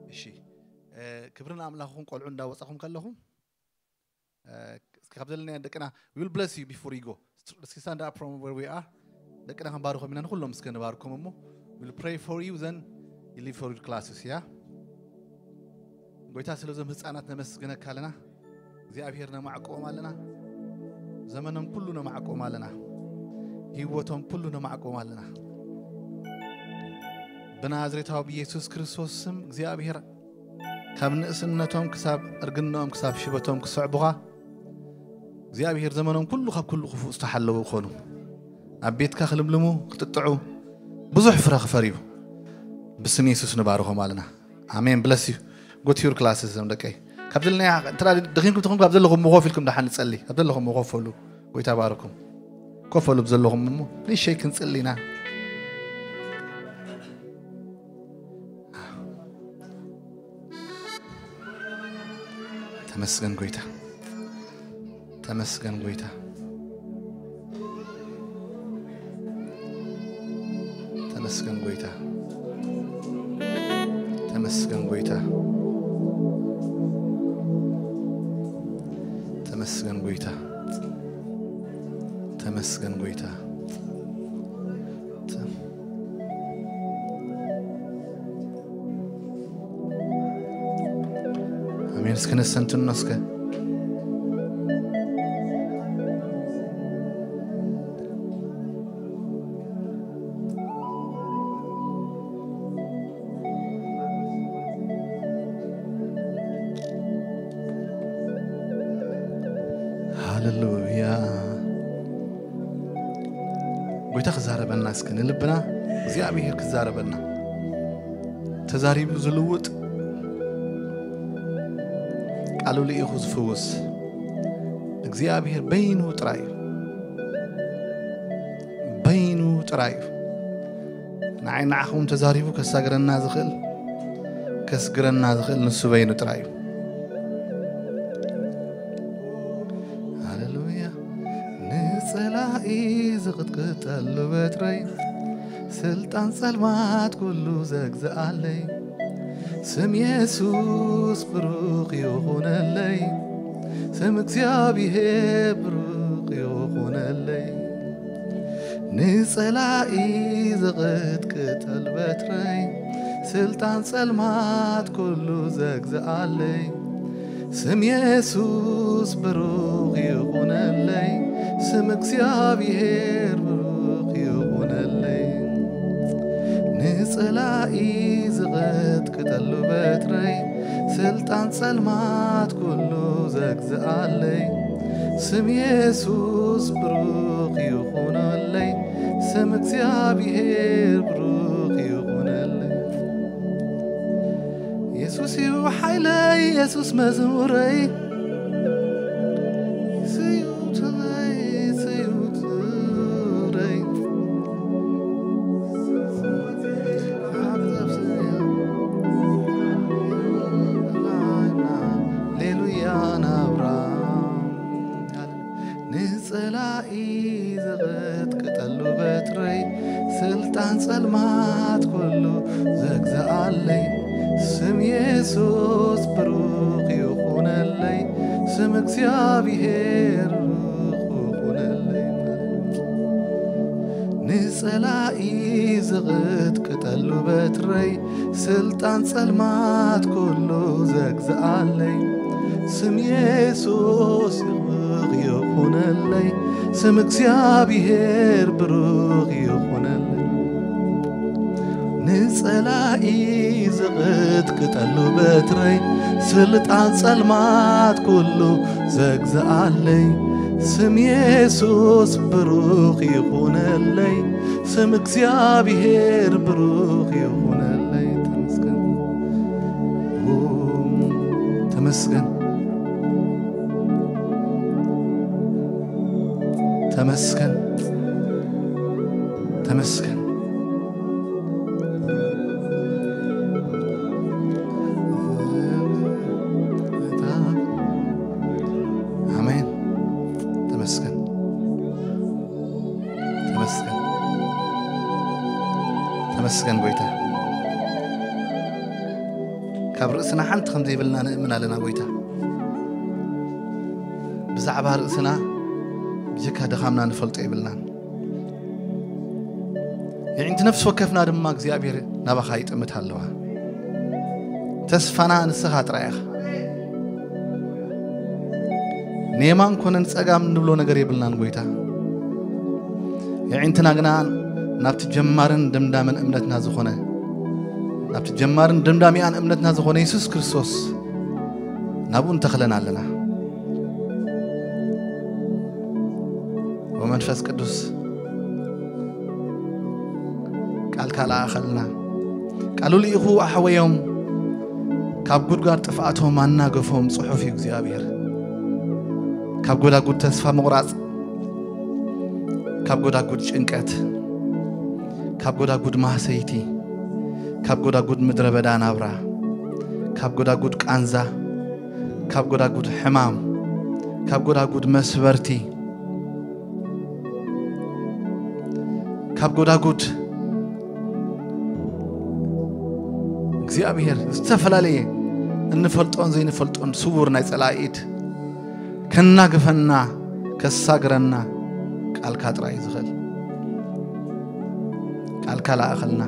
እሺ፣ ክብርን ኣምላኽኹም። ቆልዑ እንዳወጻኹም ከለኹም እስኪ ካብ ዘለና ደቅና፣ we will bless you before you go. Let's stand up from where we are. ደቅና ክንባርኮም ኢና፣ ንኩሎም እስከ ንባርኮም እሞ፣ we will pray for you, then you leave for your classes, yeah? ጎይታ፣ ስለዞም ህፃናት ነመስግነካ ኣለና። እግዚኣብሔር፣ ነማዕቆም ኣለና። ዘመኖም ኩሉ ነማዕቆም ኣለና። ህይወቶም ኩሉ ነማዕቆም ኣለና። ብናዝሬታዊ ብኢየሱስ ክርስቶስ ስም፣ እግዚኣብሔር፣ ካብ ንእስነቶም ክሳብ እርግንኦም ክሳብ ሽበቶም ክስዕቡኻ፣ እግዚኣብሔር፣ ዘመኖም ኩሉ ካብ ኩሉ ክፉእ ዝተሓለዉ ይኾኑ። ኣብ ቤትካ ክልምልሙ፣ ክጥጥዑ፣ ብዙሕ ፍረ ክፈርዩ ብስም የሱስ ንባርኾም ኣለና። ኣሜን። Bless you. Go to your classes፣ ዞም ደቀይ። ካብ ዘለና እንተ ደኺምኩም ትኹም፣ ካብ ዘለኹም ኮፍ ኢልኩም ደሓን ንጸሊ። ካብ ዘለኹም ኮፍ በሉ። ጎይታ ባርኩም። ኮፍ በሉ ብዘለኹም እሞ ንእሽተይ ክንጽሊ ኢና። ተመስገን ጎይታ። ተመስገን ጎይታ። ተመስገን ጎይታ። ተመስገን ጎይታ። ተመስገን ጎይታ። ተመስገን ጎይታ። ኣሜን። እስከ ነስተንትኖ እስከ። ሃሌሉያ። ጎይታ ክዛረበና እስከ፣ ንልብና እግዚኣብሔር ክዛረበና። ተዛሪቡ ዝልውጥ፣ ቃሉ ልኢኹ ዝፍውስ እግዚኣብሔር በይኑ ጥራይ እዩ። በይኑ ጥራይ እዩ። ንዓይ ንዓኹም ተዛሪቡ ከሳግረና ዝኽእል፣ ከስግረና ዝኽእል ንሱ በይኑ ጥራይ እዩ። ሃሌሉያ። ንጸላኢ ዝቕጥቅጠሉ በትረይ፣ ስልጣን ጸልማት ኩሉ ዘግዝኣለይ፣ ስም የሱስ ብሩኽ ይኹነለይ፣ ስም እግዚኣብሔር ብሩኽ ይኹነለይ። ንጸላኢ ዝቕጥቅጠል በትረይ፣ ስልጣን ጸልማት ኩሉ ዘግዝኣለይ፣ ስም የሱስ ብሩኽ ይኹነለይ፣ ስም እግዚኣብሔር ብሩኽ ይኹነለይ። ንጸላኢ ዝቐጥቅጠሉ በትረይ፣ ስልጣን ጸልማት ኩሉ ዘግዝኣለይ፣ ስም የሱስ ብሩኽ ይኹነለይ፣ ስም እግዚኣብሔር ብሩኽ ይኹነለይ። የሱስ እዩ ሓይለይ፣ የሱስ መዝሙረይ፣ የሱስ እዩ ትረይ፣ የሱስ እዩ ትረይ። ሃሌሉያ ናብራ። ንጸላኢ ዝቐጥቅጠሉ በትረይ፣ ስልጣን ጸልማት ኩሉ ዘግዝኣለይ፣ ስም የሱስ ብሩኽ ይኹነለይ፣ ስም እግዚኣብሔር ብሩኽ ይኹነለይ። ንጸላኢ ዝቐጥቅጠሉ በትረይ፣ ስልጣን ጸልማት ኩሉ ዘግዝኣለይ፣ ስም የሱስ ብሩኽ ይኹነለይ፣ ስም እግዚኣብሔር ብሩኽ ይኹነለይ። ንጸላኢ ዝቕጥቅጠሉ በትረይ፣ ስልጣን ጸልማት ኩሉ ዘግዝኣለይ፣ ስም የሱስ ብሩኽ ይኹነለይ፣ ስም እግዚኣብሔር ብሩኽ ይኹነለይ። ተመስገን። ተመስገን። ተመስገን። ተመስገን። ኣሜን። ተመስገን። ተመስገን። ተመስገን ጎይታ። ካብ ርእስና ሓንቲ ከም ዘይብልና ንእምን ኣለና ጎይታ። ብዛዕባ ርእስና ብጀካ ድኻምና ንፈልጦ የብልናን። የዒንቲ ነፍሲ ወከፍና ድማ እግዚኣብሔር ናባኻ ይጥምት ኣለዋ። ተስፋና ንስኻ ጥራይ ኢኻ። ንየማን ኮነ ንጸጋም ንብሎ ነገር የብልናን ጎይታ። የዒንትና ግና ናብቲ ጀማርን ደምዳምን እምነትና ዝኾነ፣ ናብቲ ጀማርን ደምዳሚኣን እምነትና ዝኾነ የሱስ ክርስቶስ ናብኡ እንተኽለን ኣለና። ወመንፈስ ቅዱስ ቃልካ ለኣኸልና። ቃሉ ልኢኹ ኣሕወዮም ካብ ጉድጓድ ጥፍኣቶም ኣናገፎም ጽሑፍ እዩ እግዚኣብሔር። ካብ ጎዳጉድ ተስፋ ምቑራጽ፣ ካብ ጎዳጉድ ጭንቀት፣ ካብ ጎዳጉድ ማህሰይቲ፣ ካብ ጎዳጉድ ምድረ በዳ ናብራ፣ ካብ ጎዳጉድ ቃንዛ፣ ካብ ጎዳጉድ ሕማም፣ ካብ ጎዳጉድ መስበርቲ፣ ካብ ጎዳጉድ እግዚኣብሔር ዝተፈላለየ እንፈልጦን ዘይንፈልጦን ስውር ናይ ጸላኢ ኢድ ከናግፈና ከሳግረና ቃልካ ጥራይ እዩ ዝኽእል። ቃልካ ለኣኸልና።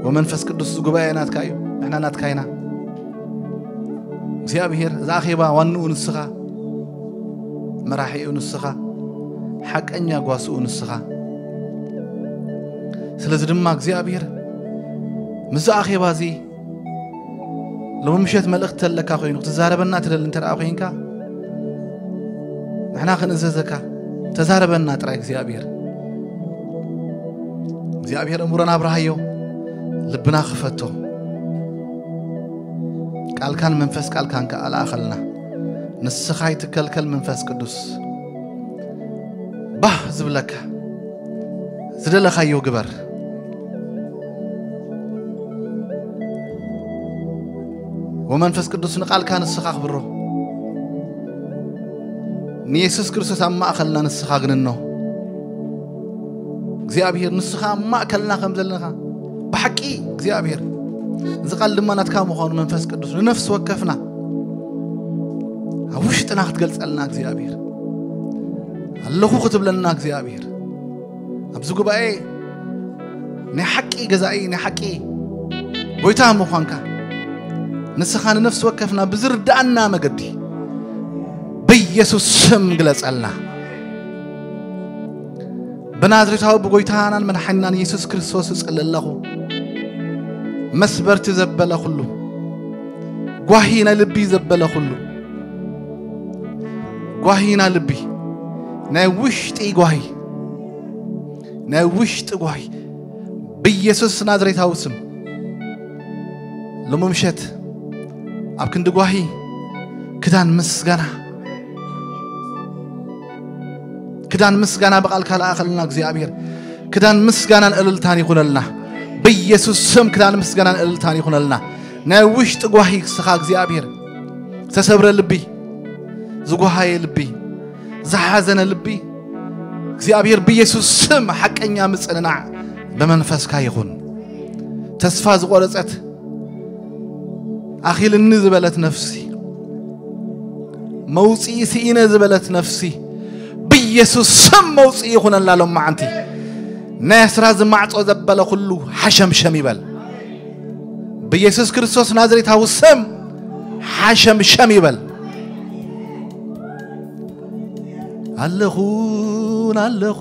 ወመንፈስ ቅዱስ ጉባኤ ናትካ እዩ፣ ንሕና ናትካ ኢና። እግዚኣብሔር እዚ ኣኼባ ዋንኡ ንስኻ፣ መራሒኡ ንስኻ፣ ሓቀኛ ጓስኡ ንስኻ። ስለዚ ድማ እግዚኣብሔር ምስዚ ኣኼባ እዚ ሎሚ ምሸት መልእኽቲ ተለካ ኮይኑ ክትዛረበና ትደሊ እንተ ደኣ ኮይንካ፣ ንሕና ክንእዘዘካ፣ ተዛረበና ጥራይ እግዚኣብሔር። እግዚኣብሔር እምሮና ኣብርሃዮ፣ ልብና ክፈቶ። ቃልካን መንፈስ ቃልካን ከኣ ለኣኸልና። ንስኻ ይትከልከል መንፈስ ቅዱስ። ባህ ዝብለካ፣ ዝደለኻዮ ግበር። ወመንፈስ ቅዱስ ንቃልካ ንስኻ ኣኽብሮ። ንየሱስ ክርስቶስ ኣብ ማእከልና ንስኻ ግንኖ። እግዚኣብሔር ንስኻ ኣብ ማእከልና ከም ዘለኻ ብሓቂ እግዚኣብሔር፣ እዚ ቃል ድማ ናትካ ምዃኑ መንፈስ ቅዱስ ንነፍሲ ወከፍና ኣብ ውሽጥና ክትገልጸልና እግዚኣብሔር፣ ኣለኹ ክትብለና እግዚኣብሔር፣ ኣብዚ ጉባኤ ናይ ሓቂ ገዛኢ፣ ናይ ሓቂ ጎይታ ምዃንካ ንስኻ ንነፍሲ ወከፍና ብዝርድኣና መገዲ ብኢየሱስ ስም ግለጸልና። ብናዝሬታዊ ብጎይታናን መድሓኒናን ኢየሱስ ክርስቶስ እጽሊ ኣለኹ። መስበርቲ ዘበለ ኩሉ፣ ጓሂ ናይ ልቢ ዘበለ ኩሉ፣ ጓሂ ናይ ልቢ፣ ናይ ውሽጢ ጓሂ፣ ናይ ውሽጢ ጓሂ ብኢየሱስ ናዝሬታዊ ስም ሎሚ ምሸት ኣብ ክንዲ ጓሂ ክዳን ምስጋና፣ ክዳን ምስጋና ብቓልካ ለኣኸልና እግዚኣብሔር። ክዳን ምስጋናን እልልታን ይኹነልና ብኢየሱስ ስም። ክዳን ምስጋናን እልልታን ይኹነልና። ናይ ውሽጢ ጓሂ ንስኻ እግዚኣብሔር፣ ዝተሰብረ ልቢ፣ ዝጓሃየ ልቢ፣ ዝሓዘነ ልቢ እግዚኣብሔር ብኢየሱስ ስም ሓቀኛ ምጽንናዕ ብመንፈስካ ይኹን። ተስፋ ዝቖረጸት ኣኺልኒ ዝበለት ነፍሲ፣ መውጽኢ ስኢነ ዝበለት ነፍሲ ብኢየሱስ ስም መውጽኢ ይኹነላ። ሎም መዓንቲ ናይ ኣስራ ዝማዕጾ ዘበለ ኩሉ ሓሸምሸም ይበል። ብኢየሱስ ክርስቶስ ናዝሬታዊ ስም ሓሸምሸም ይበል። ኣለኹን ኣለኹ፣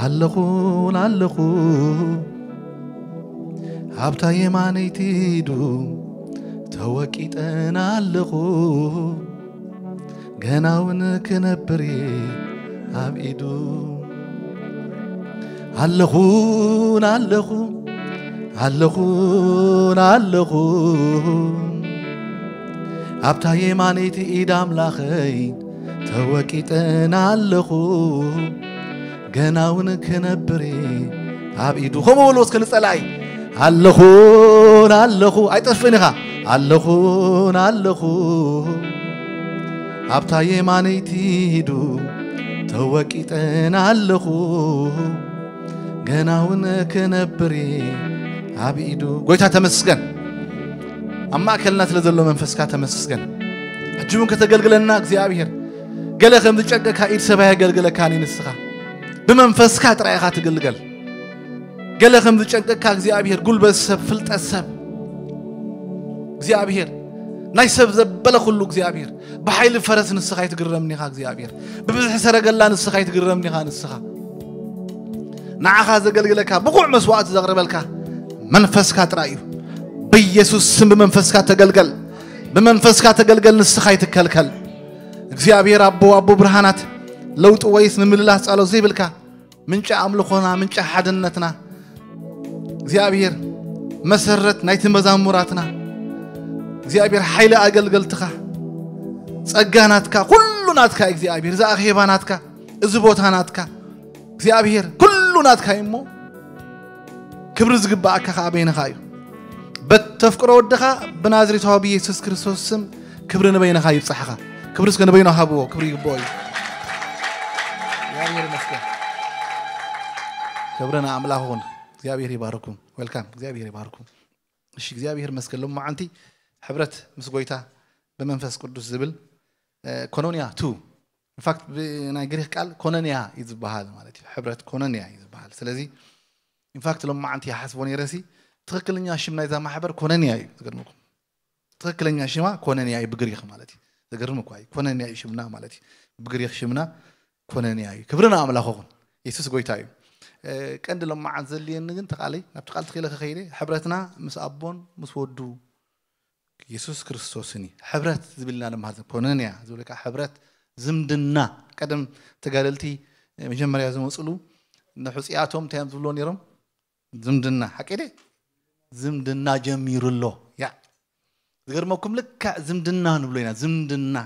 ኣለኹን ኣለኹ፣ ኣብታ የማነይቲ ኢዱ ተወቂጠን ኣለኹ፣ ገና እውን ክነብር እየ ኣብ ኢዱ። ኣለኹን ኣለኹ፣ ኣለኹን ኣለኹ፣ ኣብታ የማነይቲ ኢድ ኣምላኸይ ተወቂጠን ኣለኹ፣ ገና እውን ክነብር እየ ኣብ ኢዱ። ከምኡ በሉ እስከ ንጸላኢ። ኣለኹን ኣለኹ፣ ኣይጠፍእን ኢኻ። ኣለኹን ኣለኹ፣ ኣብታ የማነይቲ ኢዱ ተወቂጠን ኣለኹ፣ ገና እውን ክነብር እየ ኣብ ኢዱ። ጎይታ ተመስገን። ኣብ ማእከልና ስለ ዘሎ መንፈስካ ተመስገን። ሕጂ እውን ከተገልግለና እግዚኣብሔር፣ ገለ ከም ዝጨንቀካ ኢድ ሰባይ የገልግለካን እዩ ንስኻ። ብመንፈስካ ጥራይ ኢኻ ትግልገል። ገለ ከም ዝጨንቀካ እግዚኣብሔር፣ ጉልበት ሰብ፣ ፍልጠት ሰብ እግዚኣብሔር፣ ናይ ሰብ ዘበለ ኩሉ እግዚኣብሔር፣ ብሓይሊ ፈረስ ንስኻ ኣይትግረምኒ ኢኻ እግዚኣብሔር፣ ብብዝሒ ሰረገላ ንስኻ ኣይትግረምኒ ኢኻ ንስኻ። ንዓኻ ዘገልግለካ ብቑዕ መስዋዕቲ ዘቕርበልካ መንፈስካ ጥራይ እዩ። ብኢየሱስ ስም ብመንፈስካ ተገልገል፣ ብመንፈስካ ተገልገል፣ ንስኻ ኣይትከልከል። እግዚኣብሔር ኣቦ፣ ኣቦ ብርሃናት፣ ለውጢ ወይስ ምምልላስ ጻሎት ዘይብልካ፣ ምንጪ ኣምልኾና፣ ምንጪ ሓድነትና እግዚኣብሔር፣ መሰረት ናይቲ መዛሙራትና እግዚኣብሔር፣ ሓይሊ ኣገልገልትኻ፣ ጸጋ ናትካ፣ ኩሉ ናትካ እዩ እግዚኣብሔር፣ እዚ ኣኼባ ናትካ፣ እዚ ቦታ ናትካ እግዚኣብሔር፣ ኩሉ ናትካ እዩ እሞ፣ ክብሪ ዝግባኣካ ኸዓ በይንኻ እዩ። በተፍቅሮ ወድኻ ብናዝሬታዊ ብኢየሱስ ክርስቶስ ስም ክብሪ ንበይንኻ ይብጻሕኻ። ክብሪ እስከ ንበይኑ ሃብዎ፣ ክብሪ ይግብኦ እዩ። እግዚኣብሔር ይመስገን። ክብሪ ንኣምላኽ ይኹን። እግዚኣብሔር ይባርኩም። ዌልካም። እግዚኣብሔር ይባርኩም። እሺ፣ እግዚኣብሔር ይመስገን። ሎማዓንቲ ሕብረት ምስ ጎይታ ብመንፈስ ቅዱስ ዝብል፣ እ፣ ኮኖንያ ቱ። ኢንፋክት ብናይ ግሪክ ቃል ኮኖንያ እዩ ዝበሃል ማለት እዩ። ሕብረት ኮኖንያ እዩ ዝበሃል። ስለዚ ኢንፋክት ሎማዓንቲ ይሓስቦ ነይረሲ ትኽክለኛ ሽም ናይዛ ማሕበር ኮኖንያ እዩ። ዝገርመኩም፣ ትኽክለኛ ሽማ ኮነንያ እዩ ብግሪኽ ማለት እዩ። ዘገርም እኳ እዩ። ኮነንያ እዩ ሽምና ማለት እዩ። ብግሪኽ ሽምና ኮነንያ እዩ። ክብሪ ንኣምላኽ ይኹን። የሱስ ጎይታ እዩ። እ፣ ቀንዲ ሎማዓንቲ ዘድልየኒ ግን ተቓለይ ናብቲ ቃል ተኺለ ከኸይደ ሕብረትና ምስ ኣቦን ምስ ወዱ የሱስ ክርስቶስን እዩ። ሕብረት ዝብልና ድማ ኮነንያ ዝብል ከዓ ሕብረት ዝምድና። ቀደም ተጋደልቲ መጀመርያ ዝመፅሉ ንሕፅያቶም እንታይ እዮም ዝብልዎ ነይሮም? ዝምድና። ሓቂ ድየ? ዝምድና ጀሚሩ ኣሎ። ያ፣ ዝገርመኩም ልክዕ ዝምድና ንብሎ ኢና። ዝምድና፣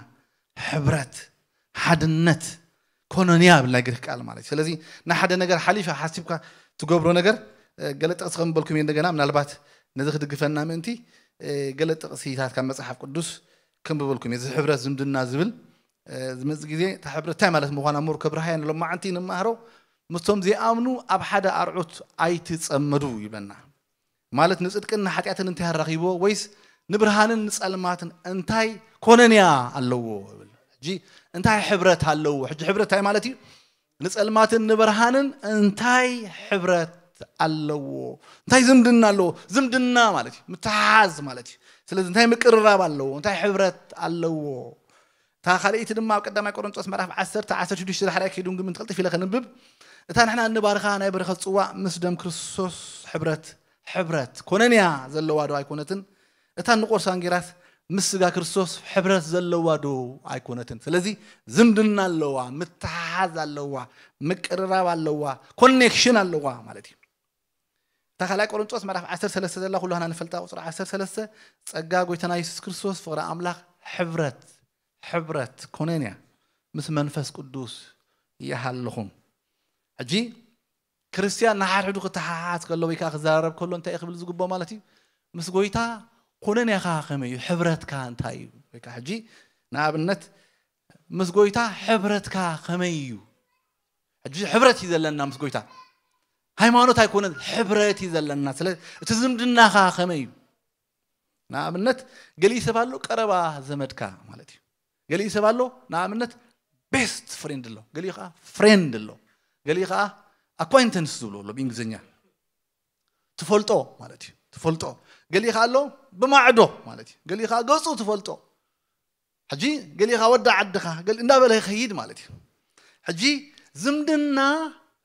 ሕብረት፣ ሓድነት፣ ኮኖንያ ብልና ግሪክ ቃል ማለት እዩ። ስለዚ ንሓደ ነገር ሓሊፋ ሓሲብካ ትገብሮ ነገር፣ እ፣ ገለ ጥቕሲ ከም በልኩም እየ እንደገና፣ ምናልባት ነዚ ክድግፈና ምእንቲ፣ እ፣ ገለ ጥቕሲታት ካብ መጽሓፍ ቅዱስ ከም በልኩም እየ። እዚ ሕብረት ዝምድና ዝብል፣ እ፣ ዝመጽእ ግዜ እታ ሕብረት እንታይ ማለት ምዃና ምሁር ከብርሃያ ንሎማዓንቲ ንመሃሮ። ምስቶም ዘይኣምኑ ኣብ ሓደ ኣርዑት ኣይትጸመዱ ይብለና። ማለት ንጽድቅን ንሓጢኣትን እንታይ ኣራኺብዎ? ወይስ ንብርሃንን ንጸልማትን እንታይ ኮነንያ ኣለዎ? ይብል። ሕጂ እንታይ ሕብረት ኣለዎ? ሕጂ ሕብረት እንታይ ማለት እዩ? ንጸልማትን ንብርሃንን እንታይ ሕብረት ኣለዎ? እንታይ ዝምድና ኣለዎ? ዝምድና ማለት እዩ፣ ምትሓዝ ማለት እዩ። ስለዚ እንታይ ምቅርራብ ኣለዎ? እንታይ ሕብረት ኣለዎ? እታ ካልኣይቲ ድማ ኣብ ቀዳማይ ቆሮንጦስ ምዕራፍ ዓሰርተ፣ ዓሰርተ ሽዱሽተ ዳሕራይ ከይዱ ግን ትቕልጥፍ ኢለ ከንብብ። እታ ንሕና እንባርኻ ናይ በረኸት ጽዋእ ምስ ደም ክርስቶስ ሕብረት፣ ሕብረት ኮነንያ ዘለዋ ዶ ኣይኮነትን? እታ እንቆርሳ እንጌራስ ምስ ስጋ ክርስቶስ ሕብረት ዘለዋ ዶ ኣይኮነትን? ስለዚ ዝምድና ኣለዋ፣ ምትሓሓዝ ኣለዋ፣ ምቅርራብ ኣለዋ፣ ኮኔክሽን ኣለዋ ማለት እዩ። እታ ካልኣይ ቆሮንጦስ ምዕራፍ ዓሰርተ ሰለስተ ዘላ ኩላህና ንፈልጣ ቁጽሪ ዓሰርተ ሰለስተ፣ ጸጋ ጎይታና የሱስ ክርስቶስ፣ ፍቕሪ ኣምላኽ፣ ሕብረት፣ ሕብረት ኮነንያ ምስ መንፈስ ቅዱስ ይሃልኹም። ሕጂ ክርስትያን ንሓድሕዱ ክተሓሓዝ ከሎ ወይ ከዓ ክዘራረብ ከሎ እንታይ እዩ ክብል ዝግብኦ ማለት እዩ? ምስ ጎይታ ኮነንያኻ ከመይ እዩ? ሕብረትካ እንታይ እዩ? ወይ ከዓ ሕጂ ንኣብነት ምስ ጎይታ ሕብረትካ ከመይ እዩ? ሕጂ ሕብረት እዩ ዘለና ምስ ጎይታ። ሃይማኖት ኣይኮነን፣ ሕብረት እዩ ዘለና። ስለ እቲ ዝምድናኻ ከመይ እዩ? ንኣብነት ገሊኡ ሰብ ኣሎ ቀረባ ዘመድካ ማለት እዩ። ገሊኡ ሰብ ኣሎ ንኣብነት ቤስት ፍሬንድ ኣሎ፣ ገሊኡ ከዓ ፍሬንድ ኣሎ፣ ገሊኡ ከዓ ኣኳይንተንስ ዝብሎ ኣሎ ብእንግሊዝኛ። ትፈልጦ ማለት እዩ። ትፈልጦ። ገሊኡ ከዓ ኣሎ ብማዕዶ ማለት እዩ። ገሊኡ ከዓ ገጹ ትፈልጦ። ሕጂ ገሊኡ ከዓ ወዲ ዓድኻ ገል-፣ እንዳበለ ይኸይድ ማለት እዩ። ሕጂ ዝምድና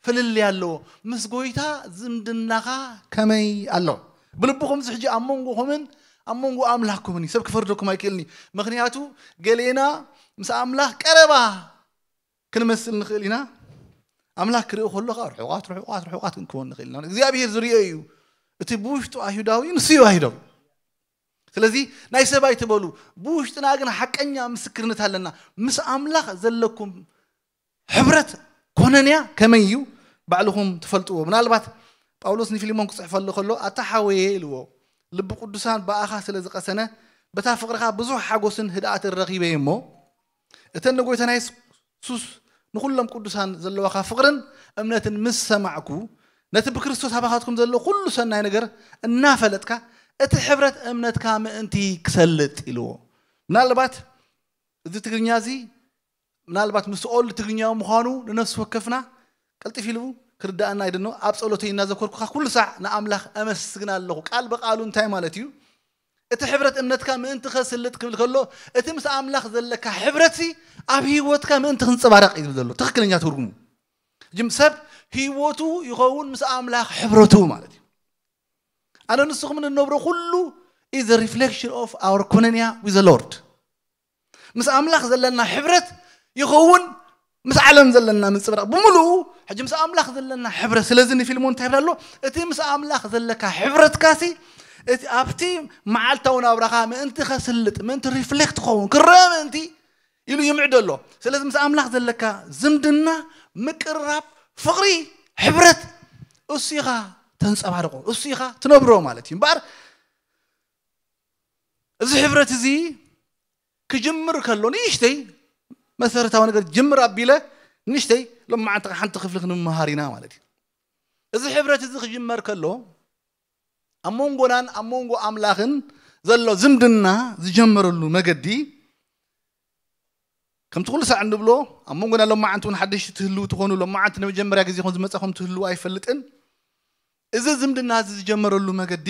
ፍልልይ ኣለዎ። ምስ ጎይታ ዝምድናኻ ከመይ ኣሎ? ብልብኹም እዚ ሕጂ ኣብ መንጎኹምን ኣብ መንጎ ኣምላኽኩምን እዩ። ሰብ ክፈርደኩም ኣይክእልን እዩ። ምኽንያቱ ገሌና ምስ ኣምላኽ ቀረባ ክንመስል ንኽእል ኢና። ኣምላኽ ክርኢ ከሎ ከዓ ርሑቓት፣ ርሑቓት፣ ርሑቓት ክንከውን ንኽእል ኢና። እግዚኣብሔር ዝርእዮ እዩ። እቲ ብውሽጡ ኣይሁዳዊ ንሱ እዩ ኣይሁዳዊ። ስለዚ ናይ ሰብ ኣይትበሉ፣ ብውሽጥና ግን ሓቀኛ ምስክርነት ኣለና። ምስ ኣምላኽ ዘለኩም ሕብረት ኮነንያ ከመይ እዩ? ባዕልኹም ትፈልጥዎ። ምናልባት ጳውሎስ ንፊልሞን ክጽሕፈሉ ከሎ፣ ኣታ ሓወየ ኢልዎ፣ ልቢ ቅዱሳን ብኣኻ ስለ ዝቐሰነ፣ በታ ፍቕርኻ ብዙሕ ሓጎስን ህድኣትን ረኺበ እየ እሞ፣ እተን ንጎይታና የሱስ ንኹሎም ቅዱሳን ዘለዋኻ ፍቕርን እምነትን ምስ ሰማዕኩ፣ ነቲ ብክርስቶስ ኣባኻትኩም ዘሎ ኩሉ ሰናይ ነገር እናፈለጥካ፣ እቲ ሕብረት እምነትካ ምእንቲ ክሰልጥ ኢልዎ። ምናልባት እዚ ትግርኛ እዚ ምናልባት ምስ ኦልድ ትግርኛ ምዃኑ ንነፍሲ ወከፍና ቀልጢፍ ኢሉ ክርዳእና ኣይደኖ። ኣብ ጸሎተይ እናዘከርኩኻ ኩሉ ሳዕ ንኣምላኽ ኣመስግን ኣለኹ። ቃል ብቃሉ እንታይ ማለት እዩ? እቲ ሕብረት እምነትካ ምእንቲ ከስልጥ ክብል ከሎ እቲ ምስ ኣምላኽ ዘለካ ሕብረት ኣብ ህይወትካ ምእንቲ ክንጸባረቕ እዩ ዝብል ዘሎ ትኽክለኛ ትርጉሙ። ሕጂ ሰብ ህይወቱ ይኸውን ምስ ኣምላኽ ሕብረቱ ማለት እዩ። ኣነ ንስኹም እንነብሮ ኩሉ is a reflection of our ኮነንያ with the Lord። ምስ ኣምላኽ ዘለና ሕብረት ይኸውን ምስ ዓለም ዘለና ምንጽብራቕ ብምሉኡ። ሕጂ ምስ ኣምላኽ ዘለና ሕብረት ስለዚ ንፊልሞን እንታይ ይብላ ኣሎ? እቲ ምስ ኣምላኽ ዘለካ ሕብረትካሲ እቲ ኣብቲ መዓልታዊ ናብራኻ ምእንቲ ከስልጥ ምእንቲ ሪፍሌክት ክኸውን ክረአ ምእንቲ ኢሉ ይምዕዶ ኣሎ። ስለዚ ምስ ኣምላኽ ዘለካ ዝምድና፣ ምቅርራብ፣ ፍቕሪ፣ ሕብረት እሱ ኢኻ ተንጸባርቆ፣ እሱ ኢኻ ትነብሮ ማለት እዩ። እምበኣር እዚ ሕብረት እዚ ክጅምር ከሎ ንእሽተይ መሰረታዊ ነገር ጅምር ኣቢለ ንእሽተይ ሎማዓንቲ ሓንቲ ክፍሊ ክንመሃር ኢና ማለት እዩ። እዚ ሕብረት እዚ ክጅመር ከሎ ኣብ መንጎናን ኣብ መንጎ ኣምላኽን ዘሎ ዝምድና ዝጀመረሉ መገዲ ከምቲ ኩሉ ሳዕ እንብሎ ኣብ መንጎና ሎማዓንቲ እውን ሓደሽቲ ትህልው ትኾኑ ሎማዓንቲ ንመጀመርያ ግዜ ኹም ዝመጻኹም ትህልው ኣይፈልጥን። እዚ ዝምድና እዚ ዝጀመረሉ መገዲ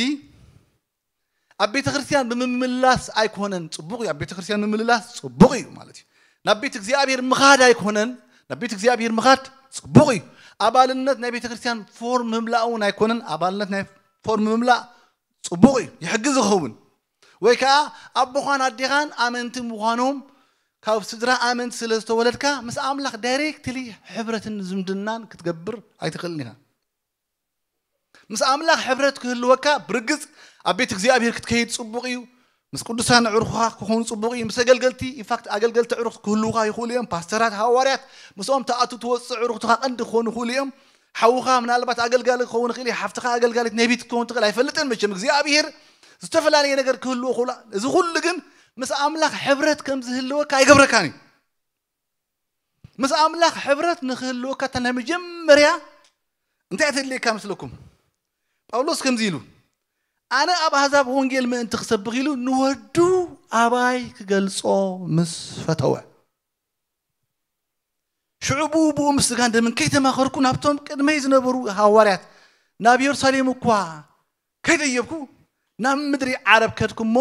ኣብ ቤተ ክርስቲያን ብምምላስ ኣይኮነን። ጽቡቕ እዩ፣ ኣብ ቤተ ክርስቲያን ምምልላስ ጽቡቕ እዩ ማለት እዩ። ናብ ቤት እግዚኣብሔር ምኻድ ኣይኮነን። ናብ ቤት እግዚኣብሔር ምኻድ ጽቡቕ እዩ። ኣባልነት ናይ ቤተ ክርስቲያን ፎርም ምምላእ እውን ኣይኮነን። ኣባልነት ናይ ፎርም ምምላእ ጽቡቕ እዩ፣ ይሕግዝ ይኸውን። ወይ ከዓ ኣቦኻን ኣዴኻን ኣመንቲ ምዃኖም ካብ ስድራ ኣመንቲ ስለ ዝተወለድካ ምስ ኣምላኽ ዳይሬክትሊ ሕብረትን ዝምድናን ክትገብር ኣይትኽእልን ኢኻ። ምስ ኣምላኽ ሕብረት ክህልወካ ብርግጽ ኣብ ቤት እግዚኣብሔር ክትከይድ ጽቡቕ እዩ። ምስ ቅዱሳን ኣዕሩኽኻ ክኾኑ ጽቡቕ እዩ። ምስ ኣገልገልቲ ኢንፋክት ኣገልገልቲ ኣዕሩኽ ክህልውኻ ይኽእሉ እዮም። ፓስተራት፣ ሃዋርያት ምስኦም ትኣቱ ትወጽእ ኣዕሩኽትኻ ቀንዲ ክኾኑ ይኽእሉ እዮም። ሓውኻ ምናልባት ኣገልጋሊ ክኸውን ይኽእል እዩ። ሓፍትኻ ኣገልጋሊት ነቢት ክኸውን ትኽእል ኣይፈልጥን። መቸም እግዚኣብሔር ዝተፈላለየ ነገር ክህልዎ ክእሉ። እዚ ኩሉ ግን ምስ ኣምላኽ ሕብረት ከም ዝህልወካ ኣይገብረካን እዩ። ምስ ኣምላኽ ሕብረት ንክህልወካ እታ ናይ መጀመርያ እንታይ ተድልየካ ምስለኩም? ጳውሎስ ከምዚ ኢሉ ኣነ ኣብ ኣህዛብ ወንጌል ምእንቲ ክሰብኽ ኢሉ ንወዱ ኣባይ ክገልጾ ምስ ፈተወ ሽዑ ብኡ ብኡ ምስ ስጋን ደምን ከይተማኸርኩ ናብቶም ቅድመይ ዝነበሩ ሃዋርያት ናብ ኢየሩሳሌም እኳ ከይደየብኩ ናብ ምድሪ ዓረብ ከድኩ እሞ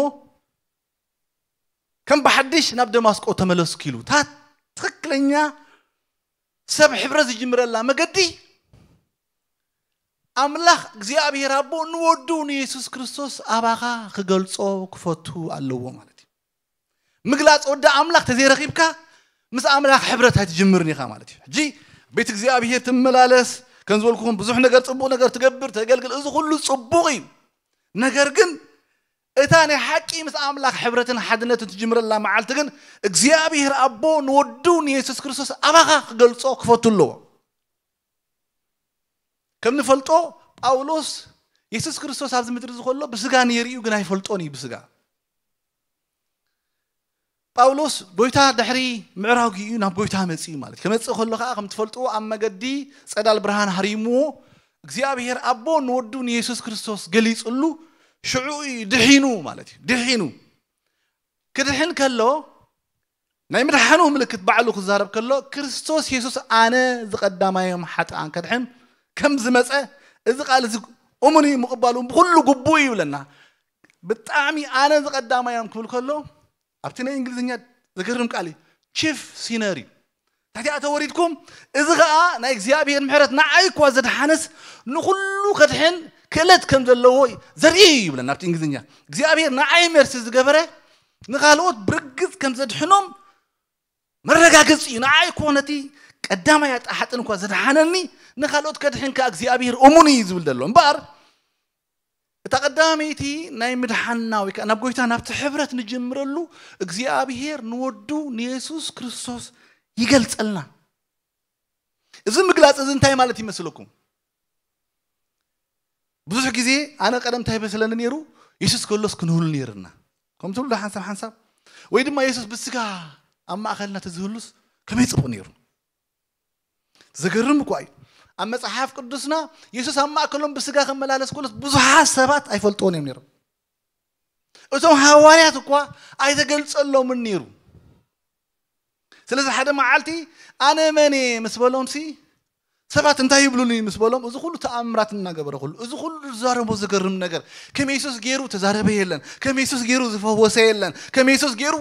ከም ብሓድሽ ናብ ደማስቆ ተመለስኩ ኢሉ። እታ ትኽክለኛ ሰብ ሕብረት ዝጅምረላ መገዲ ኣምላኽ እግዚኣብሔር ኣቦ ንወዱ ንየሱስ ክርስቶስ ኣባኻ ክገልጾ ክፈቱ ኣለዎ ማለት እዩ። ምግላጽ ወዲ ኣምላኽ ተዘይረኺብካ ምስ ኣምላኽ ሕብረት ኣይትጅምርን ኢኻ ማለት እዩ። ሕጂ ቤት እግዚኣብሔር ትመላለስ ከም ዝበልኩኹም ብዙሕ ነገር ጽቡቕ ነገር ትገብር ተገልግል፣ እዚ ኩሉ ጽቡቕ እዩ። ነገር ግን እታ ናይ ሓቂ ምስ ኣምላኽ ሕብረትን ሓድነትን ትጅምረላ መዓልቲ ግን እግዚኣብሔር ኣቦ ንወዱ ንየሱስ ክርስቶስ ኣባኻ ክገልጾ ክፈቱ ኣለዎ። ከም ንፈልጦ ጳውሎስ የሱስ ክርስቶስ ኣብዚ ምድሪ ዝኸሎ ብስጋ ነይሩ እዩ፣ ግን ኣይፈልጦን እዩ ብስጋ። ጳውሎስ ጎይታ ድሕሪ ምዕራጉ እዩ ናብ ጎይታ መጺኡ ማለት እዩ። ከመጽእ ከሎ ከዓ ከም ትፈልጥዎ ኣብ መገዲ ጸዳል ብርሃን ሃሪምዎ እግዚኣብሔር ኣቦ ንወዱ ንየሱስ ክርስቶስ ገሊጽሉ ሽዑ እዩ ድሒኑ ማለት እዩ። ድሒኑ ክድሕን ከሎ ናይ ምድሓኑ ምልክት ባዕሉ ክዛረብ ከሎ ክርስቶስ የሱስ ኣነ ዝቐዳማዮም ሓጥኣን ከድሕን ከም ዝመጸ እዚ ቃል እዚ እሙን እዩ፣ ምቕባሉ ብኩሉ ግቡእ እዩ ይብለና። ብጣዕሚ ኣነ ዝቐዳማዮም ክብል ከሎ ኣብቲ ናይ እንግሊዝኛ ዘገርም ቃል እዩ፣ ቺፍ ሲነር እዩ። ታሕቲኣ ተወሪድኩም እዚ ኸዓ ናይ እግዚኣብሔር ምሕረት ንዓይ እኳ ዘድሓነስ ንኹሉ ከድሕን ክእለት ከም ዘለዎ ዘርኢ እዩ ይብለና ኣብቲ እንግሊዝኛ። እግዚኣብሔር ንዓይ መርሲ ዝገበረ ንኻልኦት ብርግጽ ከም ዘድሕኖም መረጋገጺ እዩ። ንዓይ እኮ ነቲ ቀዳማይ ኣጣሓጥን እኳ ዘድሓነኒ ንኻልኦት ከድሕን ከኣ እግዚኣብሔር እሙን እዩ ዝብል ዘሎ እምበኣር እታ ቀዳመይቲ ናይ ምድሓንና ወይ ከዓ ናብ ጎይታ ናብቲ ሕብረት ንጅምረሉ እግዚኣብሔር ንወዱ ንየሱስ ክርስቶስ ይገልጸልና። እዚ ምግላጽ እዚ እንታይ ማለት ይመስለኩም? ብዙሕ ግዜ ኣነ ቀደም እንታይ ይመስለኒ ነይሩ፣ የሱስ ከሎስ ክንህሉ ነይርና ከም ትብሉ ሓንሳብ ሓንሳብ ወይ ድማ የሱስ ብስጋ ኣብ ማእከልና ተዝህሉስ ከመይ ጽቡቕ ነይሩ። ዘገርም እኳ እዩ። ኣብ መጽሓፍ ቅዱስና የሱስ ኣብ ማእከሎም ብስጋ ክመላለስ ከሎስ ብዙሓት ሰባት ኣይፈልጥዎን እዮም ነይሮም። እቶም ሃዋርያት እኳ ኣይተገልጸሎምን ነይሩ። ስለዚ ሓደ መዓልቲ ኣነ መን እየ ምስ በሎምሲ ሰባት እንታይ ይብሉኒ ምስ በሎም፣ እዚ ኩሉ ተኣምራት እናገበረ ኩሉ፣ እዚ ኩሉ ዝዛረቦ ዘገርም ነገር፣ ከም የሱስ ገይሩ ተዛረበ የለን፣ ከም የሱስ ገይሩ ዝፈወሰ የለን፣ ከም የሱስ ገይሩ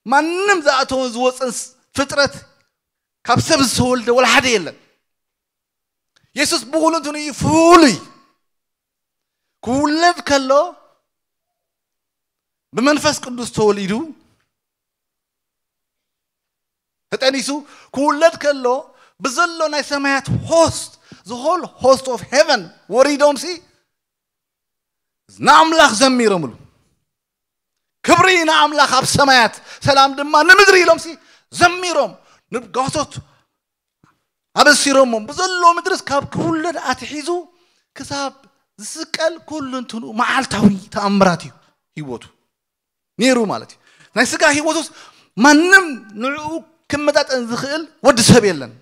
ማንም ዝኣተወን ዝወፅን ፍጥረት ካብ ሰብ ዝተወልደ ወላ ሓደ የለን። የሱስ ብኩሉ እንትንኡ ፍሉይ። ክውለድ ከሎ ብመንፈስ ቅዱስ ተወሊዱ ተጠኒሱ ክውለድ ከሎ ብዘሎ ናይ ሰማያት ሆስት፣ the whole host of heaven ወሪዶምሲ ንኣምላኽ ዘሚሮምሉ። ክብሪ ንኣምላኽ ኣብ ሰማያት፣ ሰላም ድማ ንምድሪ ኢሎምሲ ዘሚሮም ንጋሶት ኣበሲሮሞም። ብዘሎ ምድርስ ካብ ክውለድ ኣትሒዙ ክሳብ ዝስቀል ኩሉ እንትንኡ መዓልታዊ ተኣምራት እዩ ህይወቱ ነይሩ ማለት እዩ። ናይ ስጋ ህይወቱስ ማንም ንዕኡ ክመጣጠን ዝኽእል ወዲ ሰብ የለን።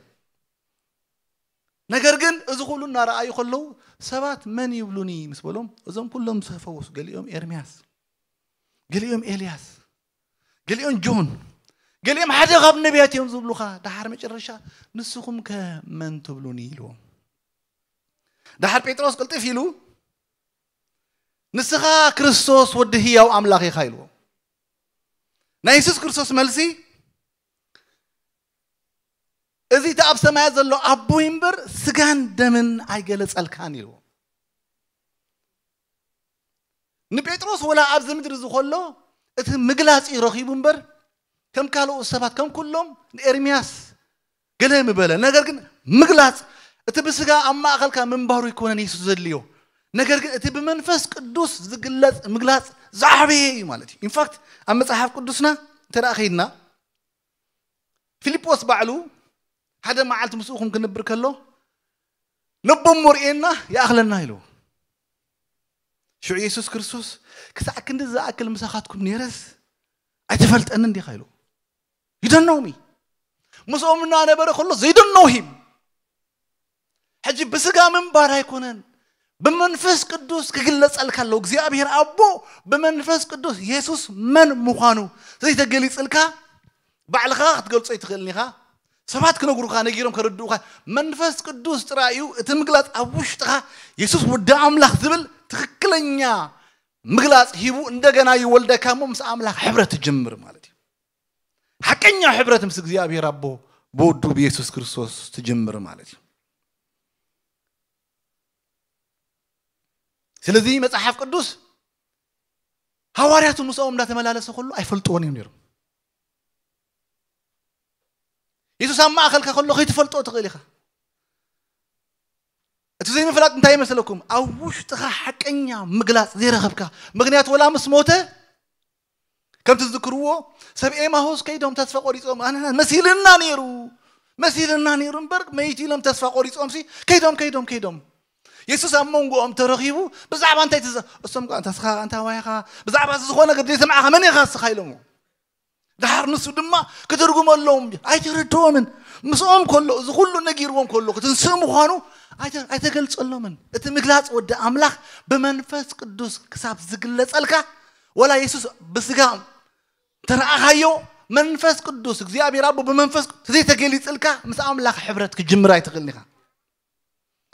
ነገር ግን እዚ ኩሉ እናረኣዩ ከለዉ ሰባት መን ይብሉኒ ምስ በሎም፣ እዞም ኩሎም ዝተፈወሱ፣ ገሊኦም ኤርምያስ፣ ገሊኦም ኤልያስ፣ ገሊኦም ጆን፣ ገሊኦም ሓደ ካብ ነቢያት እዮም ዝብሉኻ። ደሓር መጨረሻ ንስኹም ከ መን ትብሉኒ ኢልዎም። ደሓር ጴጥሮስ ቅልጥፍ ኢሉ ንስኻ ክርስቶስ ወዲ ህያው ኣምላኽ ኢኻ ኢልዎም። ናይ የሱስ ክርስቶስ መልሲ እዚ እቲ ኣብ ሰማያት ዘሎ ኣቦይ እምበር ስጋን ደምን ኣይገለጸልካን ኢልዎ። ንጴጥሮስ ወላ ኣብዚ ምድሪ እዚ ከሎ እቲ ምግላጽ እዩ ረኺቡ እምበር ከም ካልኦት ሰባት ከም ኩሎም ንኤርምያስ ገለ ምበለ። ነገር ግን ምግላጽ እቲ ብስጋ ኣብ ማእኸልካ ምንባሩ ኣይኮነን የሱስ ዘድልዮ። ነገር ግን እቲ ብመንፈስ ቅዱስ ዝግለጽ ምግላጽ ዝዓበየ እዩ ማለት እዩ። ኢንፋክት ኣብ መጽሓፍ ቅዱስና እንተ ደኣ ከይድና ፊልጶስ ባዕሉ ሓደ መዓልቲ ምስኡ ክም ክንብር ከሎ ነቦም ሞርእየና ይኣኽለና ኢልዎ። ሽዑ የሱስ ክርስቶስ ክሳዕ ክንዲ ዝኣክል ምሳኻትኩም ነይረስ ኣይትፈልጠንን ዲኻ ኢልዎ። ይደነውሚ ምስኦም እናነበረ ከሎ ዘይደነው ሂም ሕጂ ብስጋ ምንባር ኣይኮነን ብመንፈስ ቅዱስ ክግለጸልካ ኣለዎ። እግዚኣብሔር ኣቦ ብመንፈስ ቅዱስ የሱስ መን ምዃኑ ዘይተገሊጽልካ ባዕልኻ ክትገልጾ ኣይትኽእልን ኢኻ። ሰባት ክነግሩኻ ነጊሮም ከረድኡኻ መንፈስ ቅዱስ ጥራይ እዩ እቲ ምግላጽ ኣብ ውሽጥኻ የሱስ ወዲ ኣምላኽ ዝብል ትኽክለኛ ምግላጽ ሂቡ እንደገና ይወልደካ እሞ ምስ ኣምላኽ ሕብረት ትጅምር ማለት እዩ። ሓቀኛ ሕብረት ምስ እግዚኣብሔር ኣቦ ብወዱ ብየሱስ ክርስቶስ ትጅምር ማለት እዩ። ስለዚ መጽሓፍ ቅዱስ ሃዋርያቱ ምስኦም እንዳተመላለሰ ከሎ ኣይፈልጥዎን እዮም ነይሮም። የሱስ ኣብ ማእኸልካ ከሎ ከይትፈልጦ ትኽእል ኢኻ። እቲ ዘይምፍላጥ እንታይ ይመስለኩም? ኣብ ውሽጥኻ ሓቀኛ ምግላጽ ዘይረኸብካ። ምክንያቱ ወላ ምስ ሞተ ከም ትዝክርዎ ሰብ ኤማሁስ ከይዶም ተስፋ ቆሪጾም ኣነና መሲልና ነይሩ መሲልና ነይሩ እምበር መይት ኢሎም ተስፋ ቆሪጾም ሲ ከይዶም ከይዶም ከይዶም የሱስ ኣብ መንጎኦም ተረኺቡ ብዛዕባ እንታይ ትዘ እሶም ኳ እንታስኻ እንታ ዋይኻ ብዛዕባ እዚ ዝኾነ ነገር ዘይሰማዕኻ መን ኢኻ እስኻ ኢሎሞ። ድሓር ንሱ ድማ ክትርጉመሎም ኣይተረድኦምን። ምስኦም ከሎ እዚ ኩሉ ነጊርዎም ከሎ ክትንስእ ምዃኑ ኣይተገልጸሎምን። እቲ ምግላጽ ወዲ ኣምላኽ ብመንፈስ ቅዱስ ክሳብ ዝግለጸልካ ወላ የሱስ ብስጋ ተረኣኻዮ መንፈስ ቅዱስ እግዚኣብሔር ኣቦ ብመንፈስ ዘይተገሊጽልካ ምስ ኣምላኽ ሕብረት ክጅምር ኣይትኽእልን ኢኻ።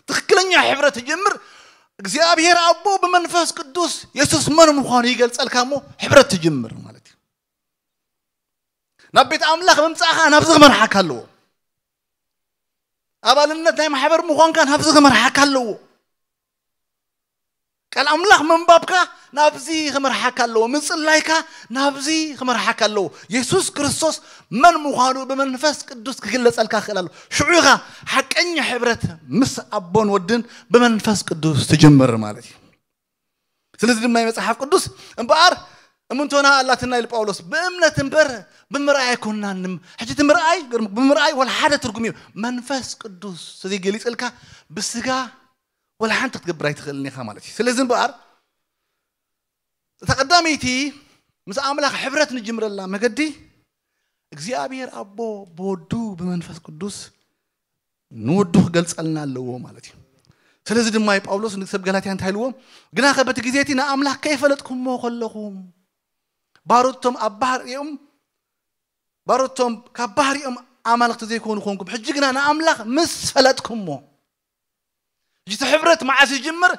ትኽክለኛ ሕብረት ትጅምር እግዚኣብሔር ኣቦ ብመንፈስ ቅዱስ የሱስ መን ምዃኑ ይገልጸልካ እሞ ሕብረት ትጅምር ማለት እዩ። ናብ ቤት ኣምላኽ ምምጻእኻ ናብዚ ክመርሓካ ኣለዎ። ኣባልነት ናይ ማሕበር ምዃንካ ናብዚ ክመርሓካ ኣለዎ። ቃል ኣምላኽ ምንባብካ ናብዚ ክመርሓካ ኣለዎ። ምጽላይካ ናብዚ ክመርሓካ ኣለዎ። የሱስ ክርስቶስ መን ምዃኑ ብመንፈስ ቅዱስ ክግለጸልካ ክኽእል ኣሎ። ሽዑ ኢኻ ሓቀኛ ሕብረት ምስ ኣቦን ወድን ብመንፈስ ቅዱስ ትጅምር ማለት እዩ። ስለዚ ድማ መጽሓፍ ቅዱስ እምበኣር እምንቶና ኣላትና ኢሉ ጳውሎስ ብእምነት እምበር ብምርኣይ ኣይኮንናንም። ሕጂ እቲ ምርኣይ ብምርኣይ ወላ ሓደ ትርጉም እዩ። መንፈስ ቅዱስ ዘይገሊጽልካ ብስጋ ወላ ሓንቲ ክትገብር ኣይትኽእልን ኢኻ ማለት እዩ። ስለዚ እምበኣር እታ ቀዳመይቲ ምስ ኣምላኽ ሕብረት ንጅምረላ መገዲ እግዚኣብሔር ኣቦ ብወዱ ብመንፈስ ቅዱስ ንወዱ ክገልጸልና ኣለዎ ማለት እዩ። ስለዚ ድማ እዩ ጳውሎስ ንሰብ ገላትያ እንታይ ኢልዎ? ግናኸ በቲ ግዜ እቲ ንኣምላኽ ከይፈለጥኩሞ ከለኹም ባሮቶም ኣብ ባህሪኦም ባሮቶም ካብ ባህሪኦም ኣማልኽቲ ዘይኮኑ ኮንኩም፣ ሕጂ ግና ንኣምላኽ ምስ ፈለጥኩሞ። ሕጂ እቲ ሕብረት መዓስ ይጅምር?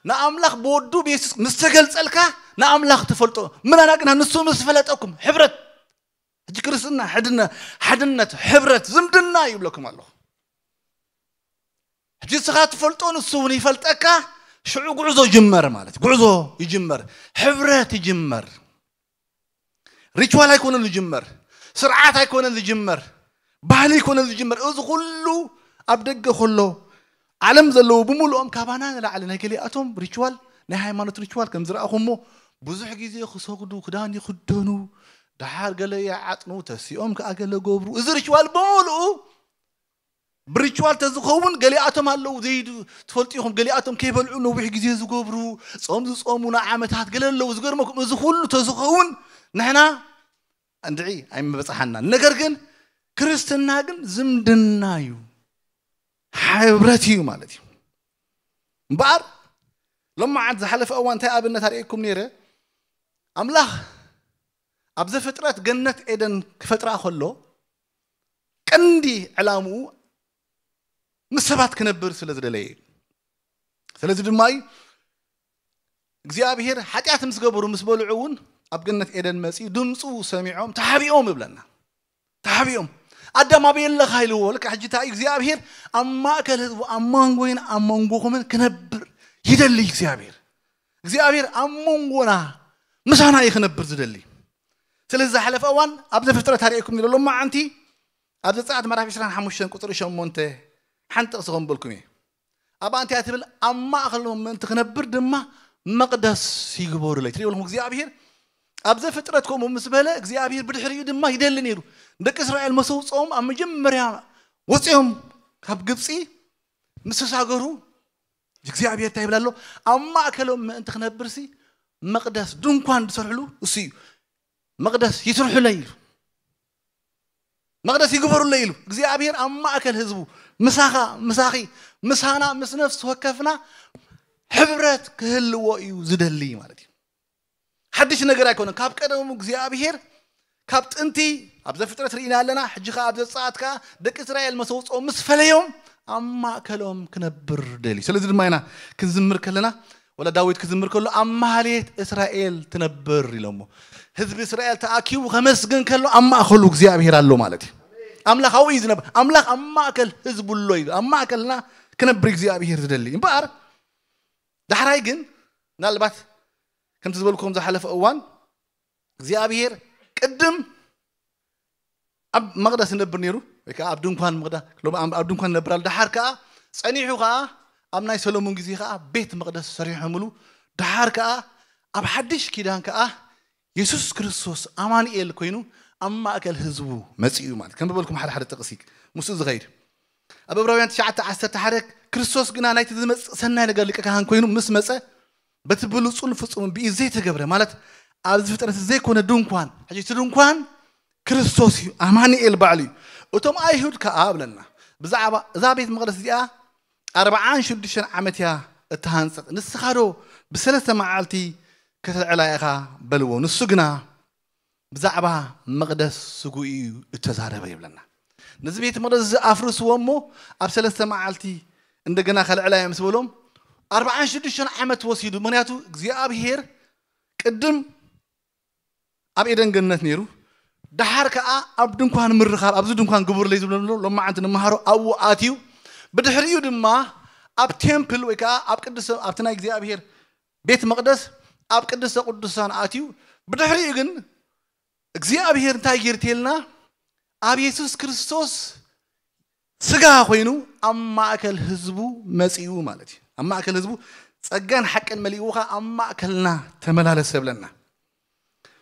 ንኣምላኽ ብወዱ ብየሱስ ምስ ተገልጸልካ ንኣምላኽ ትፈልጦ። ምናና ግና ንሱ ምስ ፈለጠኩም። ሕብረት፣ ሕጂ ክርስትና ሕድነ- ሓድነት፣ ሕብረት፣ ዝምድና ይብለኩም ኣለኹ። ሕጂ ንስኻ ትፈልጦ፣ ንሱ እውን ይፈልጠካ። ሽዑ ጉዕዞ ይጅመር ማለት፣ ጉዕዞ ይጅመር፣ ሕብረት ይጅመር። ሪቹዋል ኣይኮነን ዝጅመር፣ ስርዓት ኣይኮነን ዝጅመር፣ ባህሊ ኣይኮነን ዝጅመር። እዚ ኩሉ ኣብ ደገ ከሎ፣ ዓለም ዘለዉ ብምልኦም ካባና ንላዕሊ ናይ ገሊኣቶም ሪቹዋል፣ ናይ ሃይማኖት ሪቹዋል ከም ዝረኣኹሞ፣ ብዙሕ ግዜ ክሰግዱ፣ ክዳን ይኽደኑ፣ ደሓር ገለ ይዓጥኑ፣ ተሲኦም ከኣ ገለ ገብሩ። እዚ ሪቹዋል ብምልኡ ብሪቹዋል ተዝኸውን፣ ገሊኣቶም ኣለዉ ዘይድ- ትፈልጡ ኢኹም። ገሊኣቶም ከይበልዑ ነዊሕ ግዜ ዝገብሩ፣ ጾም ዝጾሙ ንዓመታት ገለ ኣለዉ። ዝገርመኩም፣ እዚ ኩሉ ተዝኸውን ንሕና እንድዒ ኣይምበጻሓናን። ነገር ግን ክርስትና ግን ዝምድና እዩ፣ ሕብረት እዩ ማለት እዩ። እምበኣር ሎማዓንት ዝሓለፈ እዋን እንታይ ኣብነት ኣርእየኩም ነይረ? ኣምላኽ ኣብ ዘፍጥረት ገነት ኤደን ክፈጥራ ከሎ ቀንዲ ዕላምኡ ምስ ሰባት ክነብር ስለ ዝደለየ እዩ። ስለዚ ድማ እዩ እግዚኣብሔር ሓጢኣት ምስ ገበሩ ምስ በልዑ እውን ኣብ ገነት ኤደን መጺኡ ድምፁ ሰሚዖም ተሓቢኦም ይብለና። ተሓቢኦም ኣዳም ኣበይ ኣለኻ ኢልዎ። ልክዕ ሕጂ እንታይ እዩ እግዚኣብሔር ኣብ ማእከል ህዝቡ ኣብ መንጎይን ኣብ መንጎኹምን ክነብር ይደሊ እግዚኣብሔር። እግዚኣብሔር ኣብ መንጎና ምሳና እዩ ክነብር ዝደሊ። ስለዚ ዝሓለፈ እዋን ኣብ ዘፍጥረት ኣርእየኩም ኢሎ ሎማዓንቲ ኣብ ዘጸኣት ምዕራፍ ዕስራን ሓሙሽተን ቁጽሪ ሸሞንተ ሓንቲ ጥቕሲ ከም በልኩም እየ። ኣብኣ እንታይ ትብል? ኣብ ማእከሎም ምእንቲ ክነብር ድማ መቕደስ ይግበሩለይ። ትሪእዎ ኣለኹም እግዚኣብሔር ኣብ ዘፍጥረት ከምኡ ምስ በለ እግዚኣብሔር ብድሕሪኡ ድማ ይደሊ ነይሩ። ደቂ እስራኤል መሰውፅኦም ኣብ መጀመርያ ወፂኦም ካብ ግብፂ ምስ ተሳገሩ እግዚኣብሔር እንታይ ይብል ኣሎ? ኣብ ማእከሎም ምእንቲ ክነብርሲ መቕደስ ድንኳን ዝሰርሕሉ እሱ እዩ። መቕደስ ይስርሑለይ ኢሉ መቕደስ ይግበሩለይ ኢሉ እግዚኣብሔር ኣብ ማእከል ህዝቡ ምሳኻ ምሳኺ ምሳና ምስ ነፍሲ ወከፍና ሕብረት ክህልዎ እዩ ዝደሊ ማለት እዩ። ሓድሽ ነገር ኣይኮነን። ካብ ቀደሙ እግዚኣብሔር ካብ ጥንቲ ኣብ ዘፍጥረት ርኢና ኣለና። ሕጂ ኸዓ ኣብ ዘጸኣት ከኣ ደቂ እስራኤል መሰውፅኦም ምስ ፈለዮም ኣብ ማእከሎም ክነብር ደልዩ። ስለዚ ድማ ኢና ክንዝምር ከለና ወላ ዳዊት ክዝምር ከሎ ኣብ ማህሌት እስራኤል ትነብር ኢሎሞ። ህዝቢ እስራኤል ተኣኪቡ ከመስግን ከሎ ኣብ ማእከሉ እግዚኣብሔር ኣሎ ማለት እዩ። ኣምላኽ ኣብኡ እዩ ዝነብር። ኣምላኽ ኣብ ማእከል ህዝቡ ኣሎ ኢሉ ኣብ ማእከልና ክነብር እግዚኣብሔር ዝደሊ እምበኣር ዳሕራይ ግን ምናልባት ከምቲ ዝበልኩም ዝሓለፈ እዋን እግዚኣብሔር ቅድም ኣብ መቕደስ ይነብር ነይሩ ወይ ከዓ ኣብ ድንኳን መቕዳ ሎም ኣብ ድንኳን ነብር ኣሎ። ደሓር ከዓ ጸኒሑ ከዓ ኣብ ናይ ሰሎሞን ግዜ ከዓ ቤት መቕደስ ሰሪሖምሉ። ደሓር ከዓ ኣብ ሓድሽ ኪዳን ከዓ የሱስ ክርስቶስ ኣማኑኤል ኮይኑ ኣብ ማእከል ህዝቡ መጺኡ ማለት ከም ዝበልኩም ሓደ ሓደ ጥቕሲ ምስኡ ዝኸይድ ኣብ ዕብራውያን ትሽዓተ ዓሰርተ ሓደ ክርስቶስ ግና ናይቲ ዝመጽእ ሰናይ ነገር ሊቀ ካህን ኮይኑ ምስ መጸ በቲ ብሉጹን ፍጹምን ብኢድ ዘይተገብረ ማለት ኣብዚ ፍጥረት ዘይኮነ ድንኳን ሕጂ እቲ ድንኳን ክርስቶስ እዩ ኣማኑኤል ባዕሉ እዩ። እቶም ኣይሁድ ከኣ ብለና ብዛዕባ እዛ ቤት መቕደስ እዚኣ ኣርብዓን ሽዱሽተን ዓመት እያ እተሃንጸት ንስኻ ዶ ብሰለስተ መዓልቲ ከተልዕላ ኢኻ በልዎ። ንሱ ግና ብዛዕባ መቕደስ ስጉኡ እዩ እተዛረበ ይብለና። ነዚ ቤት መቕደስ እዚ ኣፍርስዎ እሞ ኣብ ሰለስተ መዓልቲ እንደገና ከልዕላ እየ ምስ በሎም ኣርብዓን ሽዱሽተን ዓመት ወሲዱ። ምክንያቱ እግዚኣብሄር ቅድም ኣብ ኤደን ገነት ነይሩ። ደሓር ከዓ ኣብ ድንኳን ምርኻብ ኣብዚ ድንኳን ግቡርለይ ዝብሎ ሎማዓንቲ ንመሃሮ ኣብኡ ኣትዩ። ብድሕሪኡ ድማ ኣብ ቴምፕል ወይ ከዓ ኣብ ቅዱስ ኣብቲ ናይ እግዚኣብሄር ቤት መቕደስ ኣብ ቅድስተ ቅዱሳን ኣትዩ። ብድሕሪኡ ግን እግዚኣብሄር እንታይ ገይሩ ተልና ኣብ የሱስ ክርስቶስ ስጋ ኮይኑ ኣብ ማእከል ህዝቡ መጺኡ ማለት እዩ። ኣብ ማእከል ህዝቡ ጸጋን ሓቅን መሊእዎ ኸኣ ኣብ ማእከልና ተመላለሰ ብለና።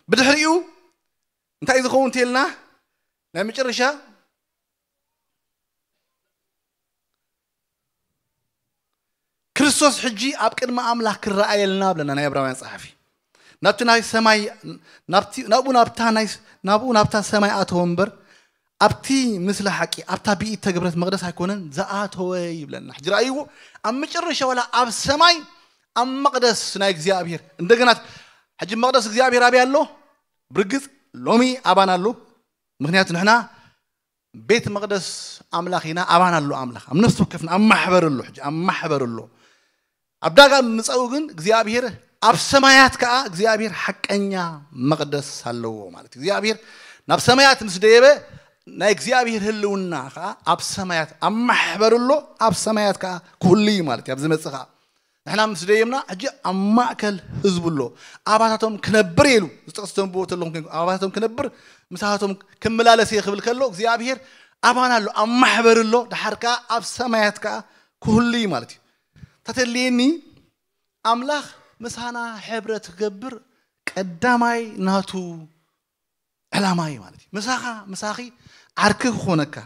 ብድሕሪኡ እንታይ እዩ ዝኸውን እንተልና ናይ መጨረሻ ክርስቶስ ሕጂ ኣብ ቅድሚ ኣምላኽ ክረኣየልና ብለና ናይ ዕብራውያን ጸሓፊ ናብቲ ናይ ሰማይ ናብኡ ናብታ ናይ ናብኡ ናብታ ሰማይ ኣተወ እምበር ኣብቲ ምስሊ ሓቂ ኣብታ ብኢድ ተገብረት መቕደስ ኣይኮነን ዝኣተወ ይብለና። ሕጂ ረኣይዎ ኣብ መጨረሻ ዋላ ኣብ ሰማይ ኣብ መቕደስ ናይ እግዚኣብሔር እንደገና ሕጂ መቕደስ እግዚኣብሔር ኣበይ ኣሎ? ብርግጽ ሎሚ ኣባና ኣሎ። ምክንያቱ ንሕና ቤት መቕደስ ኣምላኽ ኢና። ኣባና ኣሎ ኣምላኽ። ኣብ ነፍሲ ወከፍና ኣብ ማሕበር ኣሎ። ሕጂ ኣብ ማሕበር ኣሎ። ኣብ ዳጋ ምጻኡ ግን እግዚኣብሔር ኣብ ሰማያት ከኣ እግዚኣብሔር ሓቀኛ መቕደስ ኣለዎ ማለት እዩ። እግዚኣብሔር ናብ ሰማያት ምስ ደየበ ናይ እግዚኣብሔር ህልውና ከኣ ኣብ ሰማያት ኣብ ማሕበር ኣሎ። ኣብ ሰማያት ከኣ ክህሉ እዩ ማለት እዩ። ኣብ ዝመጽእ ከኣ ንሕና ምስ ደየምና ሕጂ ኣብ ማእከል ህዝቡ ኣሎ። ኣባታቶም ክነብር ኢሉ ዝጥቕስ ተንብቦ ተለኹም ኣባታቶም ክነብር ምሳቶም ክመላለስ እየ ክብል ከሎ እግዚኣብሔር ኣባና ኣሎ ኣብ ማሕበር ኣሎ። ድሓር ከኣ ኣብ ሰማያት ከኣ ክህሉ እዩ ማለት እዩ። ተተልየኒ ኣምላኽ ምሳና ሕብረት ክገብር ቀዳማይ ናቱ ዕላማ እዩ ማለት እዩ። ምሳኻ ምሳኺ ዓርኪ ክኾነካ፣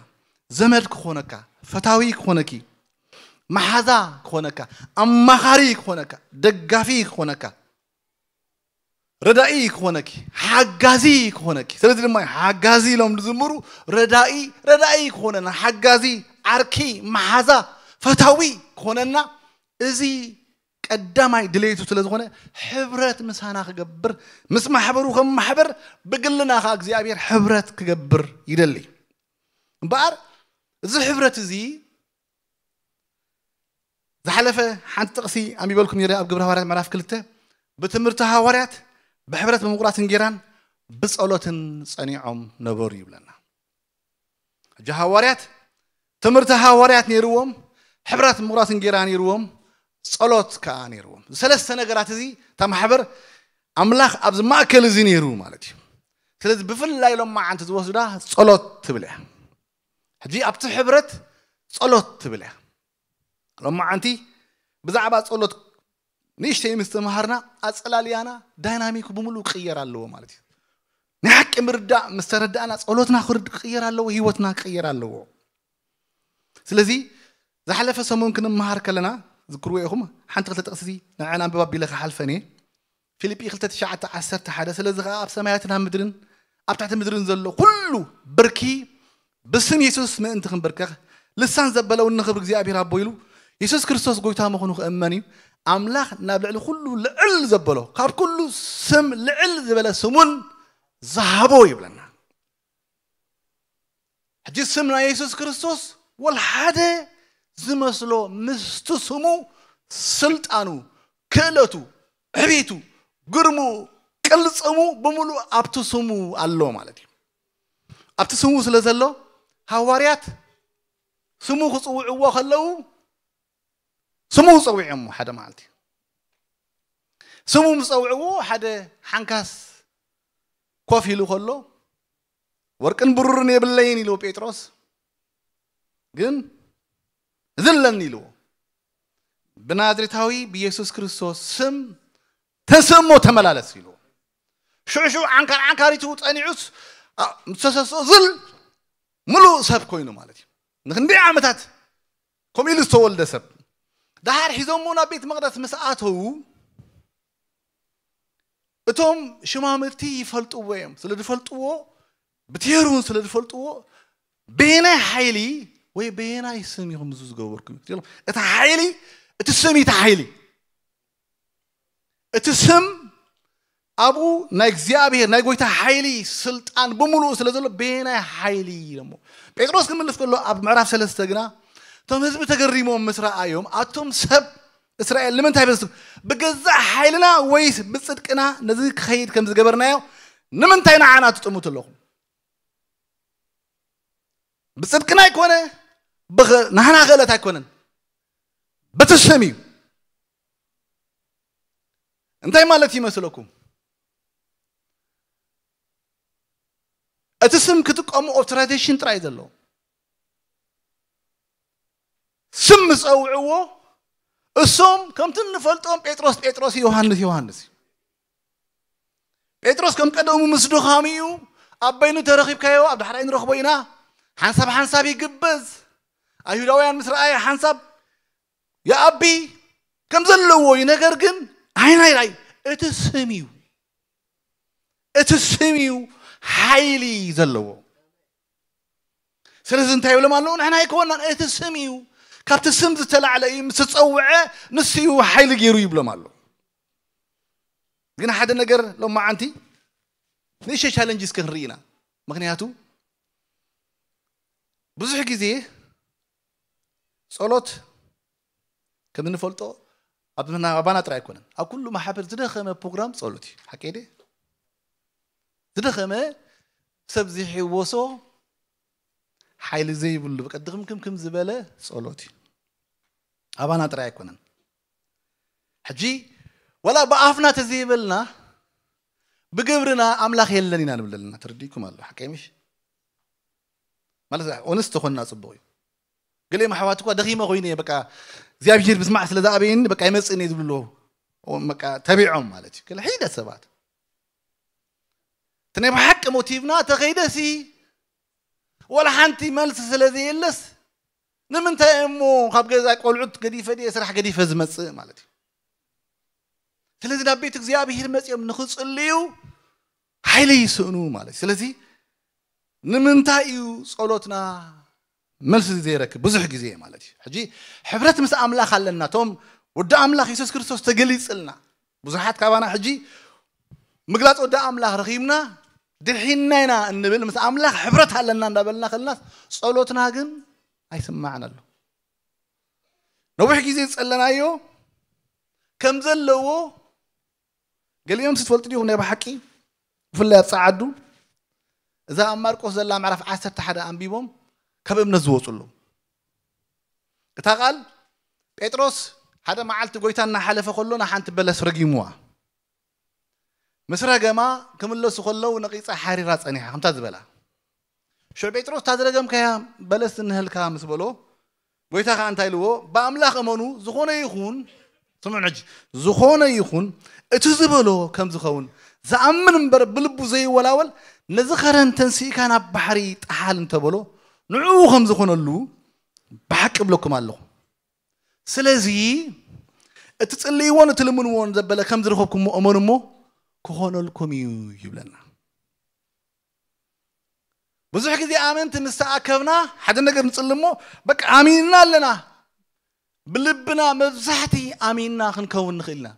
ዘመድ ክኾነካ፣ ፈታዊ ክኾነኪ፣ መሓዛ ክኾነካ፣ ኣማኻሪ ክኾነካ፣ ደጋፊ ክኾነካ፣ ረዳኢ ክኾነኪ፣ ሓጋዚ ክኾነኪ። ስለዚ ድማ ሓጋዚ ኢሎም ዝዝምሩ ረዳኢ ረዳኢ ክኾነና፣ ሓጋዚ፣ ዓርኪ፣ መሓዛ፣ ፈታዊ ክኾነና እዚ ቀዳማይ ድሌቱ ስለ ዝኾነ ሕብረት ምሳና ክገብር፣ ምስ ማሕበሩ ከም ማሕበር ብግልና ከኣ እግዚኣብሔር ሕብረት ክገብር ይደሊ። እምበኣር እዚ ሕብረት እዚ ዝሓለፈ ሓንቲ ጥቕሲ ኣንቢበልኩም ነይረ ኣብ ግብረ ሃዋርያት ምዕራፍ ክልተ ብትምህርቲ ሃዋርያት ብሕብረት ብምቑራስ እንጌራን ብጸሎትን ጸኒዖም ነበሩ ይብለና። ሕጂ ሃዋርያት ትምህርቲ ሃዋርያት ነይርዎም፣ ሕብረት ምቑራስ እንጌራ ነይርዎም፣ ጸሎት ከኣ ነይርዎም። ሰለስተ ነገራት እዚ እታ ማሕበር ኣምላኽ ኣብዚ ማእከል እዚ ነይሩ ማለት እዩ። ስለዚ ብፍላይ ሎማዓንቲ ዝወስዳ ጸሎት ትብል እያ። ሕጂ ኣብቲ ሕብረት ጸሎት ትብል እያ። ሎማዓንቲ ብዛዕባ ጸሎት ንእሽተይ ምስ ተምሃርና ኣጸላልያና ዳይናሚክ ብምሉእ ክቕየር ኣለዎ ማለት እዩ። ናይ ሓቂ ምርዳእ ምስ ተረዳእና ጸሎትና ክርድ ክቕየር ኣለዎ፣ ህይወትና ክቕየር ኣለዎ። ስለዚ ዝሓለፈ ሰሙን ክንመሃር ከለና ዝክርዎ ኢኹም ሓንቲ ክልተ ጥቕሲ ንዐን ኣንብባ ቢለ ክሓልፈን እየ። ፊልጲ ክልተ ትሽዓተ ዓሰርተ ሓደ ስለዚ ኸዓ ኣብ ሰማያትን ኣብ ምድርን ኣብ ትሕቲ ምድርን ዘሎ ኩሉ ብርኪ ብስም የሱስ ምእንቲ ክንብርከኽ ልሳን ዘበለ እውን ንኽብሪ እግዚኣብሔር ኣቦ ኢሉ የሱስ ክርስቶስ ጎይታ ምዃኑ ክእመን እዩ። ኣምላኽ ናብ ልዕሊ ኩሉ ልዕል ዘበሎ ካብ ኩሉ ስም ልዕል ዝበለ ስሙን ዝሃቦ ይብለና። ሕጂ ስም ናይ የሱስ ክርስቶስ ወልሓደ ዝመስሎ ምስቲ ስሙ ስልጣኑ ክእለቱ ዕቤቱ ግርምኡ ቅልጽሙ ብምሉእ ኣብቲ ስሙ ኣሎ ማለት እዩ። ኣብቲ ስሙ ስለ ዘሎ ሃዋርያት ስሙ ክጽውዕዎ ከለዉ ስሙ ጸዊዖሞ ሓደ መዓልቲ ስሙ ምስ ጸውዕዎ ሓደ ሓንካስ ኮፍ ኢሉ ከሎ ወርቅን ብሩርን የብለይን ኢልዎ ጴጥሮስ ግን እዚ ኣለኒ ኢልዎ ብናዝሬታዊ ብየሱስ ክርስቶስ ስም ተንስእሞ ተመላለስ ኢልዎ ሽዑ ሽዑ ዓንካር ዓንካሪቱ ጸኒዑስ ምስ ተሰስኦ ዝል ምሉእ ሰብ ኮይኑ ማለት እዩ ንክንደይ ዓመታት ከምኡ ኢሉ ዝተወልደ ሰብ ደሓር ሒዞሞ ናብ ቤት መቕደስ ምስ ኣተዉ እቶም ሽማምቲ ይፈልጥዎ እዮም ስለ ዝፈልጥዎ ብትሄሩን ስለ ዝፈልጥዎ በየናይ ሓይሊ ወይ በየናይ ስም ኢኹም እዚ ዝገበርኩም እቲ ሓይሊ እቲ ስም እዩ እቲ ሓይሊ እቲ ስም ኣብኡ ናይ እግዚኣብሔር ናይ ጎይታ ሓይሊ ስልጣን ብምሉኡ ስለ ዘሎ በየናይ ሓይሊ ኢሎሞ ጴጥሮስ ክምልስ ከሎ ኣብ ምዕራፍ ሰለስተ ግና እቶም ህዝቢ ተገሪሞም ምስ ረኣዮም ኣቶም ሰብ እስራኤል ንምንታይ በዝቱ ብገዛእ ሓይልና ወይስ ብፅድቅና ነዚ ክኸይድ ከም ዝገበርናዮ ንምንታይ ንዓና ትጥምቱ ኣለኹም ብፅድቅና ኣይኮነ ናህና ክእለት ኣይኮነን በቲ ስም እዩ እንታይ ማለት ይመስለኩም እቲ ስም ክጥቀሙ ኦብ ትራዲሽን ጥራይ ዘለዎ ስም ምስ ጸውዕዎ እሶም ከምቲ እንፈልጦም ጴጥሮስ ጴጥሮስ ዮሃንስ ዮሃንስ እዩ ጴጥሮስ ከም ቀደሙ ምስ ድኻሙ እዩ ኣብ በይኑ ተረኺብካዮ ኣብ ዳሕራይ ንረኽቦ ኢና ሓንሳብ ሓንሳብ ይግበዝ ኣይሁዳውያን ምስ ረኣየ ሓንሳብ ይኣቢ ከም ዘለዎ እዩ ነገር ግን ዓይናይ ራይ እቲ ስም እዩ እቲ ስም እዩ ሓይሊ ዘለዎ ስለዚ እንታይ ይብሎም ኣለዉ ንሕና ኣይከወናን እቲ ስም እዩ ካብቲ ስም ዝተላዕለ እዩ ምስ ተፀውዐ ንሱ እዩ ሓይሊ ገይሩ ይብሎም ኣሎ ግን ሓደ ነገር ሎማዓንቲ ንእሽተይ ቻለንጅ እስከ ክንርኢ ኢና። ምክንያቱ ብዙሕ ግዜ ጸሎት ከም እንፈልጦ ኣብ ምና- ኣባና ጥራይ ኣይኮነን። ኣብ ኩሉ ማሕበር ዝደኸመ ፕሮግራም ጸሎት እዩ። ሓቂ ደ ዝደኸመ ሰብ ዝሕወሶ ሓይሊ ዘይብሉ በቃ ድኽምክምክም ዝበለ ጸሎት እዩ። ኣባና ጥራይ ኣይኮነን። ሕጂ ወላ ብኣፍና ተዘይበልና ብግብርና ኣምላኽ የለን ኢና ንብል ዘለና። ተረዲእኩም ኣሎ ሓቀይ ምሽ ማለት ኦነስት ተኾንና ጽቡቕ እዩ። ገሊኦም ኣሕዋት እኳ ደኺመ ኮይነ እየ በቃ እግዚኣብሔር ብስማዕ ስለ ዝኣበየኒ በቃ ይመጽእን እየ ዝብሉ ኣለዉ። በቃ ተቢዖም ማለት እዩ። ገለ ሒደት ሰባት እቲ ናይ ብሓቂ ሞቲቭና ተኸይደሲ ወላ ሓንቲ መልሲ ስለ ዘየለስ ንምንታይ እሞ ካብ ገዛ ቆልዑት ገዲፈ ድየ ስራሕ ገዲፈ ዝመጽእ ማለት እዩ። ስለዚ ናብ ቤት እግዚኣብሔር መጺኦም ንኽጽልዩ ሓይሊ ይስእኑ ማለት እዩ። ስለዚ ንምንታይ እዩ ጸሎትና መልሲ ዘይረክብ ብዙሕ ግዜ ማለት እዩ። ሕጂ ሕብረት ምስ ኣምላኽ ኣለና። እቶም ወዲ ኣምላኽ የሱስ ክርስቶስ ተገሊጽልና ብዙሓት ካባና ሕጂ ምግላጽ ወዲ ኣምላኽ ረኺብና ድሒና ኢና እንብል ምስ ኣምላኽ ሕብረት ኣለና እንዳበልና ከለናስ ጸሎትና ግን ኣይስማዕን ኣሎ። ነዊሕ ግዜ ዝጸለናዮ ከም ዘለዎ ገሊኦም ትፈልጡ ዲኹም ናይ ብሓቂ ብፍላይ ኣብ ጸዓዱ እዛ ኣብ ማርቆስ ዘላ ምዕራፍ ዓሰርተ ሓደ ኣንቢቦም ካብ እምነት ዝወፁ ኣለዉ። እታ ቃል ጴጥሮስ ሓደ መዓልቲ ጎይታ እናሓለፈ ከሎ ንሓንቲ በለስ ረጊምዋ ምስ ረገማ ክምለሱ ከለዉ ነቒፃ ሓሪራ ፀኒሓ ከምታ ዝበላ ሽዑ ጴጥሮስ እታ ዝረገምካያ በለስ እንህልካ ምስ በሎ ጎይታ ከዓ እንታይ ኢልዎ ብኣምላኽ እመኑ ዝኾነ ይኹን ስምዑ ሕጂ ዝኾነ ይኹን እቲ ዝበሎ ከም ዝኸውን ዝኣምን እምበር ብልቡ ዘይወላወል ነዚ ኸረን ተንሲእካ ናብ ባሕሪ ጠሓል እንተበሎ ንዕኡ ከም ዝኾነሉ ብሓቂ እብለኩም ኣለኹ ስለዚ እቲ ጽልይዎን እቲ ልምንዎን ዘበለ ከም ዝረኸብኩሞ እመኑ እሞ ክኾነልኩም እዩ ይብለና ብዙሕ ግዜ ኣመንቲ ምስ ተኣከብና ሓደ ነገር ንጽሊ እሞ በቃ ኣሚንና ኣለና ብልብና መብዛሕቲ ኣሚንና ክንከውን ንኽእል ኢና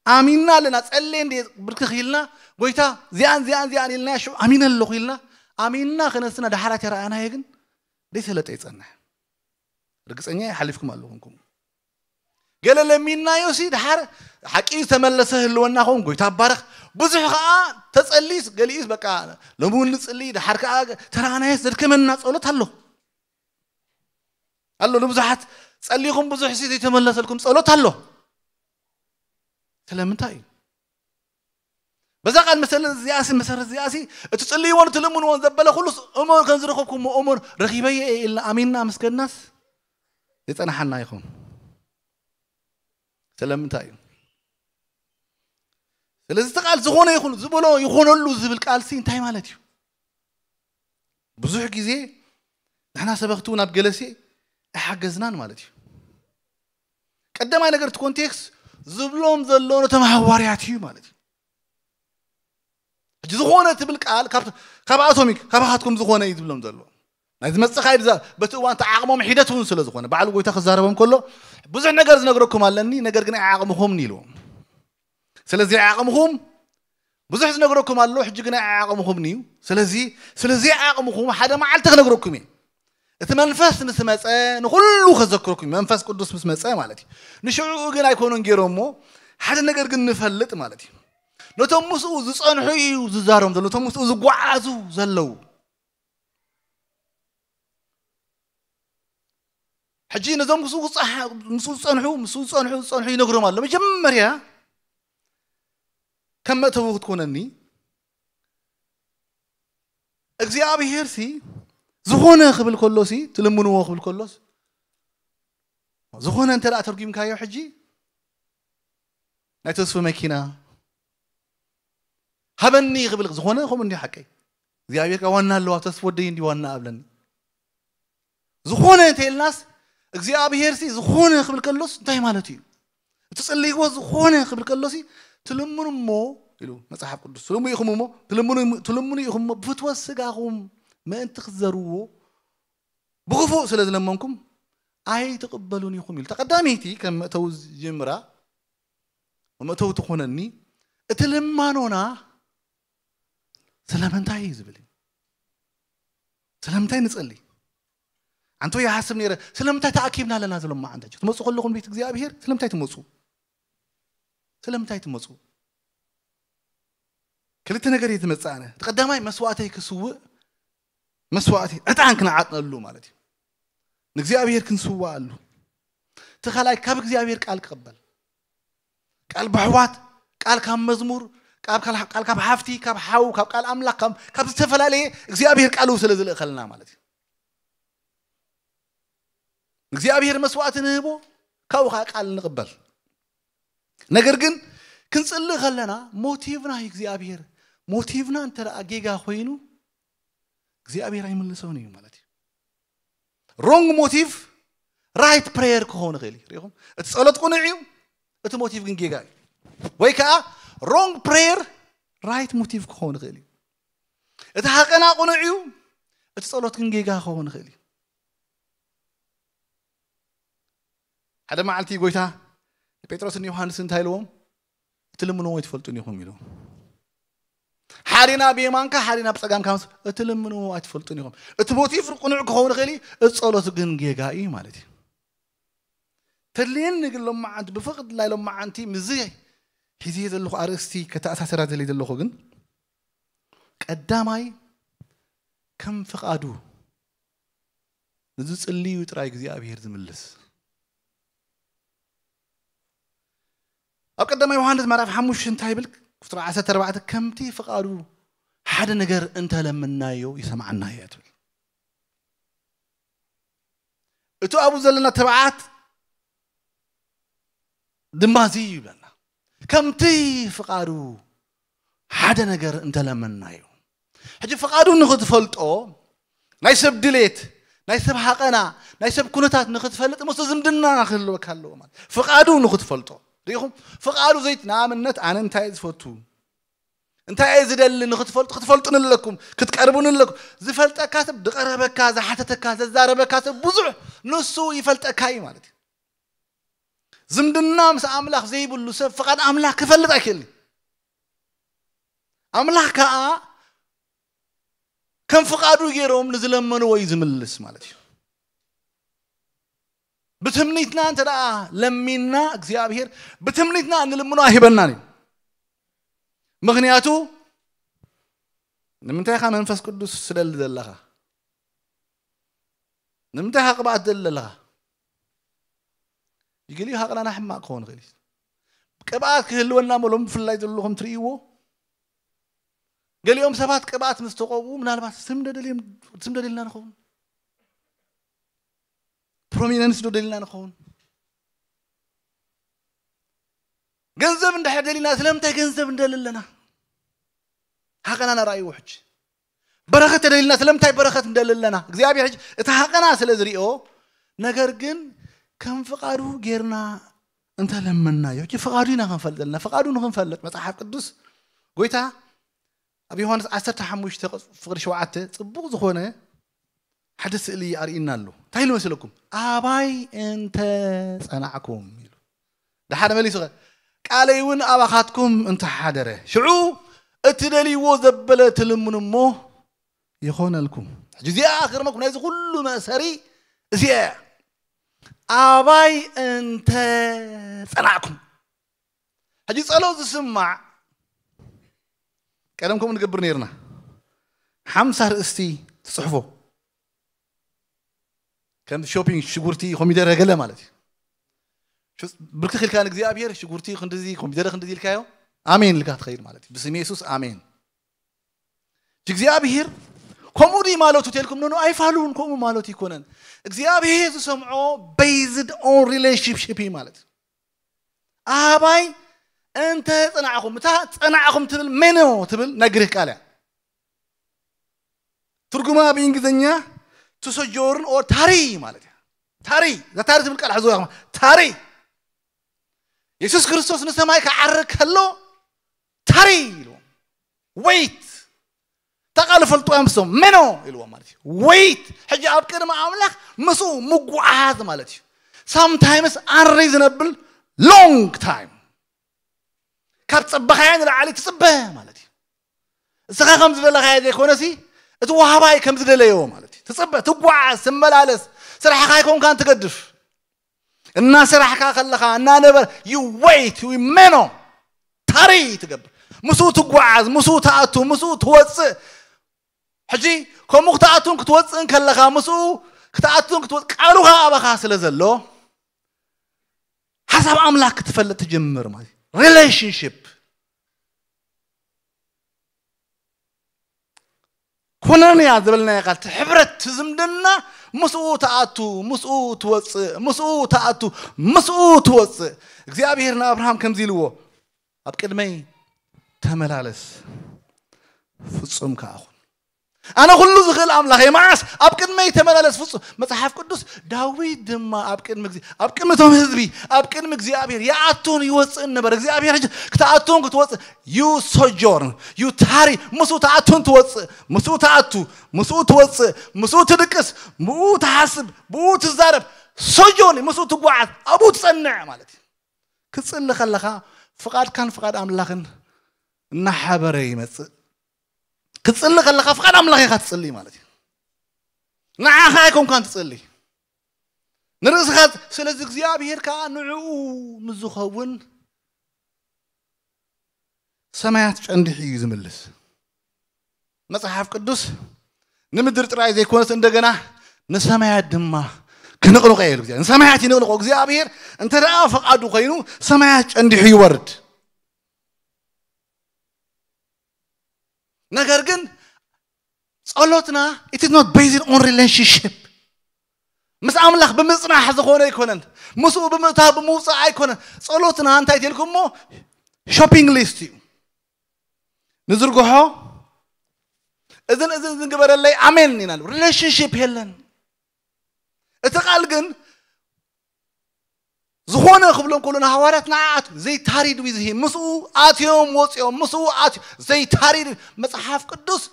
ኣሚንና ኣለና ጸሌ እንደ ብርክኽ ኢልና ጎይታ ዚኣን ዚኣን ዚኣን ኢልና ሽዑ ኣሚነ ኣለኹ ኢልና ኣሚንና ክነስና ድሓራት የረኣናዮ ግን ደይሰለጠ ይጸንሕ ርግጸኛ ይሓሊፍኩም ኣለኹም ገለ ለሚንናዮ ሲ ድሓር ሓቂ ዝተመለሰ ህልወና ኸውን ጎይታ ባረኽ ብዙሕ ከዓ ተጸሊስ ገሊኡስ በቃ ሎሚ እውን ንጽሊ ድሓር ከዓ ተራእናየስ ዘድከመና ጸሎት ኣሎ ኣሎ ንብዙሓት ጸሊኹም ብዙሕ ሲ ዘይተመለሰልኩም ጸሎት ኣሎ ስለምንታይ እዩ በዛ ቃል መሰረት እዚኣሲ መሰረት እዚኣሲ እቲ ጽልይዎን እቲ ልምንዎን ዘበለ ኩሉስ እሞ ከም ዝረኸብኩሞ እሞ ረኺበየ እየ ኢልና ኣሚንና ምስ ከድናስ ይጸናሓና ይኸውን ስለምንታይ እዩ ስለዚ እቲ ቃል ዝኾነ ይኹን ዝበሎ ይኾነሉ ዝብል ቃልሲ እንታይ ማለት እዩ ብዙሕ ግዜ ንሕና ሰበኽቲ እውን ኣብ ገለሲ ኣይሓገዝናን ማለት እዩ ቀዳማይ ነገር እቲ ኮንቴክስት ዝብሎም ዘሎ ነቶም ሃዋርያት እዩ ማለት እዩ ሕጂ ዝኾነ ትብል ቃል ካብኣቶም እዩ ካባኻትኩም ዝኾነ እዩ ዝብሎም ዘሎ ናይ ዝመፅእ ካይድ በቲ እዋን ተዓቕሞም ሒደት እውን ስለ ዝኾነ ባዕሉ ጎይታ ክዛረቦም ከሎ ብዙሕ ነገር ዝነግረኩም ኣለኒ ነገር ግን ኣይዓቕምኹምን ኢልዎም ስለዚ ኣይዓቕምኹም ብዙሕ ዝነግረኩም ኣሎ ሕጂ ግን ኣይዓቕምኹምን እዩ ስለዚ ስለዚ ኣይዓቕምኹም ሓደ መዓልቲ ክነግረኩም እየ እቲ መንፈስ ምስ መፀ ንኩሉ ከዘክረኩም እዩ መንፈስ ቅዱስ ምስ መፀ ማለት እዩ ንሽዕኡ ግን ኣይኮኑን ገይሮሞ ሓደ ነገር ግን ንፈልጥ ማለት እዩ ነቶም ምስኡ ዝፀንሑ እዩ ዝዛረም ዘሎ ነቶም ምስኡ ዝጓዓዙ ዘለዉ ሕጂ ነዞም ምስኡ ዝፀንሑ ምስኡ ዝፀንሑ ዝፀንሑ ይነግሮም ኣሎ መጀመርያ ከም መእተዊ ክትኮነኒ እግዚኣብሔር ሲ ዝኾነ ክብል ከሎ ሲ ትልምንዎ ክብል ከሎስ ዝኾነ እንተ ደኣ ተርጉምካዮ ሕጂ ናይ ተስፉ መኪና ሃበኒ ክብል ዝኾነ ከምኡ እንዲ ሓቀይ እግዚኣብሔር ዋና ኣለዋ ተስፉ ወደይ እንዲ ዋና ኣብለኒ ዝኾነ እንተ ኢልናስ እግዚኣብሔር ሲ ዝኾነ ክብል ከሎስ እንታይ ማለት እዩ እቲ ጽልይዎ ዝኾነ ክብል ከሎሲ ትልምኑ እሞ ኢሉ መጽሓፍ ቅዱስ ትልምኑ ኢኹም እሞ ትልምኑ ኢኹም እሞ ብፍትወት ስጋኹም ምእንቲ ክትዘርዎ ብኽፉእ ስለ ዝለመንኩም ኣይትቕበሉን ኢኹም ኢሉ ተቐዳመይቲ ከም መእተዊ ዝጅምራ መእተዊ ትኾነኒ እቲ ልማኖና ስለምንታይ እዩ ዝብል እዩ። ስለምንታይ ንጸሊ? ኣንቶ ይሓስብ ነይረ፣ ስለምንታይ ተኣኪብና ኣለና ዘሎ መዓንታ ትመፁ ከለኹም ቤት እግዚኣብሔር ስለምንታይ ትመፁ? ስለምንታይ ትመፁ? ክልተ ነገር እዩ ዝመፅኣነ። እቲ ቀዳማይ መስዋእተይ ክስውእ፣ መስዋእቲ ዕጣን ክነዓጥነሉ ማለት እዩ። ንእግዚኣብሔር ክንስዋኣሉ። እቲ ካልኣይ ካብ እግዚኣብሔር ቃል ክቕበል፣ ቃል ብሕዋት፣ ቃል ካብ መዝሙር፣ ቃል ካብ ሓፍቲ፣ ካብ ሓው፣ ካብ ቃል ኣምላኽ፣ ካብ ዝተፈላለየ እግዚኣብሔር ቃሉ ስለ ዝልእኸልና ማለት እዩ። እግዚኣብሔር መስዋእቲ ንህቦ፣ ካብኡ ከዓ ቃል ንቕበል። ነገር ግን ክንጽልእ ከለና ሞቲቭና እግዚኣብሔር፣ ሞቲቭና እንተ ደኣ ጌጋ ኮይኑ እግዚኣብሔር ኣይምልሶን እዩ ማለት እዩ። ሮንግ ሞቲቭ ራይት ፕሬየር ክኸውን ይኽእል እዩ። ሪኢኹም? እቲ ጸሎት ቅኑዕ እዩ፣ እቲ ሞቲቭ ግን ጌጋ እዩ። ወይ ከዓ ሮንግ ፕሬየር ራይት ሞቲቭ ክኸውን ይኽእል እዩ። እቲ ሃቀና ቅኑዕ እዩ፣ እቲ ጸሎት ግን ጌጋ ክኸውን ይኽእል እዩ። ሓደ መዓልቲ ጎይታ ንጴጥሮስን ዮሃንስ እንታይ ኢልዎም? እትልምንዎ ኣይትፈልጡን ኢኹም ኢሉ። ሓዲና ብየማንካ ሓዲና ብጸጋምካ ምስ እትልምንዎ ኣይትፈልጡን ኢኹም። እቲ ሞቲቭ ቅኑዕ ክኸውን ይኽእል እዩ፣ እቲ ጸሎት ግን ጌጋ እዩ ማለት እዩ። ተድልየኒ ግን ሎማዓንቲ ብፍቕድ ላይ ሎማዓንቲ ምዚ ሒዜ ዘለኹ ኣርእስቲ ከተኣሳሰራ ዘለ ዘለኹ ግን ቀዳማይ ከም ፍቓዱ ንዝጽልዩ ጥራይ እግዚኣብሔር ዝምልስ። ኣብ ቀዳማይ ዮሃንስ ምዕራፍ ሓሙሽተ እንታይ ይብል? ቁጽሪ ዓሰርተ ኣርባዕተ ከምቲ ፍቓዱ ሓደ ነገር እንተለምናዮ ይሰምዓና እዩ ትብል። እቱ ኣብኡ ዘለና ተባዓት ድማ እዚ ይብለና። ከምቲ ፍቓዱ ሓደ ነገር እንተለመናዮ። ሕጂ ፍቓዱ ንኽትፈልጦ ናይ ሰብ ድሌት፣ ናይ ሰብ ሃቐና፣ ናይ ሰብ ኩነታት ንኽትፈልጥ ምስ ዝምድና ክህልወካ ኣለዎ ማለት። ፍቓዱ ንኽትፈልጦ። ሪኢኹም? ፍቓዱ ዘይት-፣ ንኣብነት ኣነ እንታይ እየ ዝፈቱ? እንታይ እየ ዝደሊ ንኽትፈልጡ፣ ክትፈልጡን ኣለኩም፣ ክትቀርቡን ኣለኩም። ዝፈልጠካ ሰብ፣ ዝቐረበካ፣ ዝሓተተካ፣ ዘዛረበካ ሰብ ብዙሕ ንሱ ይፈልጠካ እዩ ማለት እዩ። ዝምድና ምስ ኣምላኽ ዘይብሉ ሰብ ፍቓድ ኣምላኽ ክፈልጥ ኣይክእልን። ኣምላኽ ከኣ ከም ፍቓዱ ገይሮም ንዝለመንዎ እዩ ዝምልስ ማለት እዩ። ብትምኒትና እንተ ደኣ ለሚንና እግዚኣብሔር ብትምኒትና እንልምኖ ኣይህበናን እዩ። ምኽንያቱ ንምንታይ ኢኻ መንፈስ ቅዱስ ትደሊ ዘለኻ? ንምንታይ ኢኻ ቅብኣት ትደሊ ዘለኻ? ገሊኡ ሃቕናና ሕማቕ ክኸውን ይኽእል እዩ። ቅብኣት ክህልወና እሞ ሎም ብፍላይ ዘለኹም ትርእይዎ ገሊኦም ሰባት ቅብኣት ምስ ተቐብኡ ምናልባት ስም ዶ ደልዮም-፣ ስም ዶ ደልና ንኸውን? ፕሮሚነንስ ዶ ደልና ንኸውን? ገንዘብ እንድሕር ደሊና ስለምንታይ ገንዘብ እንደሊ ኣለና? ሃቐና ንርኣይዎ ሕጂ። በረኸት ተደሊና ስለምንታይ በረኸት እንደሊ ኣለና? እግዚኣብሔር ሕጂ እቲ ሃቐና ስለ ዝሪኦ፣ ነገር ግን ከም ፍቓዱ ጌርና እንተለመናዮ፣ ሕጂ ፍቓዱ ኢና ክንፈልጥ ዘለና። ፍቓዱ ንኽንፈልጥ መጽሓፍ ቅዱስ ጎይታ ኣብ ዮሃንስ ዓሰርተ ሓሙሽተ ፍቕዲ ሸውዓተ ጽቡቕ ዝኾነ ሓደ ስእሊ ኣርእዩና ኣሎ። እንታይ ኢሉ መሰለኩም? ኣባይ እንተ ጸናዕኩም ኢሉ። ደሓር መሊሱ ኸ? ቃለይ እውን ኣባኻትኩም እንተ ሓደረ። ሽዑ እትደልይዎ ዘበለ ትልምኑ እሞ ይኾነልኩም። ሕጂ እዚኣ ክርመኩም ናይዚ ኩሉ መእሰሪ እዚኣ እያ። ኣባይ እንተ ጸናዕኩም። ሕጂ ጸሎት ዝስማዕ ቀደም ከምኡ ንገብር ነይርና። ሓምሳ ርእስቲ ትጽሕፎ። ከም ሾፒንግ ሽጉርቲ፣ ኮሚደረ ገለ ማለት እዩ። ሽ-፣ ብርክኽ ኢልካ ንእግዚኣብሔር ሽጉርቲ ክንድዚ፣ ኮሚደረ ክንድዚ ኢልካዮ፣ ኣሜን ኢልካ ትኸይድ ማለት እዩ። ብስም የሱስ ኣሜን። እግዚኣብሔር ከምኡ ድዩ ማለቱ ተልኩም? ኖ፣ ኖ፣ ኣይፋሉን፣ ከምኡ ማለቱ ይኮነን። እግዚኣብሔር ዝሰምዖ based on relationship እዩ ማለት እዩ። ኣባይ እንተ ጸናዕኹም፣ እታ ጸናዕኹም ትብል ሜኖ ትብል ናይ ግሪክ ቃል እያ። ትርጉማ ብእንግሊዝኛ to sojourn or tarry ማለት እያ። ታሪ፣ እዛ ታሪ ትብል ቃል ሕዝዋ ኢኹም። ታሪ። የሱስ ክርስቶስ ንሰማይ ክዓርግ ከሎ ታሪ ኢልዎም። ወይት። እታ ቃል ፈልጥዋ እዮም፣ ስቶም ሜኖ ኢልዎም ማለት እዩ። ወይት። ሕጂ ኣብ ቅድሚ ኣምላኽ ምስኡ ምጉዓዝ ማለት እዩ። ሳምታይምስ ኣንሪዝነብል ሎንግ ታይም። ካብ ጸበኻያ ንላዕሊ ትጽበ ማለት እዩ። እስኻ ከም ዝደለኻዮ ዘይኮነሲ፣ እቲ ወሃባይ ከም ዝደለዮ ማለት እዩ። ትጽበ፣ ትጓዓዝ፣ ትመላለስ፣ ስራሕኻ ኣይኮንካን ትገድፍ። እናሰራሕካ ከለኻ፣ እናነበር፣ you wait፣ you ሜኖ፣ ታሪ ትገብር። ምስኡ ትጓዓዝ፣ ምስኡ ትኣቱ፣ ምስኡ ትወጽእ። ሕጂ ከምኡ ክትኣቱን ክትወጽእን ከለኻ፣ ምስኡ ክትኣቱን ክትወጽእ፣ ቃሉ ኸኣ ኣባኻ ስለ ዘሎ፣ ሓሳብ ኣምላኽ ክትፈልጥ ትጅምር ማለት እዩ። ሪሌሽንሺፕ ኮነንያ ዝበልናዮ ቃል፣ እቲ ሕብረት፣ እቲ ዝምድና፣ ምስኡ ትኣቱ፣ ምስኡ ትወጽእ፣ ምስኡ ትኣቱ፣ ምስኡ ትወጽእ። እግዚኣብሔር ንኣብርሃም ከምዚ ኢልዎ፣ ኣብ ቅድመይ ተመላለስ፣ ፍጹም ከኣ ኩን። ኣነ ኩሉ ዝኽእል ኣምላኽ እየ፣ መዓስ ኣብ ቅድመይ ተመላለስ፣ ፍጹም። መጽሓፍ ቅዱስ፣ ዳዊት ድማ ኣብ ቅድሚ እግዚ-፣ ኣብ ቅድሚ እቶም ህዝቢ፣ ኣብ ቅድሚ እግዚኣብሔር ይኣቱን ይወጽእን ነበር። እግዚኣብሔር ሕጂ ክትኣቱን ክትወጽእ፣ you sojourn፣ you tarry፣ ምስኡ ትኣቱን ትወጽእ፣ ምስኡ ትኣቱ፣ ምስኡ ትወጽእ፣ ምስኡ ትድቅስ፣ ብኡ ትሓስብ፣ ብኡ ትዛረብ፣ ሶጆን፣ ምስኡ ትጓዓዝ፣ ኣብኡ ትጸንዕ ማለት እዩ። ክትጽሊ ከለኻ ፍቓድካን ፍቓድ ኣምላኽን እናሓበረ ይመጽእ። ክትጽሊ ከለኻ ፍቓድ ኣምላኽ ኢኻ ትጽሊ ማለት እዩ። ንዓኻ ኣይኮንካን ትጽሊ። ንርእስኻ፣ ስለዚ እግዚኣብሔር ከኣ ንዕኡ ምስ ዝኸውን ሰማያት ጨንዲሑ እዩ ዝምልስ። መጽሓፍ ቅዱስ ንምድሪ ጥራይ ዘይኮነስ እንደገና ንሰማያት ድማ ክንቕንቆ እዩ። እግዚኣብሔር ንሰማያት ይንቕንቆ። እግዚኣብሔር እንተ ደኣ ፈቓዱ ኮይኑ ሰማያት ጨንዲሑ ይወርድ። ነገር ግን ጸሎትና፣ it is not based on relationship። ምስ ኣምላኽ ብምጽናሕ ዝኾነ ኣይኮነን። ምስኡ ብምእታው ብምውጻእ ኣይኮነን። ጸሎትና እንታይ ትልኩሞ? ሾፒንግ ሊስት እዩ። ንዝርግሖ፣ እዝን እዝን ዝግበረለይ ኣሜን ኢና። ሪሌሽንሺፕ የለን። እቲ ቃል ግን ዝኾነ ክብሎም ከሎ ንሃዋርያት ንዓኣት ዘይታሪድ ዊዝሂ ምስኡ ኣትዮም ወፂኦም ምስኡ ኣትዮ ዘይታሪድ። መፅሓፍ ቅዱስ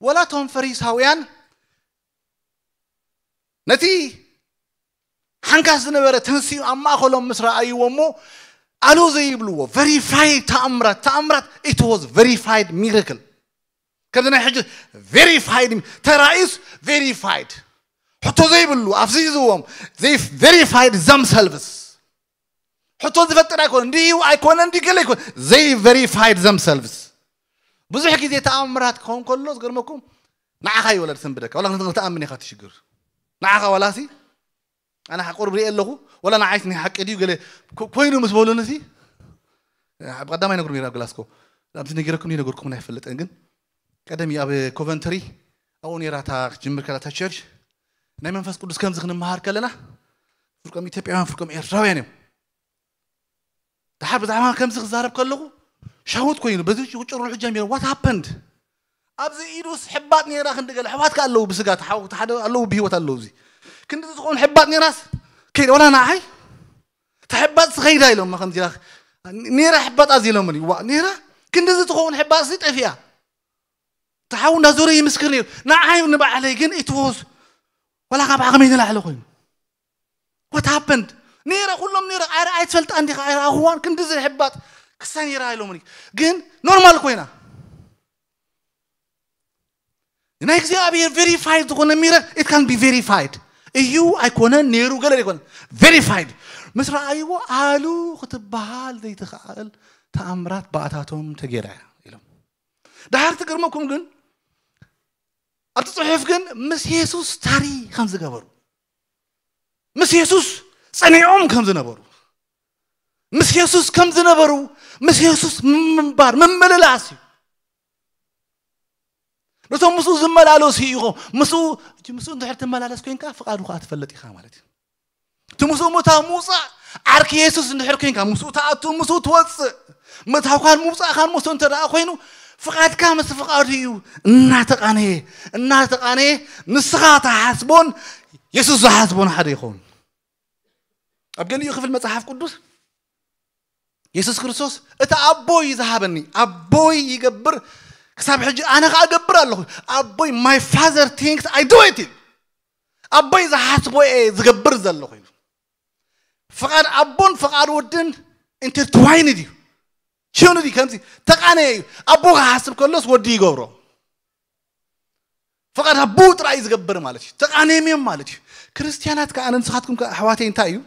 ወላ እቶም ፈሪሳውያን ነቲ ሓንካስ ዝነበረ ተንሲኡ ኣብ ማእኸሎም ምስ ረኣይዎ እሞ ኣሉ ዘይብልዎ ቨሪፋይድ ተኣምራት ተኣምራት it was verified miracle። ከምዚ ናይ ሕጂ ቨሪፋይድ ተራእዩስ ቨሪፋይድ ሕቶ ዘይብሉ ኣፍዚዝዎም። They verified themselves። ሕቶ ዝፈጥር ኣይኮነ እንዲዩ ኣይኮነ እንዲ ገለ ኣይኮነ። They verified themselves። ብዙሕ ግዜ ተኣምራት ክኸውን ከሎ ዝገርመኩም ንዓኻ ይወለድ ሰንብደካ ዋላ ክትኣምን ኢኻ ትሽግር። ንዓኻ ዋላሲ ኣነ ሓቆር ብሪኤ ኣለኹ። ወላ ንዓይስ ናይ ሓቂ ድዩ ገለ ኮ- ኮይኑ ምስ በሉኒ ሲ ኣብ ቀዳማይ ነግሩ ነራ ግላስኮ ኣብዚ ነጊረኩም ይነገርኩም ኣይፈልጥን። ግን ቀደም ኣብ ኮቨንተሪ ኣብኡ ነራ እታ ክትጅምር ከላ እታ ቸርች ናይ መንፈስ ቅዱስ ከምዚ ክንመሃር ከለና ፍርቆም ኢትዮጵያውያን ፍርቆም ኤርትራውያን እዮም። ድሓር ብዛዕባ ከምዚ ክዛረብ ከለኹ ሻውት ኮይኑ በዚ ጭሩሩ ጀሚሩ what happened ኣብዚ ኢዱስ ሕባጥ ነራ ክንዲ ገለ ኣሕዋትካ ኣለዉ ብስጋ ተሓው ሓደ ኣለዉ ብህይወት ኣለዉ እዚ ክንዲ ዝኸውን ሕባጥ ነራስ ከይደ ወላ ንዓይ ተሕባጥ ስኸይዳ ኢሎም ከምዚ ነራ ሕባጥ ኣዚ ኢሎምኒ ዋ ነራ ክንዲ እዚ ትኸውን ሕባጥ ሲ ጠፊኣ ተሓው እንዳዞረ ይምስክር ነይሩ ንዓይ ንባዕለይ ግን ኢትወዝ ወላ ካብ ዓቕመይ ንላዕሊ ኮይኑ what happened ነራ ኩሎም ነራ ኣረ ኣይትፈልጣ እንዲኻ ኣረ ኣኽዋን ክንዲ እዚ ሕባጥ ክሳ ነራ ኢሎምኒ ግን ኖርማል ኮይና ናይ እግዚኣብሔር ቬሪፋይድ ዝኾነ ሚረክ it can be verified እዩ ኣይኮነን ነይሩ ገለ ኣይኮነ ቬሪፋይድ ምስ ረኣይዎ ኣሉ ክትበሃል ዘይትኽኣል ተኣምራት ብኣታቶም ተገይራ እያ ኢሎም። ድሓር ትገርመኩም ግን ኣብቲ ፅሑፍ ግን ምስ የሱስ ታሪ ከም ዝገበሩ ምስ የሱስ ፀኒዖም ከም ዝነበሩ ምስ የሱስ ከም ዝነበሩ ምስ የሱስ ምንባር ምምልላስ እዩ። ነቶም ምስኡ ዝመላለሱ ኢኹም ምስኡ ምስኡ እንድሕር ትመላለስ ኮይንካ ፍቓዱ ከዓ ትፈልጥ ኢኻ ማለት እዩ። እቲ ምስኡ ምእታው ምውፃእ ዓርኪ የሱስ እንድሕር ኮይንካ ምስኡ ትኣቱ ምስኡ ትወፅእ ምእታውካን ምውፃእካን ምስኡ እንተ ደኣ ኮይኑ ፍቓድካ ምስ ፍቓዱ እዩ እናተቓነየ እናተቓነየ ንስኻ ትሓስቦን የሱስ ዝሓስቦን ሓደ ይኸውን። ኣብ ገሊኡ ክፍል መጽሓፍ ቅዱስ የሱስ ክርስቶስ እቲ ኣቦይ ዝሃበኒ ኣቦይ ይገብር ክሳብ ሕጂ ኣነ ከዓ እገብር ኣለኹ ኣቦይ my father thinks I do it ኣቦይ ዝሓስቦ እየ ዝገብር ዘለኹ ኢሉ። ፍቓድ ኣቦን ፍቓድ ወድን intertwined እዩ። ሽኑ ድዩ ከምዚ ተቃነየ እዩ። ኣቦ ክሓስብ ከሎስ ወዲ ይገብሮ። ፍቓድ ኣቦ ጥራይ እዩ ዝገብር ማለት እዩ። ተቃነዮም እዮም ማለት እዩ። ክርስትያናት ከኣ ንስኻትኩም ከኣ ኣሕዋተይ እንታይ እዩ?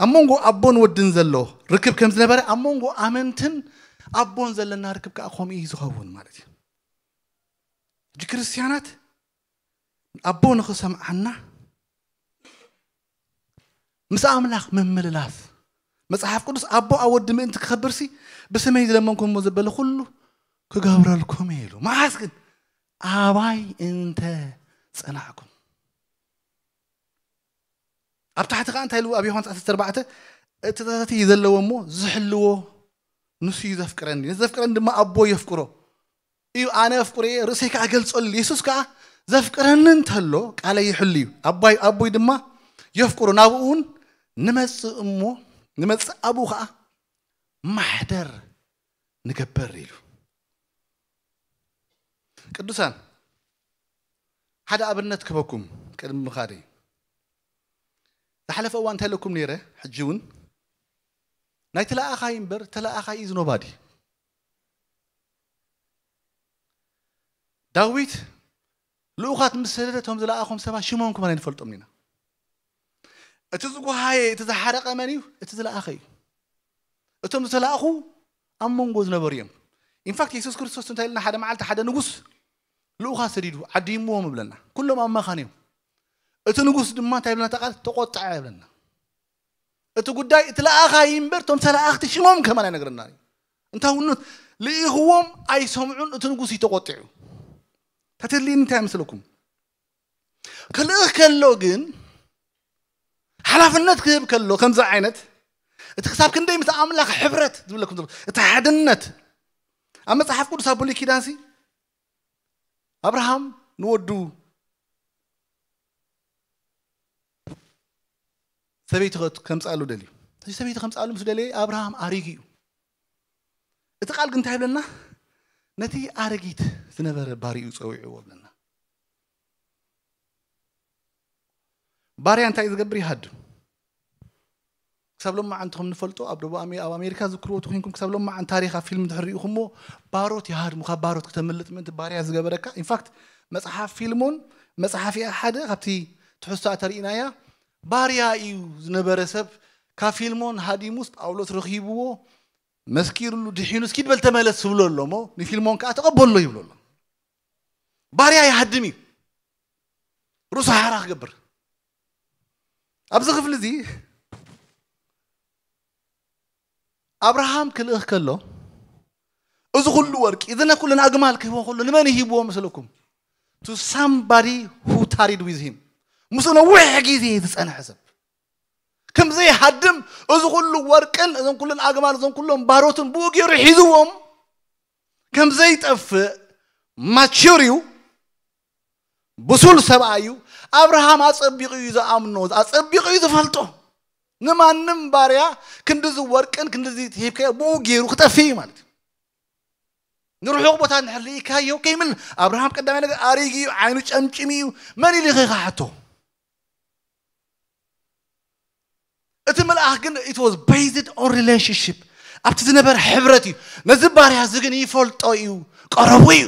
ኣብ መንጎ ኣቦን ወድን ዘሎ ርክብ ከም ዝነበረ ኣብ መንጎ ኣመንትን ኣቦን ዘለና ርክብ ከኣ ከምኡ እዩ ዝኸውን ማለት እዩ። ሕጂ ክርስትያናት ኣቦ ንኽሰምዓና ምስ ኣምላኽ ምምልላስ። መጽሓፍ ቅዱስ ኣቦ ኣብ ወዲ ምእንቲ ክኸብርሲ ብስመይ ዝለመንኩምዎ ዘበለ ኩሉ ክገብረልኩም እዩ ኢሉ። መዓስ ግን? ኣባይ እንተ ጸናዕኩም። ኣብ ታሕቲ ከኣ እንታይ ኢሉ ኣብ ዮሃንስ ዓሰርተ ኣርባዕተ፣ እቲ ተታቲ ዘለዎ እሞ ዝሕልዎ ንሱ እዩ ዘፍቅረኒ፣ ነቲ ዘፍቅረኒ ድማ ኣቦ የፍቅሮ እዩ፣ ኣነ ኣፍቅሮ እየ፣ ርእሰይ ከኣ ገልጸሉ። የሱስ ከኣ ዘፍቅረኒ እንተሎ ቃለይ ይሕሉ እዩ፣ ኣባይ ኣቦይ ድማ የፍቅሮ፣ ናብኡ እውን ንመጽእ እሞ ንመጽእ ኣብኡ ከኣ ማሕደር ንገብር ኢሉ። ቅዱሳን፣ ሓደ ኣብነት ክበኩም ቅድሚ ምኻደይ። ዝሓለፈ እዋን እንታይ ኢለኩም ነይረ? ሕጂ እውን ናይ ተለኣኻይ እምበር ተለኣኻይ ኢዝ ኖባዲ። ዳዊት ልኡኻት ምስ ሰደደ እቶም ዝለኣኾም ሰባት ሽሞም ከማን ኣይንፈልጦም ኢና። እቲ ዝጓሃየ፣ እቲ ዝሓረቐ መን እዩ? እቲ ዝለኣኸ እዩ። እቶም ዝተላእኹ ኣብ መንጎ ዝነበሩ እዮም። ኢንፋክት የሱስ ክርስቶስ እንታይ ኢልና፣ ሓደ መዓልቲ ሓደ ንጉስ ልኡኻት ሰዲዱ ዓዲምዎም ይብለና። ኩሎም ኣብ መኻን እዮም። እቲ ንጉስ ድማ እንታይ ይብለና? እታ ቃል ተቆጠዐ ይብለና። እቲ ጉዳይ እቲ ለኣኻ እዩ እምበር እቶም ተለኣኽቲ ሽሞም ከማን ኣይነግረና እዩ። እንታይ ውኑት ልኢኽዎም ኣይሰምዑን፣ እቲ ንጉስ እዩ ተቆጢዑ። ተትልይኒ እንታይ ይመስለኩም? ክልእኽ ከሎ ግን ሓላፍነት ክህብ ከሎ ከምዚ ዓይነት እቲ ክሳብ ክንደይ ምስ ኣምላኽ ሕብረት ዝብለኩም ዘሎ እቲ ሓድነት ኣብ መጽሓፍ ቅዱስ ኣብ ብሉይ ኪዳንሲ ኣብርሃም ንወዱ ሰበይቲ ከ-፣ ከምጽኣሉ ደልዩ። እቲ ሰበይቲ ከምጽኣሉ ምስ ደለየ ኣብርሃም ኣሪጉ እዩ። እቲ ቃል ግን እንታይ ይብለና? ነቲ ኣረጊት ዝነበረ ባሪኡ ጸዊዕዎ ብለና። ባርያ እንታይ ዝገብር ይሃድም። ክሳብ ሎማዓንቲ ከም ንፈልጦ ኣብ ደቡብ ኣሜ-፣ ኣብ ኣሜሪካ ዝክርዎ ተኮይንኩም ክሳብ ሎማዓንቲ ታሪኽ ኣብ ፊልም እንድሕር ሪኢኹሞ ባሮት ይሃድሙ። ካብ ባሮት ክተምልጥ ምእንቲ ባርያ ዝገበረካ። ኢንፋክት መጽሓፍ ፊልሞን መጽሓፍ እያ ሓደ ካብቲ ትሕዝቶኣ ተሪኢናያ። ባርያ እዩ ዝነበረ ሰብ ካብ ፊልሞን ሃዲሙስ ጳውሎስ ረኺብዎ መስኪርሉ ድሒኑ እስኪ በል ተመለስ ትብሎ ኣሎ እሞ ንፊልሞን ከዓ ተቐበሎ ይብሎ ኣሎ። ባርያ ይሃድም እዩ። ርእሱ ሓራ ክገብር። ኣብዚ ክፍሊ እዚ ኣብርሃም ክልእኽ ከሎ እዚ ኩሉ ወርቂ፣ እዘን ኩለን ኣግማል ክህቦ ከሎ ንመን ይሂብዎ መስለኩም? To somebody who tarried with him። ምስኡ ነዊሕ ግዜ ዝጸንሐ ሰብ። ከም ዘይሃድም እዚ ኩሉ ወርቅን እዞን ኩለን ኣግማል እዞን ኩሎም ባሮትን ብኡ ገይሩ ሒዝዎም ከም ዘይጠፍእ ማቹር እዩ። ብሱል ሰብኣይ እዩ። ኣብርሃም ኣጸቢቑ እዩ ዝኣምኖ፣ ኣጸቢቑ እዩ ዝፈልጦ። ንማንም ባርያ ክንድዚ ወርቅን ክንድዚ ሂብካዮ ብኡ ገይሩ ክጠፍእ እዩ ማለት እዩ። ንርሑቕ ቦታ እንድሕር ልኢካዮ ከይምል ኣብርሃም ቀዳማይ ነገር ኣሪጉ እዩ፣ ዓይኑ ጨምጭሚ እዩ። መን ኢሉ ኢኻ ሓቶ? እቲ መልኣኽ ግን it was based on relationship፣ ኣብቲ ዝነበረ ሕብረት እዩ። ነዚ ባርያ እዚ ግን ይፈልጦ እዩ፣ ቀረቡ እዩ፣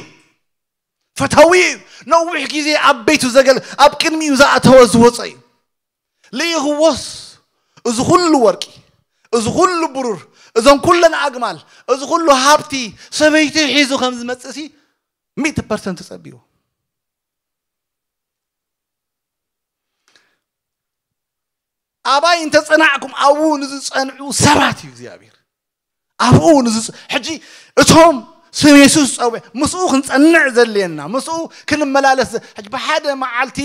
ፈታዊ እዩ። ነዊሕ ግዜ ኣብ ቤቱ ዘገል ኣብ ቅድሚኡ ዝኣተወ ዝወፀ እዩ። ልኢኽዎስ እዚ ኩሉ ወርቂ፣ እዚ ኩሉ ብሩር፣ እዞን ኩለን ኣግማል፣ እዚ ኩሉ ሃብቲ ሰበይቲ ሒዙ ከም ዝመፅእ ሲ ሚእቲ ፐርሰንት ትፀብይዎ። ኣባይ እንተጸናዕኩም ኣብኡ ንዝጸንዑ ሰባት እዩ እግዚኣብሔር። ኣብኡ ንዝጸ-፣ ሕጂ እቶም ስም የሱስ ዝጸውዕ ምስኡ ክንጸንዕ ዘድልየና፣ ምስኡ ክንመላለስ ዘ-፣ ሕጂ ብሓደ መዓልቲ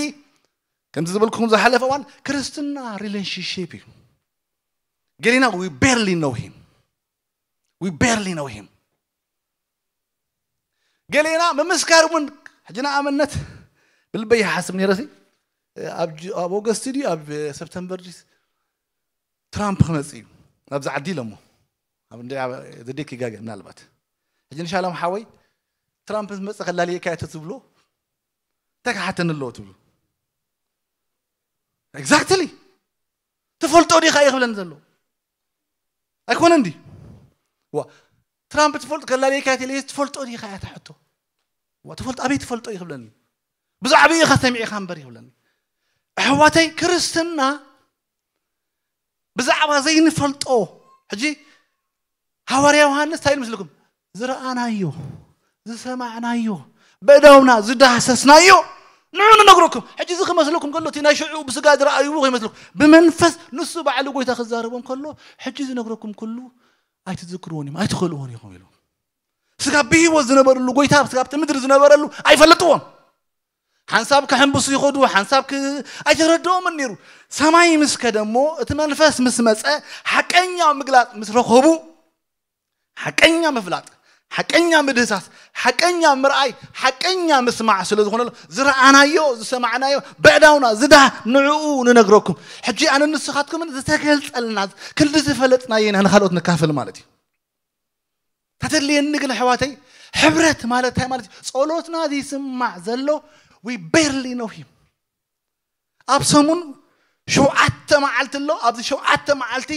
ከምቲ ዝበልኩኹም ዝሓለፈ እዋን ክርስትና ሪሌሽንሺፕ እዩ። ገሊና we barely know him. We barely know him. ገሌና ምምስካር እውን ሕጂ ንኣብነት ብልበይ ይሓስብ ነይረ ሲ ኣብ ጅ-፣ ኣብ ኦገስት ድዩ ኣብ ሰፕተምበር ድዩ ትራምፕ ክመጽእ እዩ ኣብዚ ዓዲ ኢሎሞ። ኣብ እንደ ዘዴክ ይጋገ ምናልባት ሕጂ ንሻሎም ሓወይ ትራምፕ ዝመጽእ ከላልየካ እየ ተትብሎ እንታይ ክሓተኒ ኣለዎ ትብሉ? ኤግዛክትሊ ትፈልጦ ዲኻ እዩ ክብለኒ ዘሎ ኣይኮነን ድዩ? ዋ ትራምፕ ትፈልጦ ከላልየካ ኢለ ትፈልጦ ዲኻ እያ ትሕቶ። እዋ ትፈልጦ ኣበይ ትፈልጦ እዩ ክብለኒ። ብዛዕባ ኢኻ ሰሚዕኻ እምበር ይብለኒ። ኣሕዋተይ ክርስትና ብዛዕባ ዘይንፈልጦ ሕጂ ሃዋርያ ዮሃንስ እንታይ ኢሉ ምስልኩም ዝረኣናዮ ዝሰማዕናዮ በእዳውና ዝዳህሰስናዮ ንዑ ንነግረኩም። ሕጂ እዚ ክመስለኩም ከሎ እቲ ናይ ሽዑ ብስጋ ዝረኣይዎ ከይመስለኩም ብመንፈስ ንሱ ባዕሉ ጎይታ ክዛረቦም ከሎ ሕጂ ዝነግረኩም ኩሉ ኣይትዝክርዎን እዮም ኣይትኸልዎን ኢኹም ኢሉ። ስጋ ብህይወት ዝነበረሉ ጎይታ ስጋ ኣብቲ ምድሪ ዝነበረሉ ኣይፈለጥዎን። ሓንሳብ ክሕንብሱ ይኸዱ ሓንሳብ ክ- ኣይተረድኦምን ነይሩ። ሰማይ ምስ ከደ እሞ እቲ መንፈስ ምስ መፀ ሓቀኛ ምግላፅ ምስ ረኸቡ ሓቀኛ ምፍላጥ ሓቀኛ ምድህሳስ ሓቀኛ ምርኣይ ሓቀኛ ምስማዕ ስለ ዝኾነሉ ዝረኣናዮ ዝሰማዕናዮ በዕዳውና ዝዳህ ንዕኡ ንነግረኩም። ሕጂ ኣነ ንስኻትኩምን ዝተገልፀልና ክንዲ ዝፈለጥናዮ ኢና ንካልኦት ንካፈል ማለት እዩ። ተተድልየኒ ግን ኣሕዋተይ ሕብረት ማለት እንታይ ማለት እዩ? ጸሎትና ዝስማዕ ዘሎ we barely know him። ኣብ ሰሙን ሸውዓተ መዓልቲ ኣሎ። ኣብዚ ሸውዓተ መዓልቲ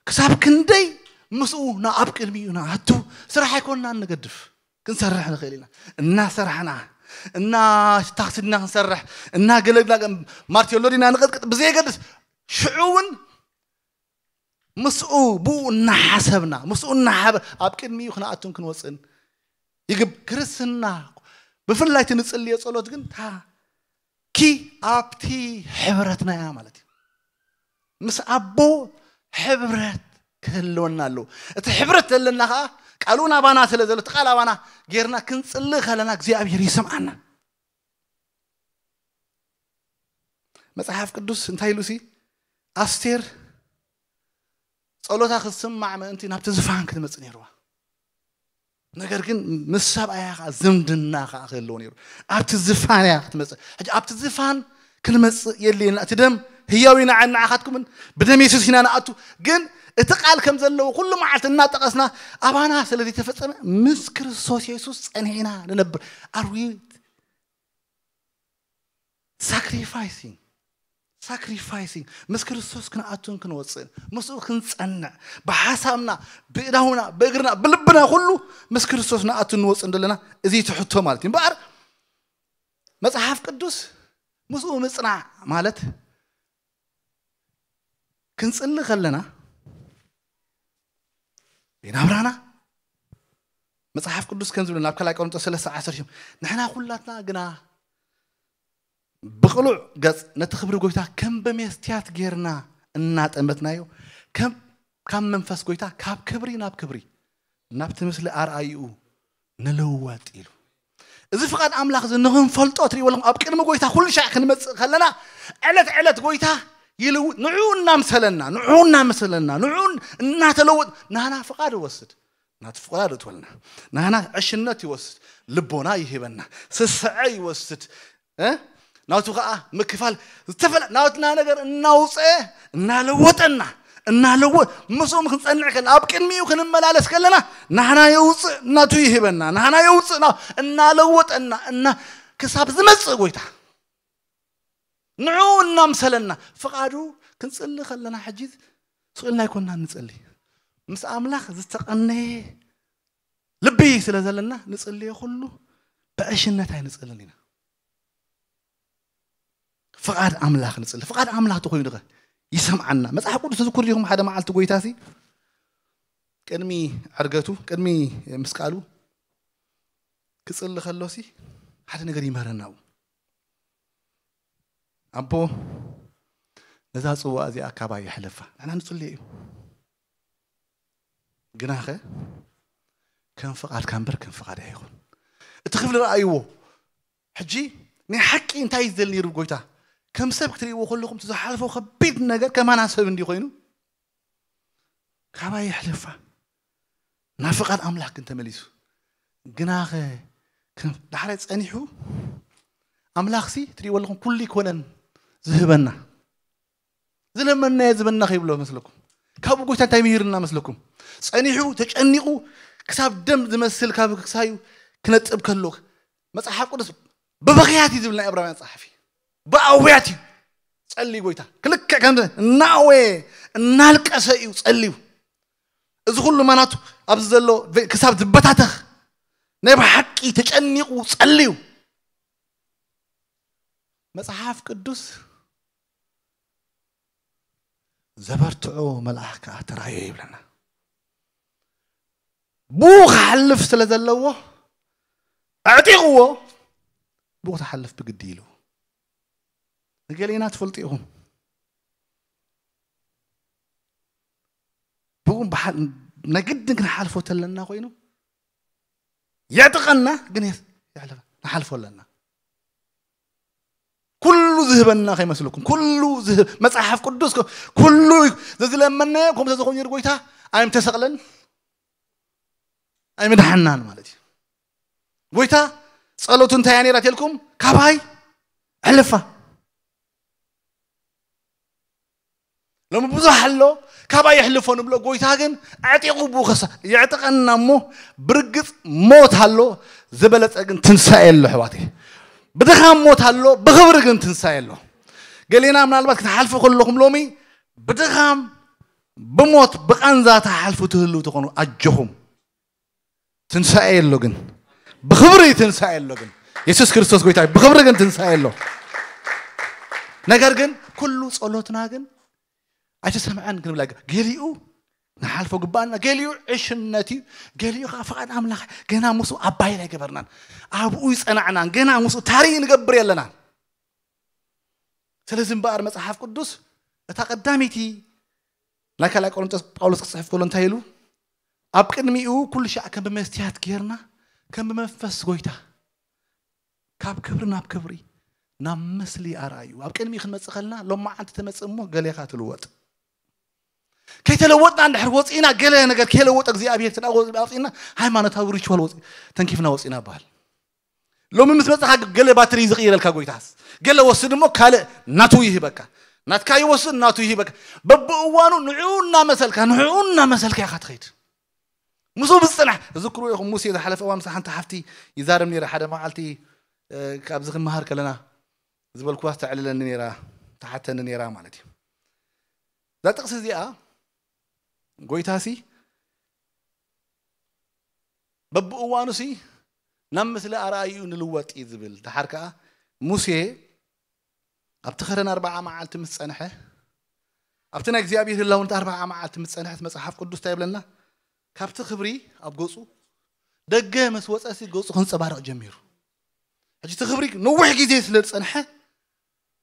ክሳብ ክንደይ ምስኡ ናብ ቅድሚኡ ንኣቱ ስራሕ ኣይኮንና ንገድፍ ክንሰርሕ ንኽእል ኢና። እናሰራሕና እና ታክሲ ድና ክንሰርሕ እናገለግላ ማርቴሎ ዲና ንቐጥቅጥ ብዘየገድስ ሽዑ እውን ምስኡ ብኡ እናሓሰብና ምስኡ እናሓበ ኣብ ቅድሚኡ ክንኣቱን ክንወፅእን ይግብ። ክርስትና ብፍላይ እቲ ንፅልዮ ፀሎት ግን ታ ኪ ኣብቲ ሕብረትና እያ ማለት እዩ። ምስ ኣቦ ሕብረት ክህልወና ኣለዎ። እቲ ሕብረት ዘለና ከዓ ቃሉ ናባና ስለ ዘሎ እቲ ቃል ኣባና ጌርና ክንፅልእ ከለና እግዚኣብሔር ይሰምዓና። መጽሓፍ ቅዱስ እንታይ ኢሉ ሲ ኣስቴር ጸሎታ ክትስማዕ ምእንቲ ናብቲ ዝፋን ክትመጽእ ነይርዋ። ነገር ግን ምስ ሰብኣያ ከዓ ዝምድና ከዓ ክህልዎ ነይሩ። ኣብቲ ዝፋን እያ ክትመጽእ። ሕጂ ኣብቲ ዝፋን ክንመጽእ የድልየና። እቲ ደም ህያው ኢና ንዓኻትኩምን ብደም የሱስ ኢና ንኣቱ። ግን እቲ ቃል ከም ዘለዎ ኩሉ መዓልቲ እናጠቐስና ኣባና ስለ ዘይተፈጸመ ምስ ክርስቶስ የሱስ ጸኒሕና ንነብር። ኣርዊት ሳክሪፋይሲንግ ሳክሪፋይሲንግ ምስ ክርስቶስ ክንኣቱን ክንወፅእን ምስኡ ክንፀንዕ ብሓሳብና ብእዳውና ብእግርና ብልብና ኩሉ ምስ ክርስቶስ ንኣቱን ንወፅእን ዘለና እዚ ትሕቶ ማለት እዩ እምበኣር መፅሓፍ ቅዱስ ምስኡ ምፅናዕ ማለት ክንፅሊ ከለና ናብራና መፅሓፍ ቅዱስ ከም ዝብለ ናብ ካልኣይ ቆሮንጦስ ሰለስተ ዓሰርተ ሽም ንሕና ኩላትና ግና ብቕሉዕ ገፅ ነቲ ክብሪ ጎይታ ከም በሜስትያት ጌርና እናጠመትናዮ ከም ካብ መንፈስ ጎይታ ካብ ክብሪ ናብ ክብሪ ናብቲ ምስሊ ኣርኣይኡ ንልወጥ ኢሉ እዚ ፍቓድ ኣምላኽ እዚ ንኽንፈልጦ ትሪእዎ ኣለኹም ኣብ ቅድሚ ጎይታ ኩሉ ሻዕ ክንመፅእ ከለና ዕለት ዕለት ጎይታ ይልውጥ ንዕኡ እናምሰለና ንዕኡ እናመሰለና ንዕኡ እናተለወጥ ናና ፍቓድ ይወስድ ናቲ ፍቓድ እትወልና ናና ዕሽነት ይወስድ ልቦና ይህበና ስስዐ ይወስድ ናቱ ከዓ ምክፋል ዝተፈለ ናትና ነገር እናውፀ እናለወጠና እናለወ ምስኦም ክንፀንዕ ከለና ኣብ ቅድሚኡ ክንመላለስ ከለና ናህና የውፅእ ናቱ ይህበና ናህና የውፅእ እናለወጠና እና ክሳብ ዝመፅእ ጎይታ ንዕኡ እናምሰለና ፍቓዱ ክንፅሊ ከለና ሕጂ ስቕ ኢልና ኣይኮንና ንፅሊ ምስ ኣምላኽ ዝተቐነየ ልቢ ስለ ዘለና ንፅልዮ ኩሉ ብዕሽነት ኣይንፅልን ኢና ፍቓድ ኣምላኽ ንፅሊ ፍቓድ ኣምላኽ ተኮይኑ ኸ ይሰምዓና መፅሓፍ ቅዱስ ዝኩር ዲኹም ሓደ መዓልቲ ጎይታ ሲ ቅድሚ ዕርገቱ ቅድሚ ምስ ቃሉ ክፅሊ ከሎ ሲ ሓደ ነገር ይምህረና ኣቦ ነዛ ፅዋ እዚኣ ካባይ የሕልፋ ንሕና ንፅልዮ እዩ ግናኸ ከም ፍቓድካ እምበር ከም ፍቓድ ኣይኹን እቲ ክፍሊ ረኣይዎ ሕጂ ናይ ሓቂ እንታይ እዩ ዝደሊ ነይሩ ጎይታ ከም ሰብ ክትርእይዎ ከለኹም ዝሓልፎ ከቢድ ነገር ከማና ሰብ እንዲ ኮይኑ ካባይ የሕልፋ ናብ ፍቓድ ኣምላኽ ግን ተመሊሱ ግናኸ ዳሕራይ ጸኒሑ ኣምላኽሲ ትርእይዎ ኣለኹም ኩሉ ይኮነን ዝህበና ዝለመናዮ ዝበና ከይብሎ መስለኩም ካብኡ ጎይታ እንታይ ምሂርና መስለኩም ጸኒሑ ተጨኒቑ ክሳብ ደም ዝመስል ካብ ክሳዩ ክነጥብ ከሎ መጽሓፍ ቅዱስ ብበኽያት እዩ ዝብል ናይ ዕብራውያን ጸሓፊ ብኣውያት እዩ ጸልዩ ጎይታ ክልክዕ ከም እናወየ እናልቀሰ እዩ ጸልዩ እዚ ኩሉ ማናቱ ኣብዚ ዘሎ ክሳብ ዝበታተኽ ናይ ብሓቂ ተጨኒቑ ጸልዩ። መጽሓፍ ቅዱስ ዘበርትዖ መልኣኽ ከኣ ተራእዮ ይብለና። ብኡ ክሓልፍ ስለ ዘለዎ ኣዕጢቕዎ፣ ብኡ ክትሓልፍ ብግዲ ኢሉ። ንገሌና ትፈልጡ ኢኹም። ብኡ ብሓ-፣ ናይ ግድን ክንሓልፎ ተለና ኮይኑ የዕጥቀና፣ ግን የስ-፣ የሕልፈ-፣ ንሓልፎ ኣለና። ኩሉ ዝህበና ከይመስለኩም፣ ኩሉ ዝህብ-፣ መጽሓፍ ቅዱስ ከ-፣ ኩሉ እዩ። ዘዝለመናዮ ከምኡ ተዝኾን ነይሩ ጎይታ ኣይምተሰቕለን ኣይምድሓናን ማለት እዩ። ጎይታ ጸሎቱ እንታይ እያ ነይራ ተልኩም? ካባይ ኣሕልፋ። ሎሚ ብዙሕ ኣሎ፣ ካባይ የሕልፎ ንብሎ፣ ጎይታ ግን ኣዕጢቑ ብኡ ከሳ-፣ የዕጥቀና እሞ፣ ብርግጽ ሞት ኣሎ፣ ዝበለጸ ግን ትንሳኤ ኣሎ ኣሕዋተይ። ብድኻም ሞት ኣሎ፣ ብኽብሪ ግን ትንሳኤ ኣሎ። ገሌና ምናልባት ክትሓልፉ ከለኹም ሎሚ ብድኻም፣ ብሞት፣ ብቃንዛ ትሓልፉ ትህልው ትኾኑ፣ ኣጆኹም። ትንሳኤ ኣሎ ግን፣ ብኽብሪ ትንሳኤ ኣሎ ግን፣ የሱስ ክርስቶስ ጎይታ እዩ። ብኽብሪ ግን ትንሳኤ ኣሎ። ነገር ግን ኩሉ ጸሎትና ግን ኣይተሰምዐን ክንብላ፣ ገሊኡ ንሓልፎ ግባኣና፣ ገሊኡ ዕሽነት እዩ፣ ገሊኡ ከዓ ፍቓድ ኣምላኽ ገና ምስኡ ኣባይድ ኣይገበርናን፣ ኣብኡ ይጸናዕናን፣ ገና ምስኡ ታሪ ንገብር የለናን። ስለዚ እምበኣር መጽሓፍ ቅዱስ እታ ቀዳመይቲ ናይ ካልኣይ ቆሮንቶስ ጳውሎስ ክጽሕፍ ከሎ እንታይ ኢሉ? ኣብ ቅድሚኡ ኩሉ ሻዕ ከም ብመስትያት ጌርና፣ ከም ብመንፈስ ጎይታ፣ ካብ ክብሪ ናብ ክብሪ፣ ናብ ምስሊ ኣርኣዩ። ኣብ ቅድሚኡ ክንመጽእ ከለና፣ ሎማዓንቲ ትመጽእ እሞ ገሌኻ ትልወጥ። ከይተለወጥና እንድሕር ወጺእና፣ ገለ ነገር ከይለወጠ እግዚኣብሔር ተዳጎ ኣውጺእና፣ ሃይማኖታዊ ሪቹዋል ወጺ-፣ ተንኪፍና ወጺእና በሃል። ሎሚ ምስ መጽኻ ገለ ባትሪ ዝቕይረልካ ጎይታስ፣ ገለ ወስድ እሞ ካልእ ናቱ ይህበካ። ናትካ ይወስድ፣ ናቱ ይህበካ። በብእዋኑ ንዕኡ እናመሰልካ፣ ንዕኡ እናመሰልካ ኢኻ ትኸይድ። ምስኡ ብዝጽናሕ፣ ትዝክሩ ኢኹም፣ ሙሴ ዝሓለፈ እዋን ምስ ሓንቲ ሓፍቲ ይዛረብ ነይረ። ሓደ መዓልቲ፣ እ፣ ካብዚ ክንመሃር ከለና ዝበልኩዋ ዝተዕልለኒ ነይራ፣ ተሓተኒ ነይራ ማለት እዩ። እዛ ጥቕሲ እዚኣ፣ ጎይታሲ በብእዋኑሲ ናብ ምስሊ ኣርኣይኡ ንልወጥ እዩ ዝብል። ደሓር ከኣ ሙሴ ኣብቲ ኸረን ኣርብዓ መዓልቲ ምስ ጸንሐ፣ ኣብቲ ናይ እግዚኣብሔር ህላውነት ኣርብዓ መዓልቲ ምስ ጸንሐ፣ እቲ መጽሓፍ ቅዱስ እንታይ ይብለና? ካብቲ ክብሪ ኣብ ገጹ ደገ ምስ ወጸሲ ገጹ ከንጸባርቕ ጀሚሩ። ሕጂ እቲ ክብሪ ነዊሕ ግዜ ስለ ዝጸንሐ፣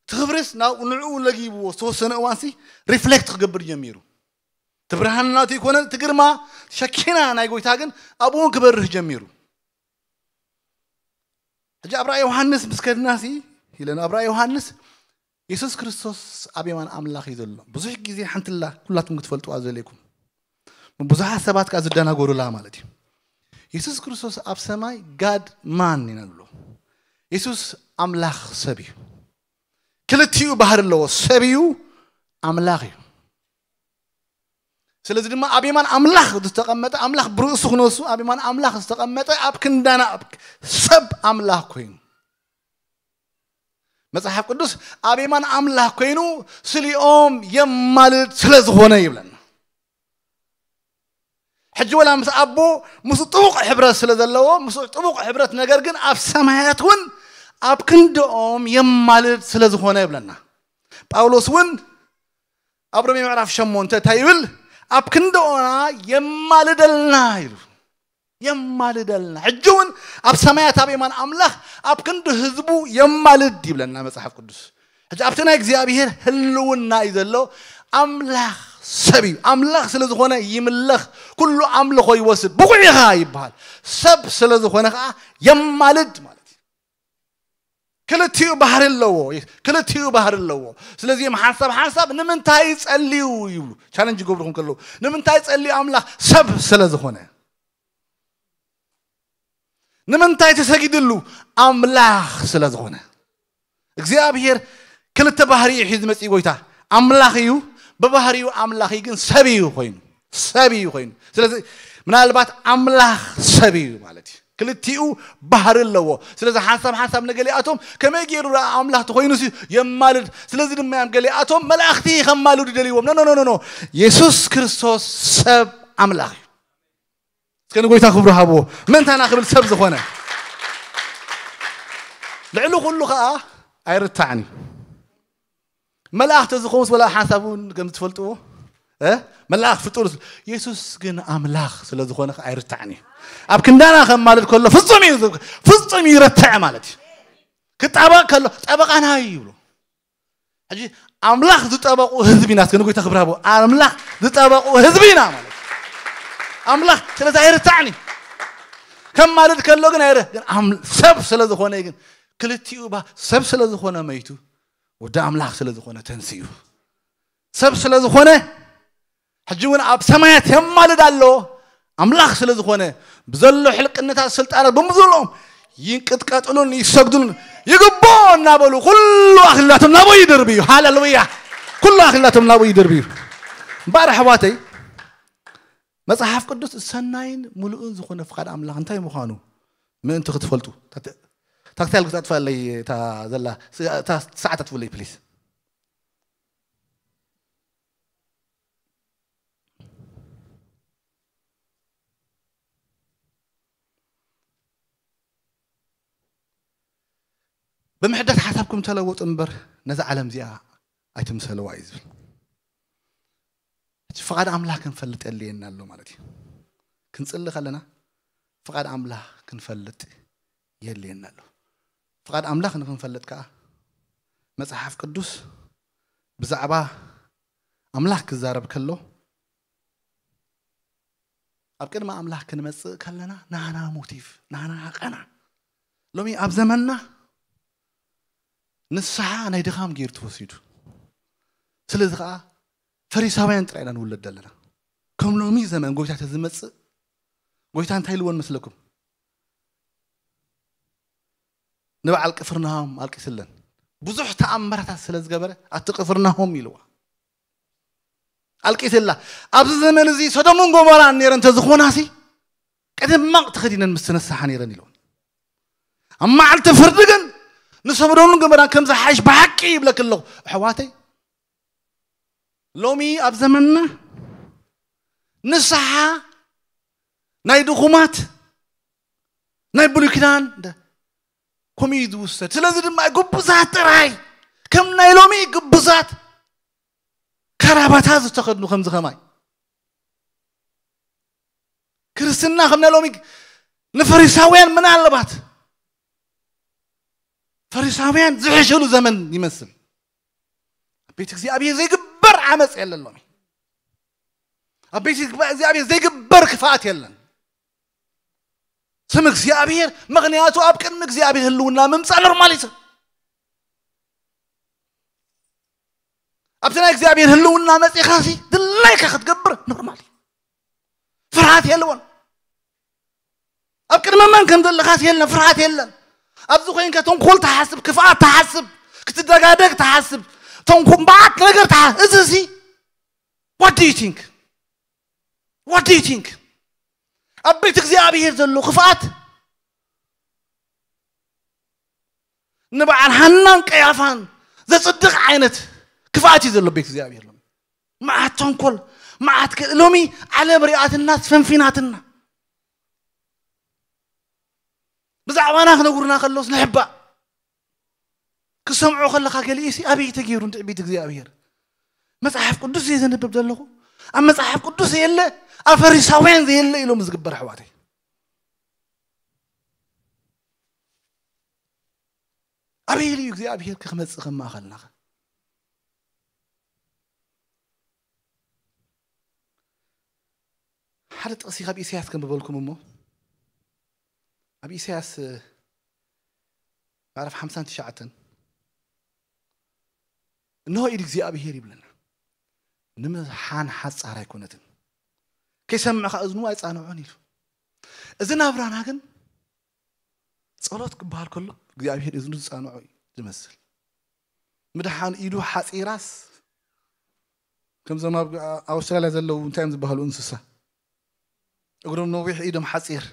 እቲ ክብሪስ ናብ ንዕኡ ለጊብዎ ዝተወሰነ እዋንሲ ሪፍሌክት ክገብር ጀሚሩ። እቲ ብርሃን ናቱ ይኮነ፣ እቲ ግርማ ሸኪና ናይ ጎይታ ግን ኣብኡ እውን ክበርህ ጀሚሩ። ሕጂ ኣብ ራእይ ዮሃንስ ምስ ከድናሲ፣ ኢለን ኣብ ራእይ ዮሃንስ፣ የሱስ ክርስቶስ ኣብ የማን ኣምላኽ እዩ ዘሎ። ብዙሕ ግዜ ሓንትላ ኩላትኩም ክትፈልጥዋ ዘልኩም። ብዙሓት ሰባት ከኣ ዝደናገሩላ ማለት እዩ። የሱስ ክርስቶስ ኣብ ሰማይ ጋድ ማን ኢና ንብሎ። የሱስ ኣምላኽ ሰብ እዩ። ክልቲኡ ባህሪ ኣለዎ። ሰብ እዩ፣ ኣምላኽ እዩ። ስለዚ ድማ ኣብ የማን ኣምላኽ ዝተቐመጠ፣ ኣምላኽ ብርእሱ ክነሱ ኣብ የማን ኣምላኽ ዝተቐመጠ፣ ኣብ ክንዳና ኣብ ሰብ ኣምላኽ ኮይኑ። መጽሓፍ ቅዱስ ኣብ የማን ኣምላኽ ኮይኑ ስሊኦም የማልድ ስለ ዝኾነ ይብለና። ሕጂ ወላ ምስ ኣቦ ምስኡ ጥቡቕ ሕብረት ስለ ዘለዎ፣ ምስኡ ጥቡቕ ሕብረት፣ ነገር ግን ኣብ ሰማያት እውን ኣብ ክንድኦም የማልድ ስለ ዝኾነ ይብለና። ጳውሎስ እውን ኣብ ሮሜ ምዕራፍ ሸሞንተ እንታይ ይብል? ኣብ ክንድኦና የማልደልና ኢሉ። የማልደልና። ሕጂ እውን ኣብ ሰማያት ኣብ የማን ኣምላኽ ኣብ ክንዲ ህዝቡ የማልድ ይብለና መጽሓፍ ቅዱስ። ሕጂ ኣብቲ ናይ እግዚኣብሔር ህልውና እዩ ዘሎ። ኣምላኽ ሰብ እዩ። ኣምላኽ ስለ ዝኾነ ይምለኽ፣ ኩሉ ኣምልኾ ይወስድ። ብቑዕ ኢኻ ይበሃል። ሰብ ስለ ዝኾነ ኸዓ የማልድ ማለት እዩ። ክልቲኡ ባህሪ ኣለዎ፣ ክልቲኡ ባህሪ ኣለዎ። ስለዚ እዮም ሓንሳብ ሓንሳብ ንምንታይ ጸልዩ ይብሉ፣ ቻለንጅ ይገብሩኹም ከለዉ፣ ንምንታይ ጸልዩ ኣምላኽ ሰብ ስለ ዝኾነ። ንምንታይ ተሰጊድሉ? ኣምላኽ ስለ ዝኾነ። እግዚኣብሔር ክልተ ባህሪ እዩ ሒዙ መጺኡ ጎይታ። ኣምላኽ እዩ፣ ብባህሪኡ ኣምላኽ እዩ፣ ግን ሰብ እዩ ኮይኑ። ሰብ እዩ ኮይኑ። ስለዚ ምናልባት ኣምላኽ ሰብ እዩ ማለት እዩ። ክልቲኡ ባህሪ ኣለዎ። ስለዚ ሓንሳብ ሓንሳብ ንገሊኣቶም ከመይ ገይሩ ደኣ ኣምላኽ ተኾይኑሲ የማልድ። ስለዚ ድማ እዮም ገሊኣቶም መላእኽቲ ከማልዱ ደልይዎም። ኖ፣ ኖ፣ ኖ፣ ኖ፣ ኖ። የሱስ ክርስቶስ ሰብ ኣምላኽ እዩ። ከንጎይታ ክብሩ ሃብዎ። ምእንታና ክብል ሰብ ዝኾነ። ልዕሊ ኩሉ ኸዓ ኣይርታዕን እዩ። መልኣኽ ተዝኾንስ ወላ ሓንሳብ እውን ከም ዝትፈልጥዎ፣ እ? መልኣኽ ፍጡር፣ የሱስ ግን ኣምላኽ ስለ ዝኾነ ኸዓ ኣይርታዕን እዩ። ኣብ ክንዳና ከማልድ ከሎ ፍጹም እዩ፣ ፍጹም እዩ፣ ይረትዕ ማለት እዩ። ክጣበቕ ከሎ ጠበቓና እዩ ይብሉ። ሕጂ ኣምላኽ ዝጠበቑ ህዝቢ ኢና፣ እስከ ንጎይታ ክብሪ ሃቦ። ኣምላኽ ዝጠበቑ ህዝቢ ኢና ማለት እዩ። ኣምላኽ ስለዚ ኣይርታዕን እዩ። ከማልድ ከሎ ግን ኣይረ-፣ ግን ኣም-፣ ሰብ ስለ ዝኾነ ግን ክልቲኡ ባ-፣ ሰብ ስለ ዝኾነ መይቱ፣ ወዲ ኣምላኽ ስለ ዝኾነ ተንሲኡ። ሰብ ስለ ዝኾነ ሕጂ እውን ኣብ ሰማያት የማልድ ኣሎ። ኣምላኽ ስለ ዝኾነ ብዘሎ ሕልቅነታት ስልጣናት ብምዝሎም ይንቅጥቀጥሉን ይሰግዱሉን ይግብኦ እናበሉ ኩሉ ኣኽሊላቶም ናብኡ ይድርብዩ። ሃሌሉያ! ኩሉ ኣኽሊላቶም ናብኡ ይድርብዩ። እምበኣር ኣሕዋተይ፣ መጽሓፍ ቅዱስ ሰናይን ምሉእን ዝኾነ ፍቓድ ኣምላኽ እንታይ ምዃኑ ምእንቲ ክትፈልጡ፣ ታክታይል ክትኣጥፋለይ እታ ዘላ፣ እታ ሰዓት ኣጥፍለይ ፕሊዝ። ብምሕዳስ ሓሳብኩም ተለወጡ እምበር ነዛ ዓለም እዚኣ ኣይትምሰልዋ እዩ ዝብል። እቲ ፍቓድ ኣምላኽ ክንፈልጥ የድልየና ኣሎ ማለት እዩ። ክንጽሊ ከለና ፍቓድ ኣምላኽ ክንፈልጥ የድልየና ኣሎ። ፍቓድ ኣምላኽ ንክንፈልጥ ከኣ መጽሓፍ ቅዱስ ብዛዕባ ኣምላኽ ክዛረብ ከሎ፣ ኣብ ቅድሚ ኣምላኽ ክንመጽእ ከለና ናህና ሞቲቭ፣ ናህና ሃቐና። ሎሚ ኣብ ዘመንና ንስሓ ናይ ድኻም ገይሩ ተወሲዱ። ስለዚ ኸኣ ፈሪሳውያን ጥራይ ኢና ንውለድ ዘለና። ከም ሎሚ ዘመን ጎይታ ተዝመጽእ፣ ጎይታ እንታይ ኢልወን መስለኩም? ንበዓል ቅፍርናሆም ኣልቂስለን። ብዙሕ ተኣምራታት ስለ ዝገበረ፣ ኣቲ ቅፍርናሆም ኢልዋ። ኣልቂስላ። ኣብዚ ዘመን እዚ ሰዶምን ጎሞራን ነይረን እንተዝኾናሲ፣ ቅድማቕ ተኸዲነን ምስ ተነስሓ ነይረን ኢልወን። ኣብ መዓልቲ ፍርዲ ግን ንሰዶምን ጎሞራን ከም ዝሓይሽ ብሓቂ ይብለኪ ኣለኹ። ኣሕዋተይ፣ ሎሚ ኣብ ዘመንና ንስሓ ናይ ድኹማት፣ ናይ ብሉይ ኪዳን ደ-፣ ከምኡ እዩ ዝውሰድ። ስለዚ ድማ ግቡዛት ጥራይ፣ ከም ናይ ሎሚ ግቡዛት ከራባታ ዝተኸድኑ ከምዚ ከማይ። ክርስትና ከም ናይ ሎሚ ንፈሪሳውያን ምናልባት ፈሪሳውያን ዝሕሸሉ ዘመን ይመስል። ኣብ ቤት እግዚኣብሔር ዘይግበር ዓመፅ የለን ሎሚ። ኣብ ቤት እግዚኣብሔር ዘይግበር ክፍኣት የለን። ስም እግዚኣብሔር፣ ምኽንያቱ ኣብ ቅድሚ እግዚኣብሔር ህልውና ምምፃእ ኖርማል እዩ። ኣብቲ ናይ እግዚኣብሔር ህልውና መፂኻሲ ድላይካ ክትገብር ኖርማል እዩ። ፍርሃት የለዎን። ኣብ ቅድሚ መን ከም ዘለኻስ የለን፣ ፍርሃት የለን። ኣብዚ ኮይንካ ተንኮል ትሓስብ፣ ክፍኣት ትሓስብ፣ ክትደጋደግ ትሓስብ፣ ተንኮል፣ መዓት ነገር ትሓ-፣ እዚ ሲ፣ what do you think? What do you think? ኣብ ቤት እግዚኣብሔር ዘሎ ክፍኣት ንበዓል ሃናን ቀያፋን ዘጽድቕ ዓይነት ክፍኣት እዩ ዘሎ ቤት እግዚኣብሔር ሎሚ። መዓት ተንኮል፣ መዓት ከ-፣ ሎሚ ዓለም ሪኣትና፣ ፈንፊናትና። ብዛዕባና ክነግሩና ከለውስ ንሕባእ። ክሰምዖ ከለኻ ገሊኡሲ ኣበይ ተገይሩ እንድዒ ቤት እግዚኣብሔር? መጽሓፍ ቅዱስ እየ ዘንብብ ዘለኹ። ኣብ መጽሓፍ ቅዱስ የለ፣ ኣብ ፈሪሳውያን ዘየለ ኢሎም ዝግበር ኣሕዋተይ። ኣበይ ኢሉ እዩ እግዚኣብሔር ክመጽእ ከም ማእኸልናኸ? ሓደ ጥቕሲ ካብ ኢሳያስ ከንብበልኩም እሞ፣ ኣብ ኢሳያስ ምዕራፍ ሓምሳን ትሽዓተን፣ "እንሆ ኢድ እግዚኣብሔር" ይብለና፣ "ንምድሓን ሓጻር ኣይኮነትን፣ ከይሰምዕ ከኣ እዝኑ ኣይጻንዖን" ኢሉ። እዚ ናብራና ግን ጸሎት ክበሃል ከሎ እግዚኣብሔር እዝኑ ዝጻንዖ እዩ ዝመስል። ምድሓን ኢዱ ሓጺራስ፣ ከምዞም ኣብ ኣውስትራልያ ዘለዉ እንታይ እዮም ዝበሃሉ እንስሳ? እግሮም ነዊሕ፣ ኢዶም ሓጺር።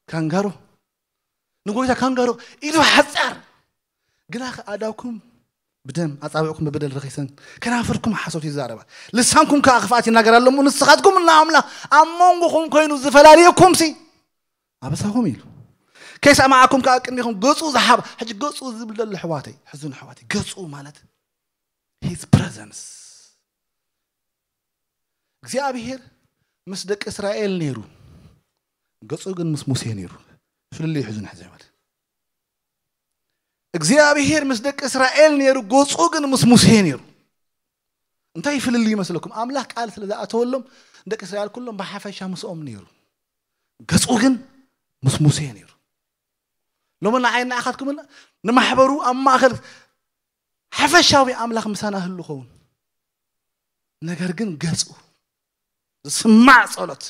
ካንጋሮ። ንጎይታ ካንጋሮ ኢዱ ሓጻር። ግና ከ ኣእዳውኩም ብደም ኣጻብዕኩም ብበደል ረኺሰን፣ ከናፍርኩም ሓሶት ይዛረባ፣ ልሳንኩም ከኣ ክፍኣት ይናገር ኣሎ እሞ፣ ንስኻትኩም እና ኣምላኽ ኣብ መንጎኹም ኮይኑ ዝፈላልየኩም ሲ ኣበሳኹም ኢሉ። ከይሰማዓኩም ከኣ ቅድሚኹም ገጹ ዝሓብ። ሕጂ ገጹ ዝብል ዘሎ ኣሕዋተይ፣ ሕዙን ኣሕዋተይ፣ ገጹ ማለት his presence። እግዚኣብሔር ምስ ደቂ እስራኤል ነይሩ፣ ገጹ ግን ምስ ሙሴ ነይሩ። ፍልልይ ሕዙን ሕዚ ይበል። እግዚኣብሔር ምስ ደቂ እስራኤል ነይሩ፣ ገጹ ግን ምስ ሙሴ ነይሩ። እንታይ ፍልልይ ይመስለኩም? ኣምላኽ ቃል ስለ ዝኣተወሎም ደቂ እስራኤል ኩሎም ብሓፈሻ ምስኦም ነይሩ፣ ገጹ ግን ምስ ሙሴ ነይሩ። ሎሚ ንዓይ ንዓኻትኩም ንማሕበሩ ኣብ ማእከል ሓፈሻዊ ኣምላኽ ምሳና ህሉ ኸውን፣ ነገር ግን ገጹ ዝስማዕ ጸሎት፣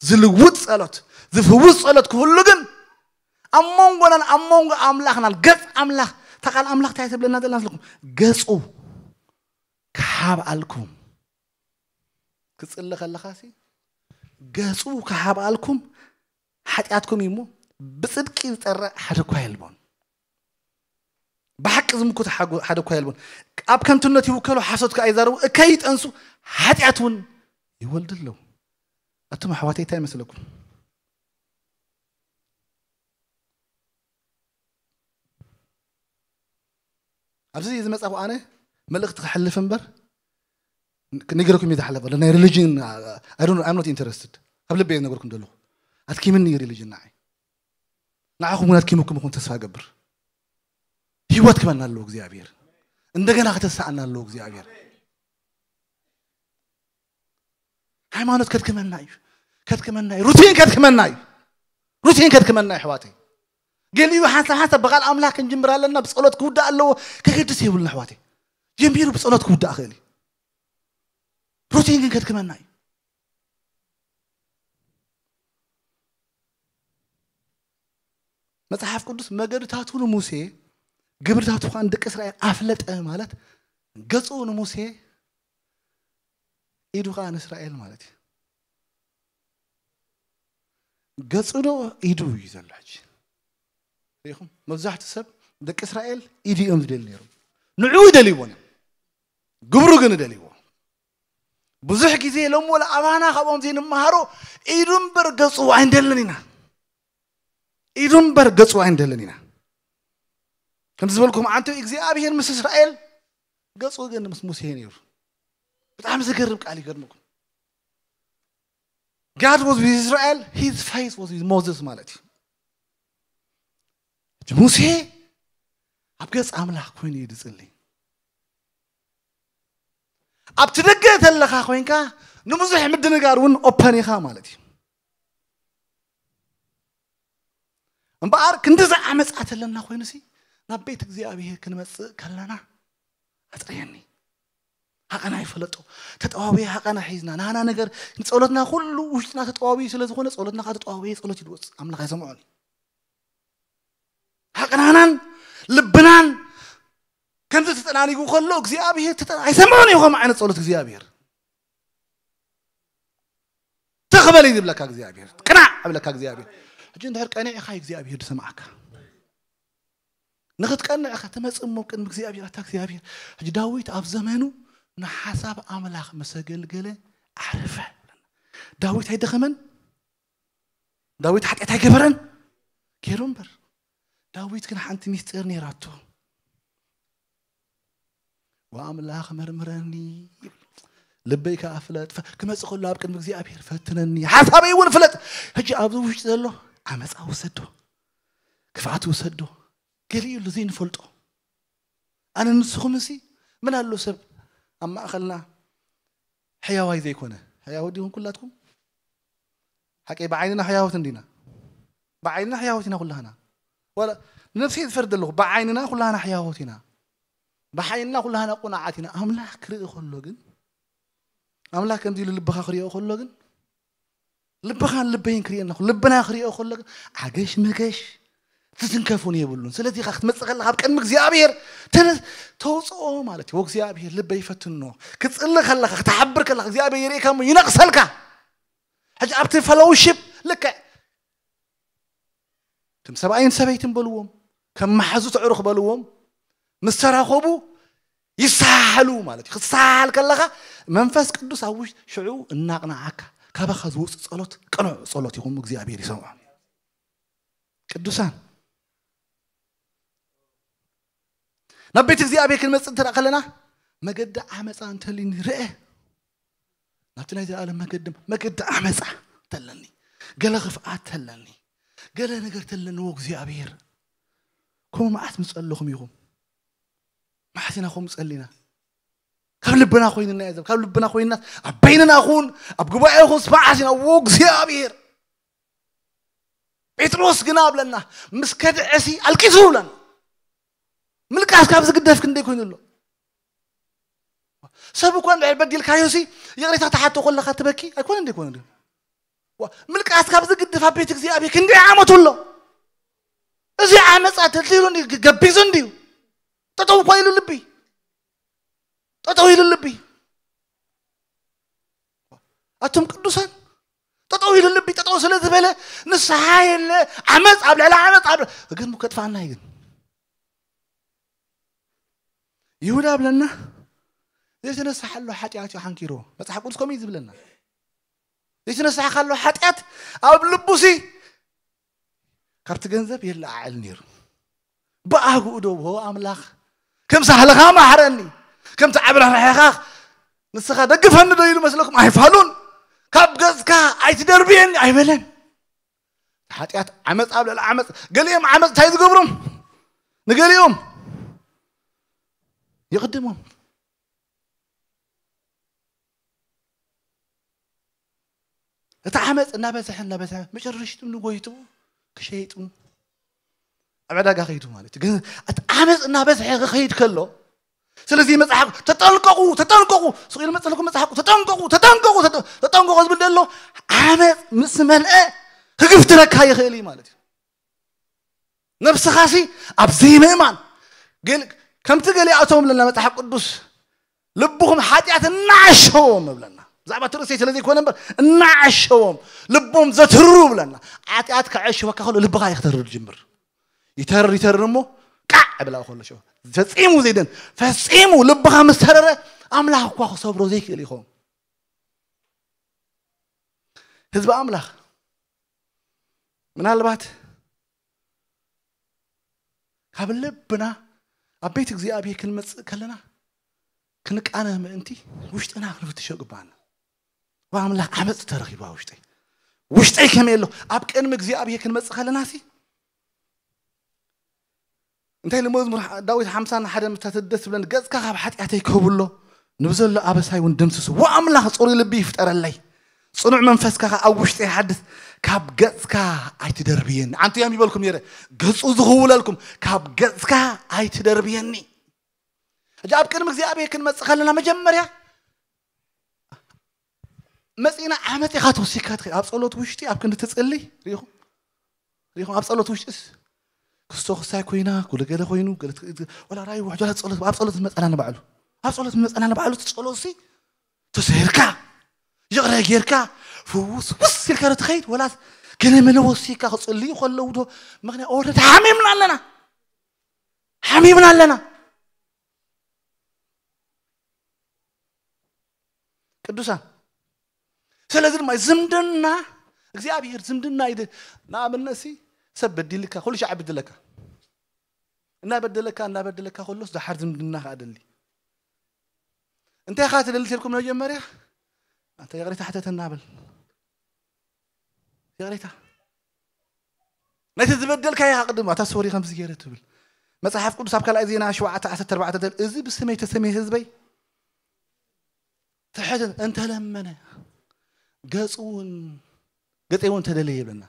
ዝልውጥ ጸሎት፣ ዝፍውስ ጸሎት ክህሉ ግን ኣብ መንጎናን ኣብ መንጎ ኣምላኽናን ገጽ ኣምላኽ፣ እታ ቃል ኣምላኽ እንታይ ትብለና ዘለና ኣለኩም? ገጹ ክሓብኣልኩም። ክጽሊ ከለኻ ሲ ገጹ ክሓብኣልኩም ሓጢኣትኩም እዩ እሞ ብጽድቂ ዝጠርዕ ሓደ እኳ የልቦን። ብሓቂ ዝምኩት ሓጎ-፣ ሓደ እኳ የልቦን። ኣብ ከንቱነት ይውከሉ፣ ሓሶት ከኣ ይዛረቡ፣ እከይ ይጠንሱ፣ ሓጢኣት እውን ይወልዱ ኣለዉ። ኣቱም ኣሕዋተይ እንታይ ይመስለኩም? ኣብዚ ዝመጻኹ ኣነ መልእኽቲ ክሕልፍ እምበር ንገረኩም እየ ዝሓለፈ። ናይ ሪሊጅን፣ I don't know, I'm not interested። ካብ ልቢ እየ ዝነገርኩም ዘለኹ። ኣድኪምኒ እዩ ሪሊጅን ንዓይ። ንዓኹም እውን ኣድኪምኩም ይኹን ተስፋ እገብር። ህይወት ክበና ኣለዎ እግዚኣብሔር። እንደገና ከተስኣና ኣለዎ እግዚኣብሔር። ሃይማኖት ከድክመና እዩ። ከድክመና እዩ። ሩቲን ከድክመና እዩ። ሩቲን ከድክመና እዩ ኣሕዋተይ። ገሊኡ ሓንሳብ ሓንሳብ ብቓል ኣምላኽ ክንጅምር ኣለና፣ ብጸሎት ክውዳእ ኣለዎ። ከገድስ የብሉን ኣሕዋተይ። ጀሚሩ ብጸሎት ክውዳእ ክእል እዩ። ሩቲን ግን ከድክመና እዩ። መጽሓፍ ቅዱስ መገድታቱ ንሙሴ ግብርታቱ ኸኣ ንደቂ እስራኤል ኣፍለጠ ማለት ገጹ ንሙሴ ኢዱ ኸኣ ንእስራኤል ማለት እዩ። ገጹ ዶ ኢዱ እዩ ዘሎ ሕጂ? ሪኢኹም? መብዛሕትኡ ሰብ ደቂ እስራኤል ኢዱ እዮም ዝደሊ ነይሮም። ንዕኡ ይደልይዎ ነይሮም። ግብሩ ግን ይደልይዎ። ብዙሕ ግዜ ሎም ወላ ኣባና ካብኦም ዘይንመሃሮ ኢዱ እምበር ገጹ ኣይንደልን ኢና። ኢዱ እምበር ገጹ ኣይንደልን ኢና። ከም ዝበልኩም ኣንተ እግዚኣብሔር ምስ እስራኤል ገጹ ግን ምስ ሙሴ ነይሩ። ብጣዕሚ ዘገርም ቃል ይገርምኩም። God was with Israel, his face was with Moses ማለት እዩ። እቲ ሙሴ ኣብ ገጽ ኣምላኽ ኮይኑ እዩ ዝጽሊ። ኣብቲ ደገ ተለኻ ኮይንካ ንብዙሕ ምድንጋር እውን ኦፐን ኢኻ ማለት እዩ። እምበኣር ክንዲ ዝዓመፃ ተለና ኮይኑሲ ናብ ቤት እግዚኣብሔር ክንመፅእ ከለና ኣፅርየኒ፣ ሃቐና ይፈለጦ ተጠዋውየ ሃቐና ሒዝና ናና ነገር ንፀሎትና ኩሉ ውሽጥና ተጠዋውዩ ስለ ዝኾነ ጸሎትና ካብ ተጠዋወየ ጸሎት ይድወፅ ኣምላኽ ኣይሰምዖን እዩ። ሃቐናናን ልብናን ከምዚ ተጠናኒጉ ከሎ እግዚኣብሔር ተጠ- ኣይሰምዖን እዩ። ከም ዓይነት ጸሎት እግዚኣብሔር ተኽበል እዩ ዝብለካ እግዚኣብሔር፣ ቅናዕ እብለካ እግዚኣብሔር። ሕጂ እንድሕር ቀኒዕካ እዩ እግዚኣብሔር ዝሰምዓካ። ንኽትቀንዕ ኢኻ ትመጽእ እሞ ቅድሚ እግዚኣብሔር፣ ኣታ እግዚኣብሔር። ሕጂ ዳዊት ኣብ ዘመኑ ንሓሳብ ኣምላኽ ምስ ኣገልገለ ዓረፈ። ዳዊት ኣይደኸመን። ዳዊት ሓጢኣት ኣይገበረን። ገይሩ እምበር ዳዊት ግን ሓንቲ ሚስጥር ነይራቶ። ወኣምላኽ መርምረኒ ይብል። ልበይ ከኣ ፍለጥ። ፈ- ክመጽእ ከሎ ኣብ ቅድሚ እግዚኣብሔር ፈትነኒ፣ ሓሳበይ እውን ፍለጥ። ሕጂ ኣብዚ ውሽጢ ዘሎ ዓመፃ ውሰዶ፣ ክፍኣት ውሰዶ፣ ገሊኡ ኣሎ ዘይንፈልጦ። ኣነ ንስኹም እሲ ምን ኣሎ ሰብ ኣብ ማእኸልና ሕያዋይ ዘይኮነ፣ ሕያወት ዲኹም ኩላትኩም? ሓቀይ ብዓይንና ሕያወት እንዲና? ብዓይንና ሕያወት ኢና ኩላህና። ዋላ ንነፍሰይ ዝፈርድ ኣለኹ፣ ብዓይንና ኩላህና ሕያወት ኢና። ብዓይንና ኩላህና ቁናዓት ኢና። ኣምላኽ ክርኢ ከሎ ግን፣ ኣምላኽ ከምዚ ኢሉ ልብኻ ክሪኦ ከሎ ግን፣ ልብኻን ልበይን ክሪኦ ኣለኹ። ልብና ክሪኦ ከሎ ግን ዓገሽ መገሽ ትትንከፉን የብሉን። ስለዚ ኢኻ ክትመጽእ ከለኻ ኣብ ቅድሚ እግዚኣብሔር ተነ- ተውጽኦ ማለት እዩ። እግዚኣብሔር ልበይ ይፈትኖ። ክትጽሊ ከለኻ፣ ክትሓብር ከለኻ እግዚኣብሔር የርእየካ እሞ ይነቕሰልካ። ሕጂ ኣብቲ ፈሎውሺፕ ልክዕ ከም ሰብኣይን ሰበይትን በልዎም፣ ከም መሓዙት ኣዕሩኽ በልዎም፣ ምስ ተራኸቡ ይሰሓሓሉ ማለት እዩ። ክትሰሓሓል ከለኻ መንፈስ ቅዱስ ኣብ ውሽጢ ሽዑ እናቕንዓካ ካባኻ ዝወፅእ ጸሎት ቅኑዕ ጸሎት ይኹን እግዚኣብሔር ይሰምዖ። ቅዱሳን ናብ ቤት እግዚኣብሔር ክንመጽእ እንተ ከለና መገዲ ዓመፃ እንተልዩኒ ርአ ናብቲ ናይ ዘለኣለም መገዲ መገዲ ዓመፃ ተለኒ ገለ ክፍኣት ተለኒ ገለ ነገር ተለንዎ እግዚኣብሔር ከምኡ መዓት ምፀለኹም ኢኹም መዓት ኢና ከምኡ ፀሊና ካብ ልብና ኮይንና እየ ካብ ልብና ኮይንና ኣብ በይንና ኹን ኣብ ጉባኤ ኹን ስማዓት ኢና ዎ እግዚኣብሔር ጴጥሮስ ግና ኣብለና ምስ ከድዐሲ ኣልቂሱ ብለና ምልቃስ ካብ ዝግደፍ ክንደይ ኮይኑ ኣሎ ሰብ እኮ እንድሕር በዲልካዮሲ ይቕሬታ ተሓቶ ከለካ ትበኪ ኣይኮነ እንደ ኮነ ምልቃስ ካብ ዝግደፍ ኣብ ቤት እግዚኣብሔር ክንደይ ዓመቱ ኣሎ እዚ ዓመፃ ተልቲሉ እንዲ ገቢዙ እንዲዩ ጠጠው እኮ ኢሉ ልቢ ጠጠው ኢሉ ልቢ ኣቶም ቅዱሳን ጠጠው ኢሉ ልቢ ጠጠው ስለ ዝበለ ንስሓ የለ ዓመፅ ኣብ ልዕሊ ዓመፅ ኣብ ግን ከጥፋና እዩ ግን ይሁዳ ብለና ዘይተነሳሓሉ ሓጢኣት እዩ ሓንኪርዎ መፅሓፍ ቅዱስ ከምኡ እዩ ዝብለና ዘይተነሳሓካሉ ሓጢኣት ኣብ ልቡሲ ካብቲ ገንዘብ የለዓዕል ነይሩ ብኣግኡ ዶ ሆ ኣምላኽ ከም ሳህልኻ ማሕረኒ ከምቲ ዓብራርሕኻ ንስኻ ደግፈኒ ዶ ኢሉ መስለኩም ኣይፋሉን ካብ ገጽካ ኣይትደርብየኒ ኣይበለን ሓጢኣት ዓመፅ ኣብ ልዕሊ ዓመፅ ገሊኦም ዓመፅ እንታይ ዝገብሮም ንገሊኦም ይቕድሞም እቲ ዓመፅ እናበዝሐ እናበዝሐ መጨረሽቱ ንጎይቱ ክሸይጡ ኣብ ዕዳጋ ከይዱ ማለት እዩ ግን እቲ ዓመፅ እናበዝሐ ክኸይድ ከሎ ስለዚ መፅሓፍ ተጠንቀቁ ተጠንቀቁ ስቕ ኢሉ መፅለኩም መፅሓፍ ተጠንቀቁ ተጠንቀቁ ተጠንቀቁ ዝብል ዘሎ ዓመፅ ምስ መልአ ክግፍትረካ ይኽእል እዩ ማለት እዩ ነብስኻሲ ኣብ ዘይምእማን ከምቲ ገሊኣቶም ለና መፅሓፍ ቅዱስ ልብኹም ሓጢኣት እናዓሸዎም እብለና ብዛዕባ እቲ ርእሰይ ስለ ዘይኮነ እምበር እናዓሸዎም ልቦም ዘትርሩ እብለና ሓጢኣት ከዐሽወካ ከሎ ልብኻ እዩ ክተርር ጅምር ይተርር ይተርር እሞ ቃዕ እብላ ከሎ ፈፂሙ ዘይደን ፈፂሙ ልብኻ ምስ ተረረ ኣምላኽ እኳ ክሰብሮ ዘይክእል ይኸውን ህዝቢ ኣምላኽ ምናልባት ካብ ልብና ኣብ ቤት እግዚኣብሔር ክንመፅእ ከለና ክንቃነ ምእንቲ ውሽጥና ክንፍትሾ ግባና ኣምላኽ ዓመፅ ተረኺቡ ውሽጠይ ውሽጠይ ከመይ ኣሎ ኣብ ቅድሚ እግዚኣብሔር ክንመፅእ ከለና ሲ እንታይ ንመዝሙር ዳዊት ሓምሳን ሓደ ምታተደስ ብለን ገፅካ ካብ ሓጢኣተይ ከብሎ ንብዘሎ ኣበሳይ እውን ደምስሱ ወኣምላኽ ፅሩይ ልቢ ይፍጠረለይ ፅኑዕ መንፈስካ ከ ኣብ ውሽጢ ሓድስ ካብ ገፅካ ኣይትደርብየኒ ኣንቱ ያም ይበልኩም ነረ ገፁ ዝኽውለልኩም ካብ ገፅካ ኣይትደርብየኒ ሕጂ ኣብ ቅድሚ እግዚኣብሔር ክንመፅእ ከለና መጀመርያ መፂና ዓመፂኻ ተወሲካ ትኽእል ኣብ ፀሎት ውሽጢ ኣብ ክንዲ ትፅሊ ሪኹም ሪኹም ኣብ ፀሎት ውሽጢስ ክስቶ ክሳይ ኮይና ኩሉ ገለ ኮይኑ ወላ ራይ ውሕጆ ጸሎት ኣብ ጸሎት ዝመጸና ንባዕሉ ኣብ ጸሎት ዝመጸና ንባዕሉ ጸሎት ሲ ተሰይርካ ይቕረ ጌርካ ፍውስ ውስ ኢልካ ዶ ትኸይድ ወላ ገለ መለ ወሲካ ክጽልዩ ከለዉ ዶ ምክንያት ኦረዲ ሓሚምና ኣለና ሓሚምና ኣለና ቅዱሳን ስለዚ ድማ ዝምድና እግዚኣብሔር ዝምድና ይደ ንኣብነት ሲ ሰብ በዲልካ ኩሉ ሻዕ ብድለካ እናበደለካ እናበደለካ ከሎስ ደሓር ዝምድና ከዓ ደሊ እንታይ ኻ ትደሊ ተልኩም መጀመርያ ኣንተ ይቕሬታ ሕተተና በል ይቕሬታ ነቲ ዝበደልካዮ ኣቕድም ኣታ ሶሪ ከምዚ ገይረ ትብል መፅሓፍ ቅዱስ ኣብ ካልኣይ ዜና ሸውዓተ ዓሰርተ ኣርባዕተ እዚ ብስመይ ተሰመየ ህዝበይ ትሕትን እንተለመነ ገፁ እውን ገፀይ እውን ተደለየ ይብለና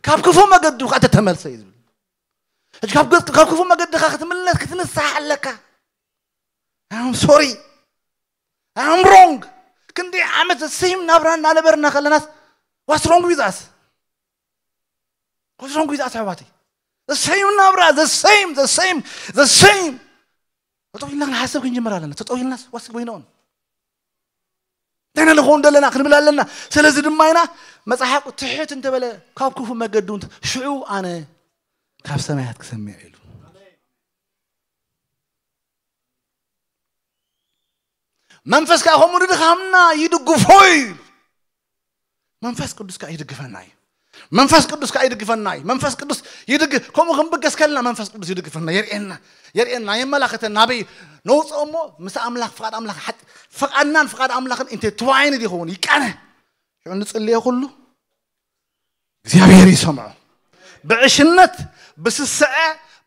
ካብ ክፉ መገዱ ከዓ ተተመልሰ እዩ ዝብል ሕጂ ካብ ገፅ ካብ ክፉ መገድኻ ክትምለስ ክትንስሓ ኣለካ I'm sorry I'm wrong ክንደይ ዓመት the same ናብራ እናነበርና ከለናስ what's wrong with us what's wrong with us ኣሕዋተይ the same ናብራ the same the same the same ተጠው ኢልና ክንሓሰብ ክንጅምር ኣለና ተጠው ኢልናስ what's going on እንታይ ኢና ንኸውን ዘለና ክንብል ኣለና ስለዚ ድማ ኢና መፅሓፍ ትሕት እንተበለ ካብ ክፉ መገዱ ሽዑ ኣነ ካብ ሰማያት ክሰምዕ ኢሉ መንፈስ ከዓ ከምኡ ንድኻምና ይድግፎ እዩ። መንፈስ ቅዱስ ከዓ ይድግፈና እዩ። መንፈስ ቅዱስ ከዓ ይድግፈና እዩ። መንፈስ ቅዱስ ይድግ ከምኡ ክንብገስ ከለና መንፈስ ቅዱስ ይድግፈና፣ የርእየና፣ የርእየና፣ የመላኽተና። ናበይ ነውፅኦ እሞ ምስ ኣምላኽ፣ ፍቓድ ኣምላኽ ሓጥ-፣ ፍቓድናን ፍቓድ ኣምላኽን ኢንተርትዋይንድ ይኸውን፣ ይቃነ። ሽዑ ንጽልዮ ኩሉ እግዚኣብሔር ይሰምዖ። ብዕሽነት፣ ብስስዐ፣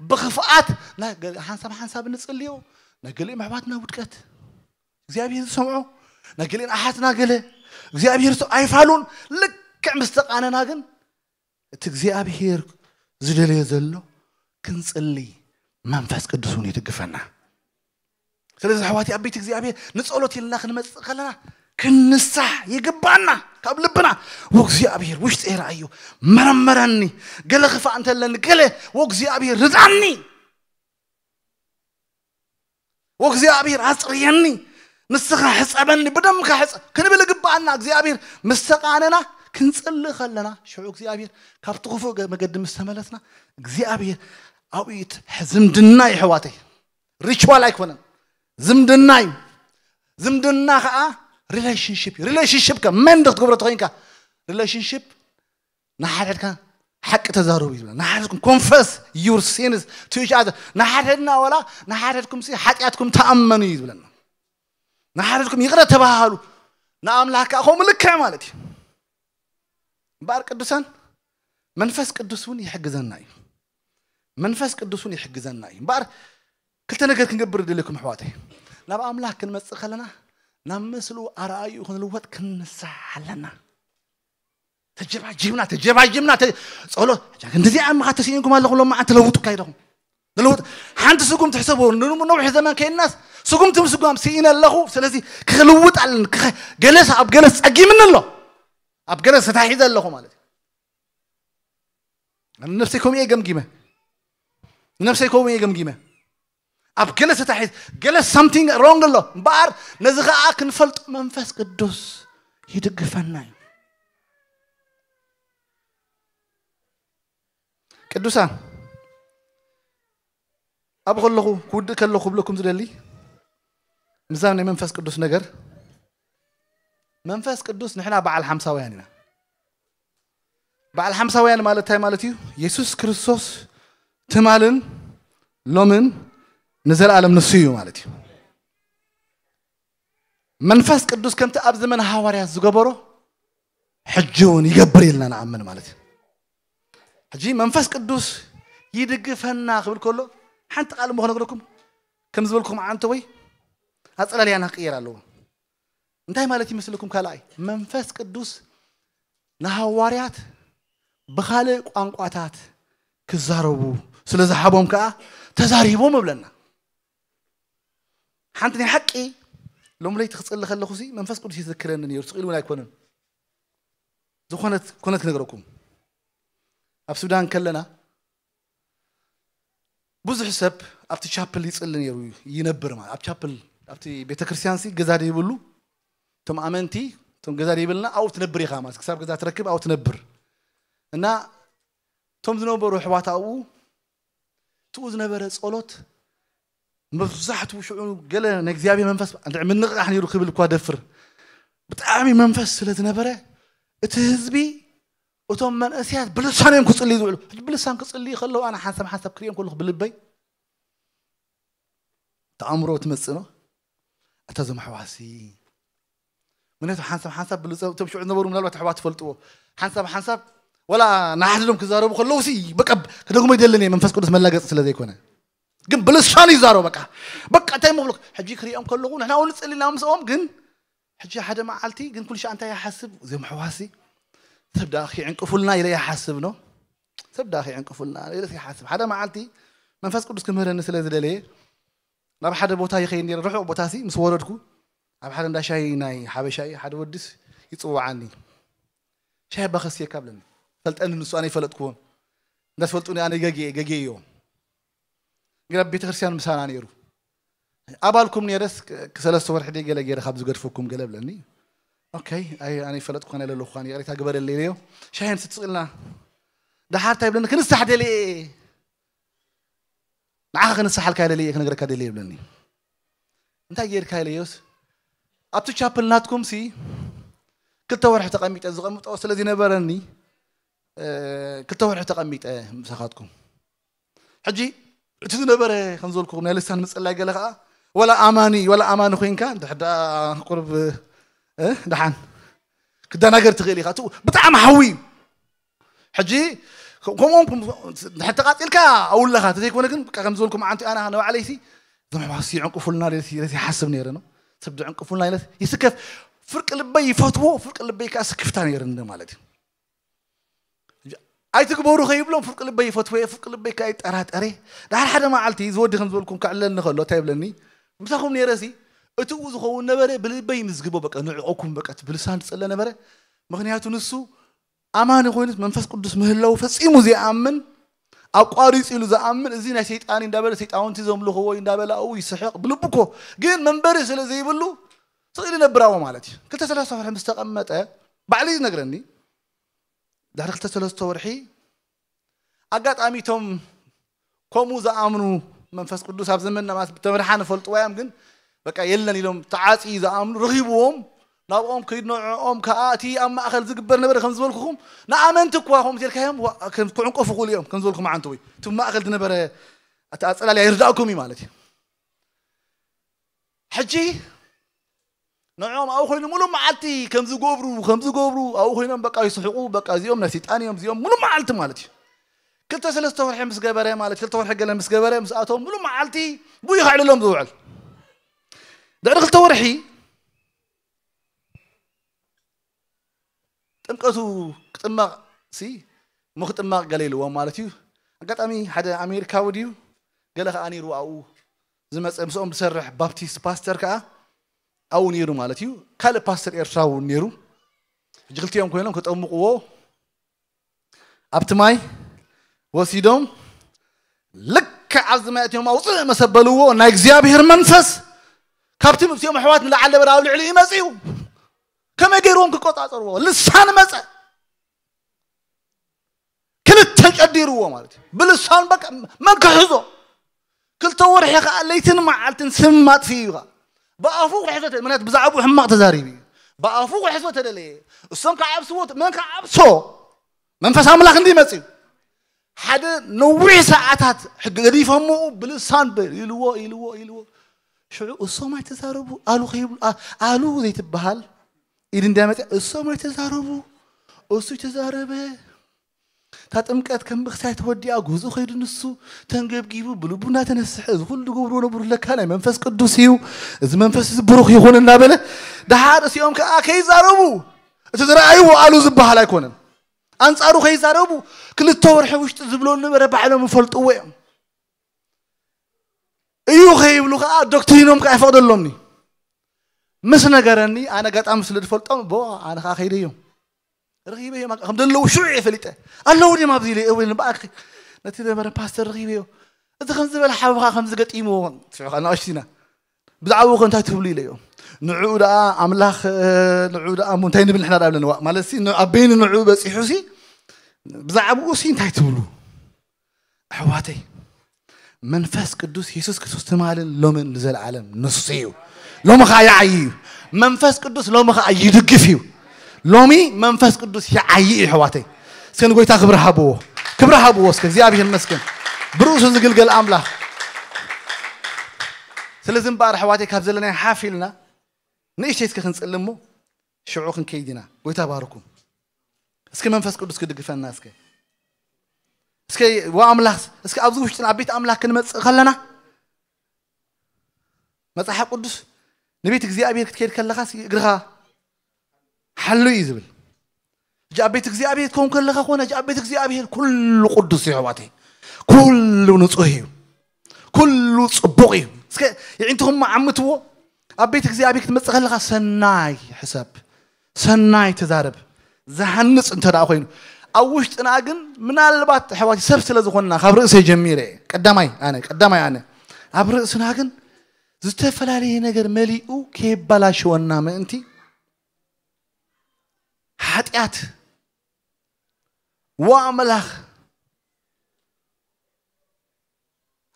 ብኽፍኣት፣ ናይ ገ-፣ ሓንሳብ ሓንሳብ ንጽልዮ፣ ናይ ገሊኦም ኣሕዋትና ውድቀት እግዚኣብሔር ዝሰምዖ፣ ናይ ገሊኦም ኣሓትና ገለ እግዚኣብሔር ዝሰ-፣ ኣይፋሉን። ልክዕ ምስ ተቃነና ግን እቲ እግዚኣብሔር ዝደለዮ ዘሎ ክንጽሊ መንፈስ ቅዱስ እውን ይድግፈና። ስለዚ ኣሕዋት ኣብ ቤት እግዚኣብሔር ንጸሎት ኢልና ክንመጽእ ከለና ክንንሳሕ ይግባና ካብ ልብና። "ወእግዚኣብሔር ውሽጢ ይረኣዮ፣ መረመረኒ፣ ገለ ክፋእ እንተለኒ ገለ፣ ወእግዚኣብሔር ርዳኒ፣ ወእግዚኣብሔር ኣጽርየኒ፣ ንስኻ ሕጸበኒ፣ ብደምካ ሕጸ" ክንብል ይግባኣና። እግዚኣብሔር ምስ ተቃነና ክንጽልእ ከለና ሽዑ እግዚኣብሔር ካብቲ ክፉእ ገ-፣ መገዲ ምስ ተመለስና እግዚኣብሔር ኣብኡ ዝምድና ይሕዋተይ ሪቹዋል ኣይኮነን፣ ዝምድና እዩ። ዝምድና ከዓ ሪሌሽንሽፕ እዩ። ሪሌሽንሽፕ ከ መንድ ክትገብሮ ተኮይንካ ሪሌሽንሽፕ ንሓድሕድካ ሓቂ ተዛረቡ እዩ ዝብለና። ንሓድሕድኩም confess your sins to each other። ንሓድሕድና ወላ ንሓድሕድኩም ሲ ሓጢኣትኩም ተኣመኑ እዩ ዝብለና። ንሓድሕድኩም ይቕረ ተባሃሉ። ንኣምላኽ ከዓ ከምኡ ልክዕ ማለት እዩ። እምበኣር ቅዱሳን መንፈስ ቅዱስ እውን ይሕግዘና እዩ። መንፈስ ቅዱስ እውን ይሕግዘና እዩ። እምበኣር ክልተ ነገር ክንገብር ደልየኩም ኣሕዋተይ። ናብ ኣምላኽ ክንመጽእ ከለና ናብ ምስሉ ኣርኣዩ ክንልወጥ ክንንሳሕ ኣለና። ተጀባጅብና፣ ተጀባጅብና፣ ተ-፣ ጸሎት፣ "እንደዚኣ እምኻ ተስኢንኩም ኣለኹም፣ ሎም መዓልቲ ለውጡ ካይደኹም። ለውጥ፣ ሓንቲ ስጉም ትሕሰቡ፣ ንኑ-፣ ነዊሕ ዘመን ከይናስ ስጉም ትም ስጓም ስኢነ ኣለኹ፣ ስለዚ ክልውጥ ኣለኒ፣ ክኸ-፣ ገለስ ኣብ ገለስ ጸጊምኒ ኣሎ፣ ኣብ ገለስ ተታሒዘ ኣለኹ" ማለት እዩ። ነፍሰይ ከምኡ እየ ገምጊመ። ነፍሰይ ከምኡ እየ ገምጊመ። ኣብ ገለ ተታሒዝ፣ ገለ ሳምቲንግ ሮንግ ኣሎ። እምበኣር ነዚ ኸኣ ክንፈልጦ መንፈስ ቅዱስ ይድግፈና እዩ። ቅዱሳን፣ ኣብ ከለኹ፣ ክውድእ ከለኹ ክብለኩም ዝደሊ፣ ምዛ ናይ መንፈስ ቅዱስ ነገር፣ መንፈስ ቅዱስ ንሕና በዓል ሓምሳውያን ኢና። በዓል ሓምሳውያን ማለት እንታይ ማለት እዩ? የሱስ ክርስቶስ ትማልን ሎምን ንዘለኣለም ንሱ እዩ ማለት እዩ። መንፈስ ቅዱስ ከምቲ ኣብ ዘመን ሃዋርያት ዝገበሮ ሕጂ እውን ይገብር ኢልና ንኣምን ማለት እዩ። ሕጂ መንፈስ ቅዱስ ይድግፈና ክብል ከሎ ሓንቲ ቃል እሞ ክነግረኩም፣ ከም ዝበልኩም ዓንተ ወይ ኣጸላልያና ክቅየር ኣለዎ። እንታይ ማለት ይመስለኩም? ካልኣይ መንፈስ ቅዱስ ንሃዋርያት ብኻልእ ቋንቋታት ክዛረቡ ስለ ዝሃቦም ከኣ ተዛሪቦም እብለና። ሓንቲ ናይ ሓቂ ሎም ለይቲ ክጽሊ ከለኹ ሲ መንፈስ ቅዱስ ይዝክረኒ ነይሩ፣ ስቕ ኢሉ እውን ኣይኮነን። ዝኾነት ኮነት ክነግረኩም። ኣብ ሱዳን ከለና ብዙሕ ሰብ ኣብቲ ቻፕል ይጽሊ ነይሩ፣ ይነብር ማለት ኣብ ቻፕል፣ ኣብቲ ቤተክርስትያን ሲ ገዛ ደይብሉ፣ እቶም ኣመንቲ፣ እቶም ገዛ ደይብልና ኣብኡ ትነብር ኢኻ ማለት ክሳብ ገዛ ትረክብ ኣብኡ ትነብር። እና እቶም ዝነበሩ ኣሕዋት ኣብኡ ትኡ ዝነበረ ጸሎት መብዛሕትኡ ሽዑ ገለ ናይ እግዚኣብሔር መንፈስ እንድዒ ምንቕቓሕ ነይሩ ክብል እኳ ደፍር። ብጣዕሚ መንፈስ ስለ ዝነበረ እቲ ህዝቢ እቶም መንእሰያት ብልሳን እዮም ክጽልዩ ዝውዕሉ። ሕጂ ብልሳን ክጽልዩ ከለዉ ኣነ ሓንሳብ ሓንሳብ ክርእዮም ከለኹ ብልበይ ተኣምሮ ትመጽእ ነው። እታ እዞም ኣሕዋትሲ ምክንያቱ ሓንሳብ ሓንሳብ ብልጸ-፣ እቶም ሽዑ ዝነበሩ ምናልባት ኣሕዋት ትፈልጥዎ። ሓንሳብ ሓንሳብ ወላ ንሓድዶም ክዛረቡ ከለዉ ሲ በቃ ክደግሞ ይደልን እየ መንፈስ ቅዱስ መላገጺ ስለ ዘይኮነ። ግን ብልሳን ይዛረቡ በቃ። በቃ እንታይ ምብሉ ሕጂ ክርእዮም ከለኹ ንሕና እውን ንጽሊ ኢና ምስኦም ግን ሕጂ ሓደ መዓልቲ ግን ኩሉ ሻዕ እንታይ ይሓስብ እዞም ኣሕዋትሲ ሰብ ደኣ ክዕንቅፉልና ኢለ ይሓስብ ነው። ሰብ ደኣ ክዕንቅፉልና ኢለ ይሓስብ። ሓደ መዓልቲ መንፈስ ቅዱስ ክምህረኒ ስለ ዝደለየ ናብ ሓደ ቦታ ይኸይድ ነይረ። ርሑቕ ቦታ ሲ ምስ ወረድኩ ኣብ ሓደ እንዳ ሻሂ ናይ ሓበሻ እዩ። ሓደ ወድስ ይጽውዓኒ። "ሻሂ ኣባ ከስየካ" ብለኒ። ፈልጠኒ ንሱ ኣነ ይፈለጥኩዎን። እንዳስፈልጡኒ ኣነ ገጌ፣ ገጌ እዮም። ግን ኣብ ቤተክርስትያን ምሳና ነይሩ። ኣባልኩም ነይረስ ክ-፣ ክሰለስተ ወርሒ ደይ ገለ ገይረ ካብ ዝገድፈኩም ገለ ብለኒ። ኦኬ፣ ኣይ፣ ኣነ ይፈለጥኩ ከነ ለለኹ ኳን ይቕሬታ ግበረለይ ኢለዮ። ሻሂ ንስቲ ስቕ ኢልና። ደሓር እንታይ ብለኒ? "ክንሳሕ ደልየ እየ። ንዓኻ ክንሳሓልካ ደልየ እየ፣ ክነግረካ ደልየ" ይብለኒ። እንታይ ጌርካ ኢለዮስ? ኣብቲ ቻፕል ናትኩም ሲ ክልተ ወርሒ ተቐሚጠ ዝቐምጦ ስለ ዝነበረኒ ክልተ ወርሒ ተቐሚጠ ምሳኻትኩም። ሕጂ እቲ ዝነበረ ከም ዝበልኩ ናይ ልሳን ምጽላይ ገለ ከዓ ወላ ኣማኒ ወላ ኣማኒ ኮይንካ ድሕዳ ቁርብ ደሓን ክደናገር ትኽእል ኢኻ። ብጣዕሚ ሓዊ እዩ። ሕጂ ከምኦም ድሕር ተቃፂልካ ኣውለኻ ተዘይኮነ ግን ከም ዝበልኩ መዓንቲ ኣና ንባዕለይሲ ዞምሕዋሲ ዕንቅፉልና ሲ ይሓስብ ነይረ ነው ሰብ ዕንቅፉልና ይለት ይስከፍ። ፍርቂ ልበይ ይፈትዎ፣ ፍርቂ ልበይ ከዓ ስክፍታ ነይረ ማለት እዩ። ኣይትግበሩ ከይብሎም ፍርቂ ልበይ ይፈትወ፣ ፍርቂ ልበይ ከዓ ይጠራጠረ። ድሓር ሓደ መዓልቲ ዝወዲ ከም ዝበልኩም ክዕለኒ ከሎ እንታይ ይብለኒ? ምሳኹም ነይረሲ እትኡ ዝኸውን ነበረ ብልበይ ምዝግቦ በቃ ንዕኦኩም በቃ ብልሳን ዝፅለ ነበረ። ምክንያቱ ንሱ ኣማኒ ኮይኑ መንፈስ ቅዱስ ምህላው ፈጺሙ ዘይኣምን ኣቋሪጹ ኢሉ ዝኣምን እዚ ናይ ሰይጣን እንዳበለ ሰይጣውንቲ ዘምልኽዎ እንዳበለ ኣብኡ ይስሕቕ ብልቡ እኮ ግን መንበሪ ስለ ዘይብሉ ስቕ ኢሉ ይነብር ኣብኡ ማለት እዩ። ክልተ ሰለስተ ወርሒ ምስ ተቐመጠ ባዕሉ እዩ ዝነግረኒ። ድሕሪ ክልተ ሰለስተ ወርሒ ኣጋጣሚ እቶም ከምኡ ዝኣምኑ መንፈስ ቅዱስ ኣብ ዘመንና ማለት ብተምርሓ ንፈልጥዋ እዮም ግን በቃ የለን ኢሎም ተዓፂ ዝኣምኑ ረኺብዎም ናብኦም ከይድነዖኦም ከዓ እቲ ኣብ ማእኸል ዝግበር ነበረ ከም ዝበልኩኹም ንኣመንቲ እኳ ከምኡ ኢልካዮም ክዕንቀፉ ክእሉ እዮም ከም ዝበልኩም ዓንተ ወይ እቲ ማእኸል ዝነበረ ኣፀላልያ ይርዳእኩም እዩ ማለት እዩ። ሕጂ ንዕኦም ኣብኡ ኮይኑ ሙሉእ መዓልቲ ከም ዝገብሩ ከም ዝገብሩ ኣብኡ ኮይኖም በቃ ይስሕቁ በቃ እዚኦም ናይ ሰይጣን እዮም እዚኦም ሙሉእ መዓልቲ ማለት እዩ። ክልተ ሰለስተ ወርሒ ምስ ገበረ ማለት ክልተ ወርሒ ገለ ምስ ገበረ ምስኣቶም ሙሉእ መዓልቲ ብኡ ከዕልሎም ዝውዕል ድሕሪ ክልተ ወርሒ ጥምቀቱ ክጥመቕ ሲ እሞ ክጥመቕ ገለ ኢልዎም ማለት እዩ። ኣጋጣሚ ሓደ ኣሜሪካዊ ድዩ ገለ ከዓ ነይሩ ኣብኡ ዝመፀ ምስኦም ዝሰርሕ ባፕቲስት ፓስተር ከዓ ኣብኡ ነይሩ ማለት እዩ። ካልእ ፓስተር ኤርትራዊ እውን ነይሩ። ሕጂ ክልቲኦም ኮይኖም ክጠምቕዎ ኣብቲ ማይ ወሲዶም ልክዕ ኣብዚ ማይ እቲኦም ኣውፅእ መሰበልዎ ናይ እግዚኣብሔር መንፈስ ካብቲ ምስኦም ኣሕዋት ንላዓል ነበረ ኣብ ልዕሊ ይመፅኡ። ከመይ ገይርዎም ክቆፃፀርዎ ልሳን መፀ ክልተ ቀዲርዎ ማለት እዩ። ብልሳን በቃ መን ክሕዞ ክልተ ወርሒ ከዓ ለይትን መዓልትን ስም ማጥፊ እዩ። ብኣፉ ክሕዞ ምክንያት ብዛዕባኡ ሕማቕ ተዛሪቡ እዩ። ብኣፉ ክሕዞ ተደለየ እሶም ክዓብስዎ መን ክዓብሶ መንፈስ ኣምላኽ እንዲ ይመጽእ እዩ። ሓደ ነዊሕ ሰዓታት ገዲፈምኡ ብልሳን በል ኢልዎ ኢልዎ ኢልዎ ሽዑ እሶም ኣይተዛረቡ ኣሉ ከይብሉ ኣሉ ዘይትበሃል ኢድ እንዲያ መፅያ እሶም ኣይተዛረቡ እሱ ተዛረበ። እታ ጥምቀት ከም ብክሳይ ተወዲኣ ጉዙ ከይዱ ንሱ ተንገብጊቡ ብልቡ እናተነስሐ እዚ ኩሉ ገብርዎ ነብሩ ለካ ናይ መንፈስ ቅዱስ እዩ። እዚ መንፈስ እዚ ብሩኽ ይኹን እናበለ ደሓር እሲኦም ከዓ ከይዛረቡ እቲ ዝረኣይዎ ኣሉ ዝበሃል ኣይኮነን። ኣንጻሩ ከይዛረቡ ክልተ ወርሒ ውሽጢ ዝብሎ ነበረ ባዕሎም ይፈልጥዎ እዮም። እዩ ከይብሉ ከዓ ዶክትሪኖም ከዓ ይፈቕደሎምኒ ምስ ነገረኒ ኣነ ኣጋጣሚ ስለ ዝፈልጦም ቦ ኣነ ከዓ ከይደዮም ረኺበ እዮም ከም ዘለዉ ሽዑ እየ ፈሊጠ ኣለዉ ድም ኣብዚ ኢለ እወ ንበኣክ ነቲ ነበረ ፓስተር ረኺበዮ እቲ ከም ዝበለ ሓብኻ ከም ዝገጢምዎ ሽዑ ከዓ ናእሽቲና ብዛዕባኡ ከ እንታይ ትብሉ ኢለዮ ንዕኡ ደኣ ኣምላኽ ንዕኡ ደኣ እሞ እንታይ ንብል ንሕና ደኣ ኣለንዋ ማለት ሲ ኣበይኒ ንዕኡ በፂሑ ሲ ብዛዕባኡ ሲ እንታይ ትብሉ ኣሕዋተይ መንፈስ ቅዱስ የሱስ ክርስቶስ ትማልን ሎምን ንዘለዓለም ንሱ እዩ። ሎሚ ከዓ ይዓይ እዩ። መንፈስ ቅዱስ ሎሚ ከዓ ይድግፍ እዩ። ሎሚ መንፈስ ቅዱስ ይዓይ እዩ ኣሕዋተይ። እስከ ንጎይታ ክብሪ ሃብዎ፣ ክብሪ ሃብዎ እስከ እግዚኣብሔር ይመስገን። ብርእሱ ዝግልገል ኣምላኽ። ስለዚ እምበኣር ኣሕዋተይ ካብ ዘለናይ ሓፍ ኢልና ንእሽተይ እስከ ክንጽሊ እሞ ሽዑ ክንከይድ ኢና። ጎይታ ባርኩም። እስኪ መንፈስ ቅዱስ ክድግፈና እስከ እስከ ወኣምላኽ እስከ ኣብዚ ውሽጥና ኣብ ቤት ኣምላኽ ክንመጽእ ከለና መጽሓፍ ቅዱስ ንቤት እግዚኣብሔር ክትከይድ ከለኻ እግርኻ ሓሉ እዩ ዝብል። እጃ ኣብ ቤት እግዚኣብሔር ትከውን ከለኻ ኮነ እጃ ኣብ ቤት እግዚኣብሔር ኩሉ ቅዱስ እዩ ኣሕዋተይ። ኩሉ ንጹህ እዩ። ኩሉ ጽቡቕ እዩ። እስከ የዒንትኹም ዓምትዎ ኣብ ቤት እግዚኣብሔር ክትመጽእ ከለኻ ሰናይ ሕሰብ ሰናይ ተዛረብ ዝሃንፅ እንተ ደኣ ኮይኑ ኣብ ውሽጥና ግን ምናልባት ኣሕዋት ሰብ ስለ ዝኾንና ካብ ርእሰይ ጀሚረ ቀዳማይ ኣነ ቀዳማይ ኣነ ኣብ ርእስና ግን ዝተፈላለየ ነገር መሊኡ ከየባላሸወና ምእንቲ ሓጢኣት ወኣምላኽ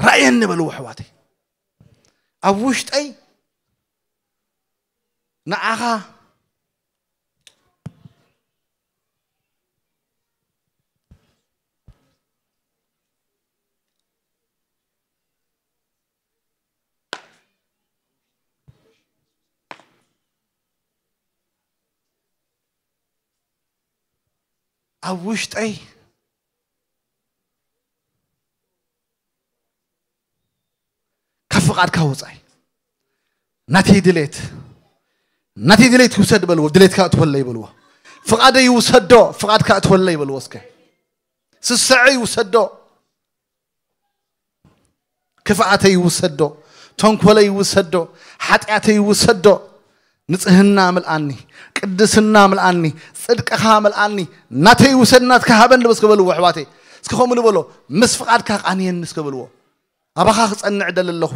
ራእየኒ በልዎ ኣሕዋተይ ኣብ ውሽጠይ ንዓኻ ኣብ ውሽጠይ ካብ ፍቓድካ ወጻኢ ናተይ ድሌት፣ ናተይ ድሌት ይውሰድ በልዎ። ድሌትካ እትወለይ በልዎ። ፍቓደይ ይውሰዶ፣ ፍቓድካ እትወለይ በልዎ። እስከ ስስዐ ይውሰዶ፣ ክፍኣተይ ይውሰዶ፣ ተንኮለይ ይውሰዶ፣ ሓጢኣተይ ይውሰዶ። ንጽህና ምልኣኒ፣ ቅድስና ምልኣኒ፣ ጽድቅኻ ምልኣኒ። ናተይ ውሰድ፣ ናትካ ሃበኒ በስከ በልዎ ኣሕዋተይ። እስኪ ከምኡ ንበሎ፣ ምስ ፍቓድካ ቃንየኒ እስከ በልዎ። ኣባኻ ክጸንዕ ደሊ ኣለኹ፣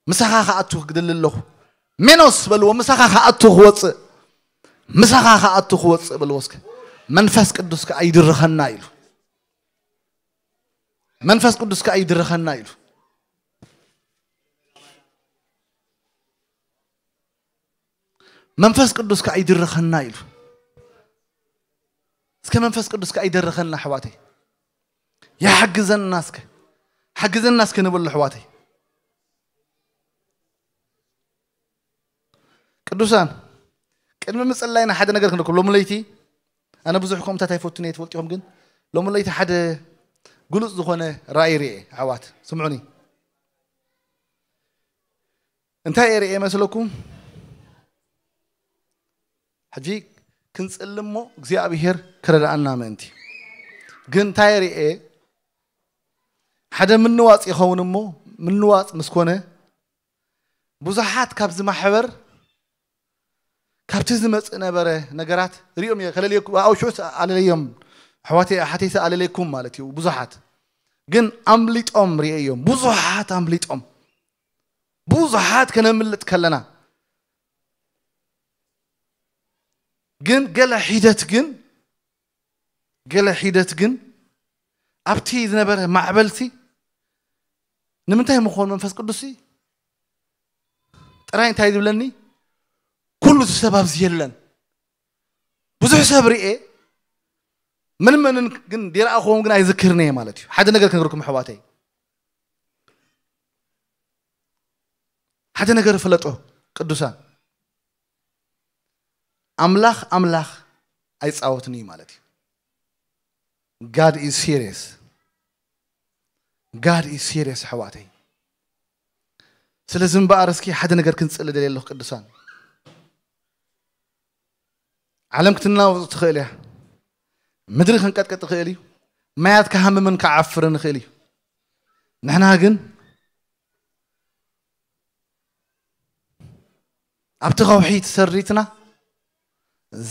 ምሳኻ ክኣቱ ክደሊ ኣለኹ። ሜኖስ በልዎ፣ ምሳኻ ክኣቱ ክወጽእ፣ ምሳኻ ክኣቱ ክወጽእ በልዎ እስከ። መንፈስ ቅዱስ ከኣ ይድርኸና ኢሉ፣ መንፈስ ቅዱስ ከኣ ይድርኸና ኢሉ። መንፈስ ቅዱስ ከኣ ይድርኸና ኢሉ። እስከ መንፈስ ቅዱስ ከኣ ይደርኸና ኣሕዋተይ፣ ይሓግዘና እስከ፣ ሓግዘና እስከ ንበሎ ኣሕዋተይ። ቅዱሳን፣ ቅድሚ ምጽላይና ሓደ ነገር ክንረክብ። ሎሚ ለይቲ ኣነ ብዙሕ ከምኡታት ኣይፈቱን እየ፣ ትፈልጡ ኢኹም። ግን ሎሚ ለይቲ ሓደ ግሉጽ ዝኾነ ራእይ ርኤ። ኣሕዋት ስምዑኒ። እንታይ እየ ርኤ መስለኩም? ሕጂ ክንጽሊ እሞ እግዚኣብሔር ክረድኣና ምእንቲ። ግን እንታይ እየ ርኤ? ሓደ ምንዋጽ ይኸውን እሞ፣ ምንዋጽ ምስ ኮነ ብዙሓት ካብዚ ማሕበር ካብቲ ዝመጽእ ነበረ ነገራት ሪኦም እየ ከለልየኩም፣ ኣብኡ ሽዑስ ኣለለዮም። ኣሕዋተይ ኣሓተይሰ ኣለለይኩም ማለት እዩ። ብዙሓት ግን ኣምሊጦም ርእየዮም። ብዙሓት ኣምሊጦም። ብዙሓት ከነምልጥ ከለና ግን ገለ ሒደት ግን፣ ገለ ሒደት ግን ኣብቲ ዝነበረ ማዕበልሲ ንምንታይ ምኾን መንፈስ ቅዱስሲ ጥራይ እንታይ ዝብለኒ፣ ኩሉ እቲ ሰብ ኣብዚ የለን። ብዙሕ ሰብ ርኤ፣ ምን መንን ግን ዲረኣኹዎም ግን ኣይዝክርን እየ ማለት እዩ። ሓደ ነገር ክንገርኩም ኣሕዋተይ፣ ሓደ ነገር ፍለጦ ቅዱሳን፣ ኣምላኽ ኣምላኽ ኣይጻወትን እዩ ማለት እዩ። God is serious. God is serious ኣሕዋተይ። ስለዚ እምበኣር እስኪ ሓደ ነገር ክንጽሊ ደልየ ኣለኹ ቅዱሳን። ዓለም ክትናወጽ ትኽእል እያ። ምድሪ ክንቀጥቀጥ ይኽእል እዩ። ማያት ክሃምምን ክዓፍርን ይኽእል እዩ። ንሕና ግን ኣብቲ ከውሒ ተሰሪትና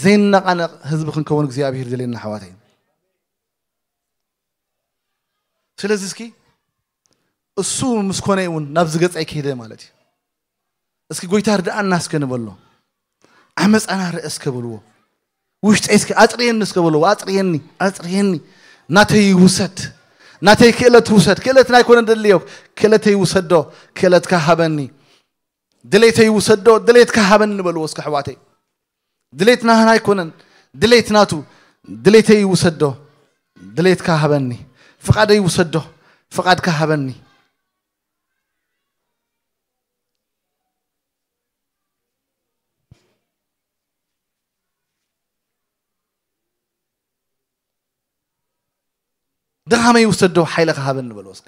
ዘይነቓነቕ ህዝቢ ክንከውን እግዚኣብሔር ይደልየና ኣሕዋተይ። ስለዚ እስኪ እሱ ምስ ኮነ እውን ናብዚ ገጽ ኣይከይደ ማለት እዩ። እስኪ ጎይታ ርድኣና እስከ ንበሎ። ዓመፃና ርእ እስከ በልዎ። ውሽጠይ እስከ ኣፅርየኒ እስከ በልዎ። ኣፅርየኒ፣ ኣፅርየኒ። ናተይ ውሰድ። ናተይ ክእለት ውሰድ። ክእለት ናይ ኮነ ደልዮ። ክእለተይ ውሰዶ። ክእለትካ ሃበኒ። ድሌተይ ውሰዶ። ድሌትካ ሃበኒ በልዎ እስከ ኣሕዋተይ። ድሌት ናህና ኣይኮነን። ድሌት ናቱ። ድሌተይ ውሰዶ። ድሌትካ ሃበኒ። ፍቓደይ ውሰዶ። ፍቓድካ ሃበኒ። ድኻመይ ውሰዶ፣ ሓይልኻ ሃበኒ በልዎ እስከ።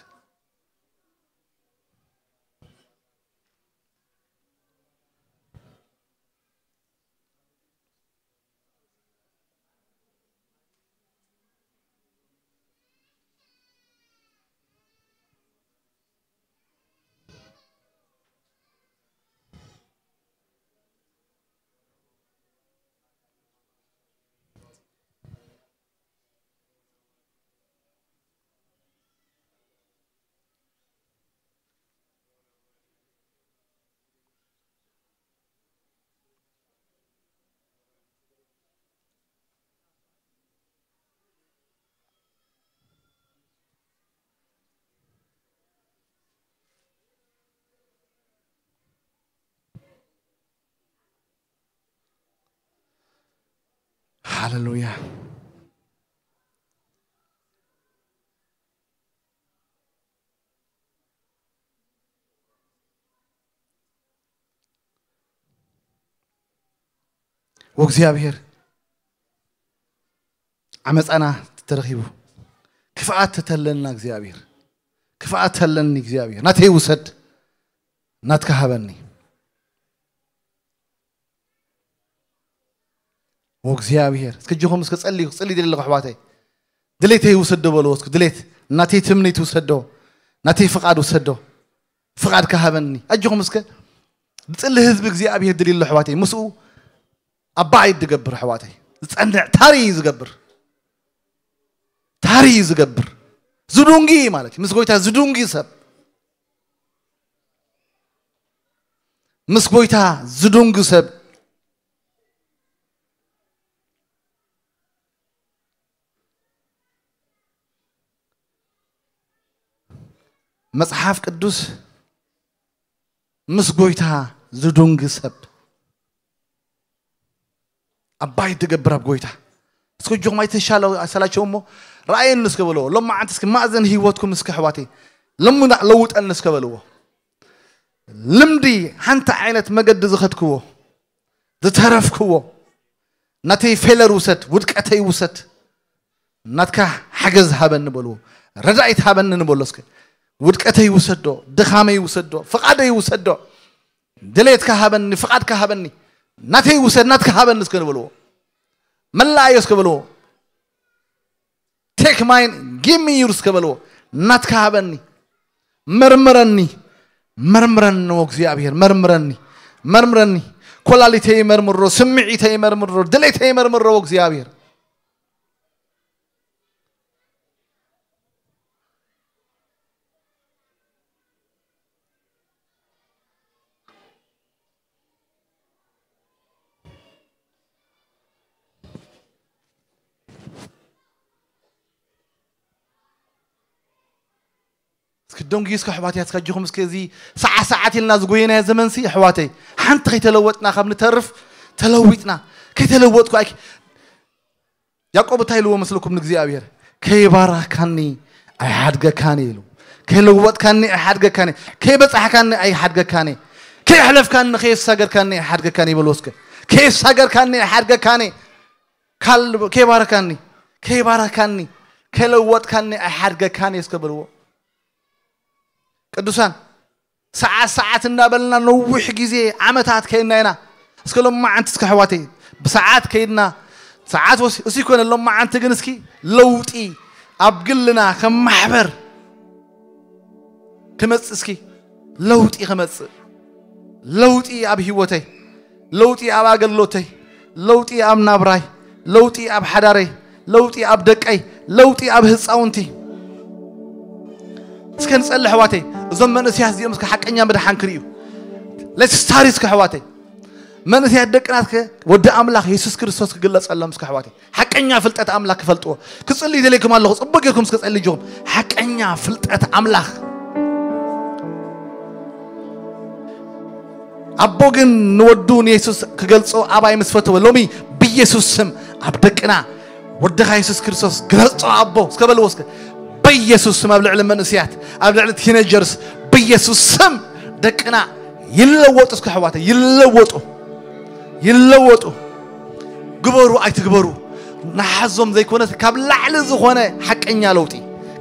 ሃሌሉያ። ወእግዚኣብሔር ዓመፃና ተረኺቡ፣ ክፍኣት ተተለና እግዚኣብሔር፣ ክፍኣት ተለኒ እግዚኣብሔር፣ ናተይ ውሰድ፣ ናትካ ሃበኒ። ወእግዚኣብሔር፣ እስከ እጅኹም እስከ ጸልዩ፣ ክጽሊ ደሊ ኣለኹ ኣሕዋተይ። ድሌተይ ውሰዶ በልዎ እስከ፣ ድሌት ናተይ ትምኒት ውሰዶ፣ ናተይ ፍቓድ ውሰዶ፣ ፍቓድካ ሃበኒ። ኣጆኹም እስከ፣ ዝጽሊ ህዝቢ እግዚኣብሔር ድልዩ ኣሎ ኣሕዋተይ። ምስኡ ኣባይ ዝገብር ኣሕዋተይ፣ ዝጸንዕ ታሪ እዩ ዝገብር፣ ታሪ እዩ ዝገብር። ዝዱንጊ ማለት እዩ፣ ምስ ጎይታ ዝዱንጊ ሰብ፣ ምስ ጎይታ ዝዱንጊ ሰብ። መጽሓፍ ቅዱስ ምስ ጎይታ ዝዱንጊ ሰብ ኣባይ ትገብር ኣብ ጎይታ። እስከ እጆኹም ኣይትሻለው፣ ኣይሰላቸው እሞ፣ ረኣየኒ እስከ በልዎ። ሎማዓንቲ እስከ ማእዘን ህይወትኩም እስከ ኣሕዋተይ፣ ለሙና ለውጠኒ እስከ በልዎ። ልምዲ ሓንቲ ዓይነት መገዲ ዝኸድክዎ፣ ዝተረፍክዎ፣ ናተይ ፌለር ውሰድ፣ ውድቀተይ ውሰድ፣ ናትካ ሓገዝ ሃበኒ በልዎ። ረዳኢት ሃበኒ ንበሎ እስከ። ውድቀተይ ውሰዶ፣ ድኻመይ ውሰዶ፣ ፍቓደይ ውሰዶ፣ ድሌትካ ሃበኒ፣ ፍቓድካ ሃበኒ፣ ናተይ ውሰድ፣ ናትካ ሃበኒ እስከ ንበልዎ። መላእዮ እስከ በልዎ። Take mine, give me yours እስከ በልዎ። ናትካ ሃበኒ፣ መርምረኒ፣ መርምረኒ ወእግዚኣብሔር፣ መርምረኒ፣ መርምረኒ። ኮላሊተይ መርምሮ፣ ስምዒተይ መርምሮ፣ ድሌተይ መርምሮ ወእግዚኣብሔር። እስኪ ደንጉዩ እስከ ኣሕዋተይ፣ እስከ ኣጆኹም እስከ፣ እዚ ሰዓት ሰዓት ኢልና ዝጎየናዮ ዘመንሲ ኣሕዋተይ፣ ሓንቲ ከይተለወጥና ካብ ንተርፍ፣ ተለዊጥና፣ ከይተለወጥኩ ኣይክ-፣ ያዕቆብ እንታይ ኢልዎ መስለኩም ንእግዚኣብሔር? ከይባረኽካኒ ኣይሓድገካን ኢሉ። ከይለወጥካኒ ኣይሓድገካን፣ ከይበጻሕካኒ ኣይሓድገካን፣ ከየሕለፍካኒ፣ ከየሳገርካኒ ኣይሓድገካን ይበልዎ እስከ። ከየሳገርካኒ ኣይሓድገካን፣ ካል-፣ ከይባረካኒ፣ ከይባረካኒ፣ ከይለወጥካኒ ኣይሓድገካን እስከ በልዎ። ቅዱሳን፣ ሰዓት ሰዓት እንዳበልና ነዊሕ ግዜ ዓመታት ከይድና ኢና። እስከ ሎማዓንቲ እስከ ኣሕዋተይ፣ ብሰዓት ከይድና፣ ሰዓት ወስ-፣ እሱ ይኮነ ሎማዓንቲ ግን እስኪ ለውጢ ኣብ ግልና ከም ማሕበር ክመጽእ እስኪ ለውጢ ክመጽእ፣ ለውጢ ኣብ ህይወተይ፣ ለውጢ ኣብ ኣገልግሎተይ፣ ለውጢ ኣብ ናብራይ፣ ለውጢ ኣብ ሓዳረይ፣ ለውጢ ኣብ ደቀይ፣ ለውጢ ኣብ ህፃውንቲ። እስከ ንጸሊ ኣሕዋተይ፣ እዞም መንእሰያት እዚኦም እስከ ሓቀኛ ምድሓን ክርእዩ። Let's study እስከ ኣሕዋተይ። መንእሰያት ደቅና እስከ ወዲ ኣምላኽ የሱስ ክርስቶስ ክግለጸሎም እስከ ኣሕዋተይ። ሓቀኛ ፍልጠት ኣምላኽ ክፈልጥዎ። ክጽሊ ይደልየኩም ኣለኹ። ጽቡቅ ጌርኩም እስከ ጸሊ እጆኹም። ሓቀኛ ፍልጠት ኣምላኽ። ኣቦ ግን ንወዱ ንየሱስ ክገልጾ ኣባይ ምስ ፈተወ፣ ሎሚ ብየሱስ ስም ኣብ ደቅና ወድኻ የሱስ ክርስቶስ ግለጾ ኣቦ እስከ በልዎ እስከ። በየሱስ ስም ኣብ ልዕሊ መንእሰያት፣ ኣብ ልዕሊ ቲነጀርስ፣ ብየሱስ ስም ደቅና ይለወጡ እስከ ኣሕዋተይ፣ ይለወጡ፣ ይለወጡ። ግበሩ ኣይትግበሩ፣ ንሓዞም ዘይኮነስ ካብ ላዕሊ ዝኾነ ሓቀኛ ለውጢ፣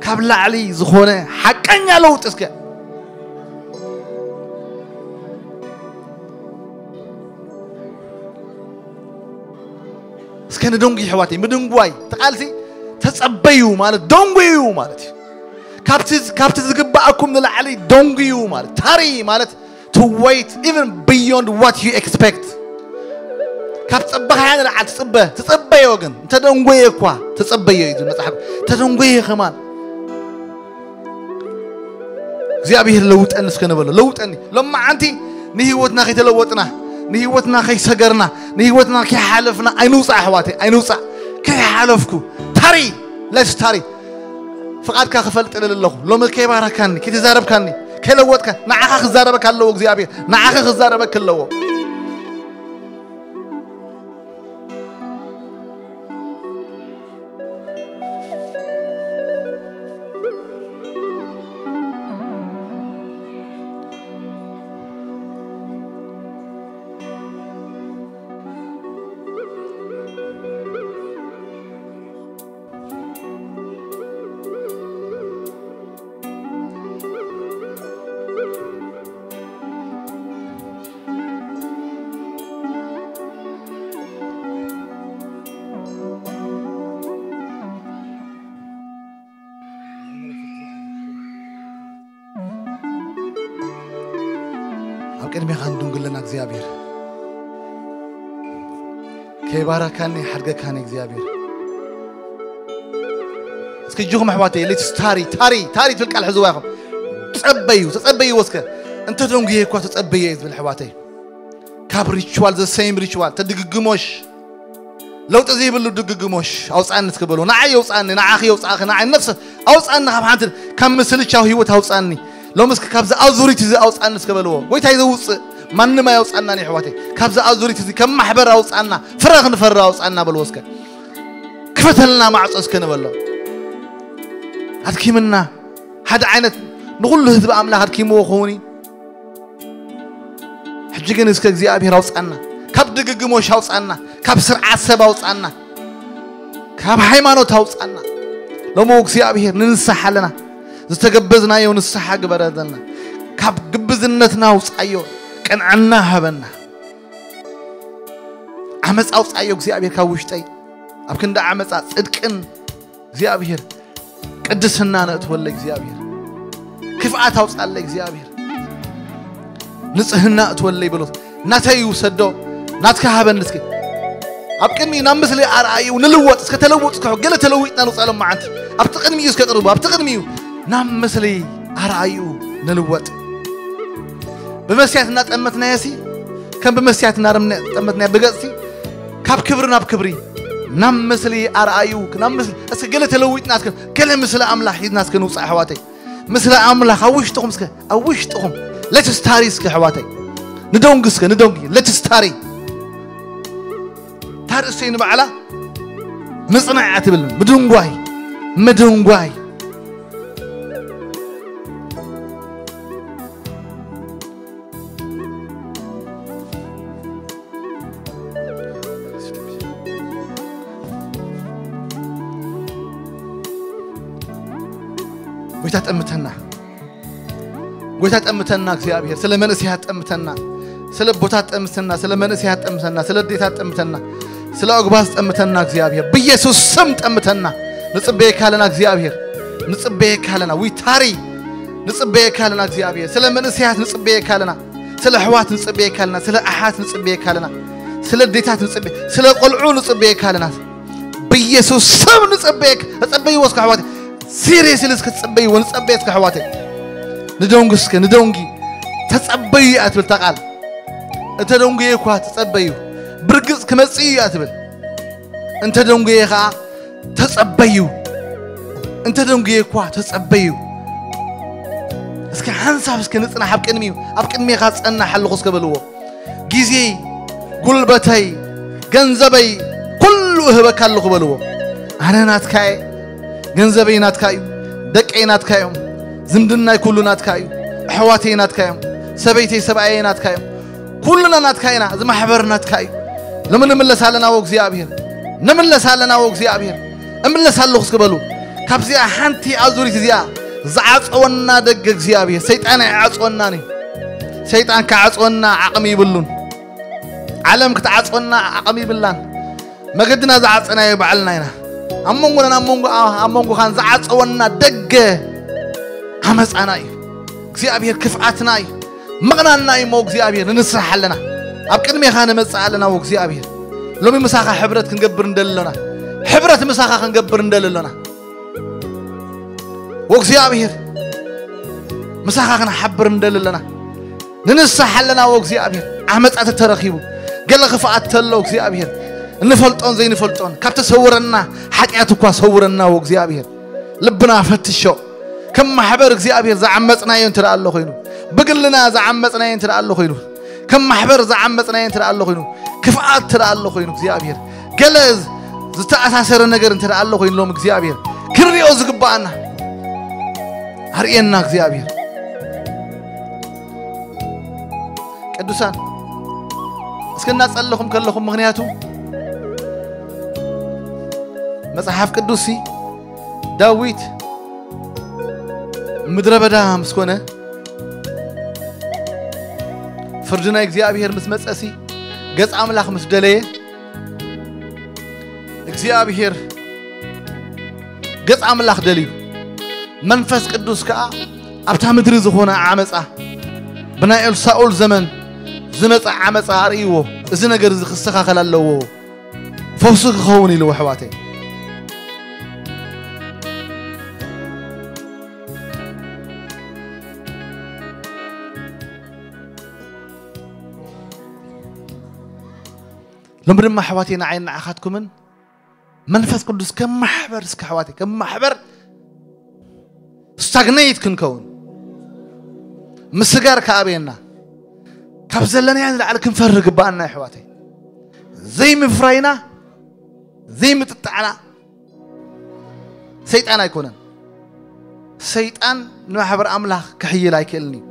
ካብ ላዕሊ ዝኾነ ሓቀኛ ለውጢ እስከ። እስከ ንደንጉ ኣሕዋተይ፣ ምድንጓይ፣ እቲ ቃልሲ ተጸበዩ ማለት ደንጉዩ ማለት እዩ። ካብቲ፣ ካብቲ ዝግባኣኩም ንላዕሊ ደንጉዩ ማለት፣ ታሪ ማለት to wait even beyond what you expect። ካብ ጸበኻያ ንላዕሊ ትጽበ፣ ትጸበዮ ግን፣ እንተደንጎየ እኳ ትጸበዮ እዩ ዝብል መጽሓፍ። ተደንጎየ ከማን እግዚኣብሔር ለውጠኒ እስከ ንበሎ፣ ለውጠኒ። ሎማዓንቲ ንህይወትና ከይተለወጥና፣ ንህይወትና ከይሰገርና፣ ንህይወትና ከይሓለፍና ኣይንውጻእ ኣሕዋተይ፣ ኣይንውጻእ። ከይሓለፍኩ ታሪ፣ let's ታሪ። ፍቓድካ ክፈልጥ እደሊ ኣለኹ። ሎሚ ከይባረካኒ፣ ከይተዛረብካኒ፣ ከይለወጥካ፣ ንዓኻ ክዛረበካ ኣለዎ እግዚኣብሔር። ንዓኻ ክዛረበክ ኣለዎ። ቅድሜኻ ንድንግልና እግዚኣብሔር ከይባረካኒ ሓድገካኒ እግዚኣብሔር። እስኪ እጅኹም ኣሕዋተይ ሌትስ ታሪ ታሪ ታሪ ትብል ቃል ሕዝዋ ኢኹም። ጸበዩ ተጸበይዎ እስከ። እንተ ደንጉየ እኳ ተጸበየ እዩ ዝብል ኣሕዋተይ። ካብ ሪችዋል ዘሰይም ሪችዋል ተድግግሞሽ ለውጢ ዘይብሉ ድግግሞሽ ኣውፃኒ እስከ በልዎ። ንዓይ የውፃኒ፣ ንዓኺ የውፃእኺ፣ ንዓይ ነፍሰ ኣውፃኒ ካብ ሓንቲ ካብ ምስልቻው ህይወት ኣውፃኒ። ሎም እስከ ካብዚ ኣዙሪት እዚ ኣውፃኒ እስከ በልዎ። ጎይታይ ዘውፅእ ማንም ኣየውፃናን የሕዋተይ። ካብዚ ኣዙሪት እዚ ከም ማሕበር ኣውፃና፣ ፍረ ክንፈሪ ኣውፃና በልዎ እስከ። ክፈተልና ማዕፆ እስከ ንበሎ። ኣድኪምና ሓደ ዓይነት ንኹሉ ህዝቢ ኣምላኽ ኣድኪምዎ ክኸውን እዩ። ሕጂ ግን እስከ እግዚኣብሔር ኣውፃና፣ ካብ ድግግሞሽ ኣውፃና፣ ካብ ስርዓት ሰብ ኣውፃና፣ ካብ ሃይማኖት ኣውፃና። ሎሞ እግዚኣብሔር ንንስሓ ኣለና። ዝተገበዝናዮ ንስሓ ግበረልና። ካብ ግብዝነትና ኣውፃዮ፣ ቅንዕና ሃበና። ዓመፃ ኣውፃዮ እግዚኣብሔር ካብ ውሽጠይ። ኣብ ክንዲ ዓመፃ ፅድቅን እግዚኣብሔር ቅድስና ነእትወለይ እግዚኣብሔር። ክፍኣት ኣውፃለይ እግዚኣብሔር። ንፅህና እትወለይ በሎት። ናተይ ይውሰዶ። ናትካ ሃበኒ እስኪ። ኣብ ቅድሚኡ ናብ ምስሊ ኣርኣይኡ ንልወጥ እስከ። ተለወጡ እስከ። ገለ ተለዊጥና ንውፃሎም መዓንቲ ኣብቲ ቅድሚኡ እስከ ቅርቡ። ኣብቲ ቅድሚኡ ናብ ምስሊ ኣርኣይኡ ንልወጥ። ብመስትያት እናጠመትናዮ ሲ ከም ብመስትያት እናረምና ጠመትናዮ ብገፅሲ ካብ ክብሪ ናብ ክብሪ ናብ ምስሊ ኣርኣዩ ናብ ምስሊ እስከ። ገለ ተለዊጥና እስከ። ገለ ምስሊ ኣምላኽ ሒዝና እስከ ንውፃእ ኣሕዋተይ። ምስለ ኣምላኽ ኣብ ውሽጥኹም እስከ። ኣብ ውሽጥኹም ለትስታሪ እስከ ኣሕዋተይ። ንደንጉ እስከ ንደንጉ ለትስታሪ። ታርእሰይ ንባዕላ ምፅናዕ እያ ትብል። ምድንጓይ ምድንጓይ። ጎይታ ጠምተና። ጎይታ ጠምተና። እግዚኣብሔር ስለ መንእሰያት ጠምተና። ስለ ኣቦታት ጠምተና። ስለ መንእሰያት ጠምተና። ስለ ኣዴታት ጠምተና። ስለ ኣጉባዝ ጠምተና እግዚኣብሔር። ብኢየሱስ ስም ጠምተና። ንጽበየካ ኣለና እግዚኣብሔር። ንጽበየካ ኣለና። ዊታሪ ንጽበየካ ኣለና እግዚኣብሔር። ስለ መንእሰያት ንጽበየካ ኣለና። ስለ ኣሕዋት ንጽበየካ ኣለና። ስለ ኣሓት ንጽበየካ ኣለና። ስለ ኣዴታት ንጽበየ፣ ስለ ቆልዑ ንጽበየካ ኣለና። ብኢየሱስ ስም ንጽበየካ። ተጸበይዎ እስከ ኣሕዋት። ሲሪየስሊ እስከ ትጸበይዎ። ንጸበየ እስከ ኣሕዋተይ። ንደንጉ እስከ ንደንጊ። ተጸበዩ እያ ትብል እታ ቃል። እንተ ደንጉየ እኳ ተጸበዩ። ብርግጽ ክመጽእ እዩ እያ ትብል። እንተ ደንጉየ ኸኣ ተጸበዩ። እንተ ደንጉየ እኳ ተጸበዩ። እስከ ሓንሳብ እስከ ንጽናሕ ኣብ ቅድሚኡ። ኣብ ቅድሜኻ ጸናሕ ኣለኹ እስከ በልዎ። ግዜይ፣ ጉልበተይ፣ ገንዘበይ ኩሉ እህበካ ኣለኹ በልዎ። ኣነ ናትካ እየ። ገንዘበይ ናትካ እዩ። ደቀይ ናትካ እዮም። ዝምድናይ ኩሉ ናትካ እዩ። ኣሕዋተይ ናትካ እዮም። ሰበይተይ ሰብኣየይ ናትካ እዮም። ኩልና ናትካ ኢና። እዚ ማሕበር ናትካ እዩ። ሎሚ ንምለስ ኣለና ወ እግዚኣብሔር። ንምለስ ኣለና ወ እግዚኣብሔር። እምለስ ኣለኹ እስኪ በሉ። ካብዚኣ ሓንቲ ኣዙሪት እዚኣ ዝዓጸወና ደገ እግዚኣብሔር ሰይጣን ኣይዓጽወናን እዩ። ሰይጣን ክዓጽወና ዓቕሚ ይብሉን። ዓለም ክትዓጽወና ዓቕሚ ይብላን። መገድና ዝዓጸናዮ ባዕልና ኢና። ኣብ መንጎናን ኣብ መንጎ ኣብ መንጎኻን ዝዓጸወና ደገ ዓመጻና እዩ። እግዚኣብሔር ክፍኣትና እዩ። ምቕናና እዩ እሞ እግዚኣብሔር ንንስራሕ ኣለና። ኣብ ቅድሜኻ ንመጽእ ኣለና ወ እግዚኣብሔር። ሎሚ ምሳኻ ሕብረት ክንገብር እንደለና። ሕብረት ምሳኻ ክንገብር እንደለና። ወእግዚኣብሔር ምሳኻ ክንሓብር እንደለና። ንንስሓ ኣለና ወእግዚኣብሔር። ዓመጻ ተተረኺቡ ገለ ክፍኣት ተሎ እግዚኣብሔር። እንፈልጦን ዘይንፈልጦን ካብ ተሰውረና ሓጢኣት እኳ ሰውረና ወእግዚኣብሔር። ልብና ፈትሾ። ከም ማሕበር እግዚኣብሔር ዝዓመጽናዮ እንተ ደኣ ኣሎ ኮይኑ፣ ብግልና ዝዓመጽናዮ እንተ ደኣ ኣሎ ኮይኑ፣ ከም ማሕበር ዝዓመጽናዮ እንተ ደኣ ኣሎ ኮይኑ፣ ክፍኣት እንተ ደኣ ኣሎ ኮይኑ እግዚኣብሔር ገለ ዝተኣሳሰረ ነገር እንተ ደኣ ኣሎ ኮይኑ ሎም እግዚኣብሔር ክንሪኦ ዝግባኣና ኣርእየና እግዚኣብሔር። ቅዱሳን እስከ እናጸለኹም ከለኹም ምኽንያቱ መጽሓፍ ቅዱስ ሲ ዳዊት ምድረ በዳ ምስ ኮነ ፍርዲ ናይ እግዚኣብሔር ምስ መጸሲ ገጽ ኣምላኽ ምስ ደለየ እግዚኣብሔር ገጽ ኣምላኽ ደልዩ መንፈስ ቅዱስ ከኣ ኣብታ ምድሪ ዝኾነ ዓመጻ ብናይ ሳኦል ዘመን ዝመጽእ ዓመጻ ኣርእይዎ። እዚ ነገር እዚ ክስተኻኸል ኣለዎ፣ ፈውሲ ክኸውን ኢልዎ ኣሕዋተይ። ሎሚ ድማ ኣሕዋተይ ንዓይን ንዓኻትኩምን መንፈስ ቅዱስ ከም ማሕበር እስከ ኣሕዋተይ ከም ማሕበር ስታግኔት ክንከውን ምስጋር ከኣብየና ካብ ዘለናዮ ንላዕሊ ክንፈርህ ግባኣና ኣሕዋተይ። ዘይምፍራይና ዘይምጥጣዕና ሰይጣን ኣይኮነን። ሰይጣን ንማሕበር ኣምላኽ ክሕይል ኣይክእልን እዩ።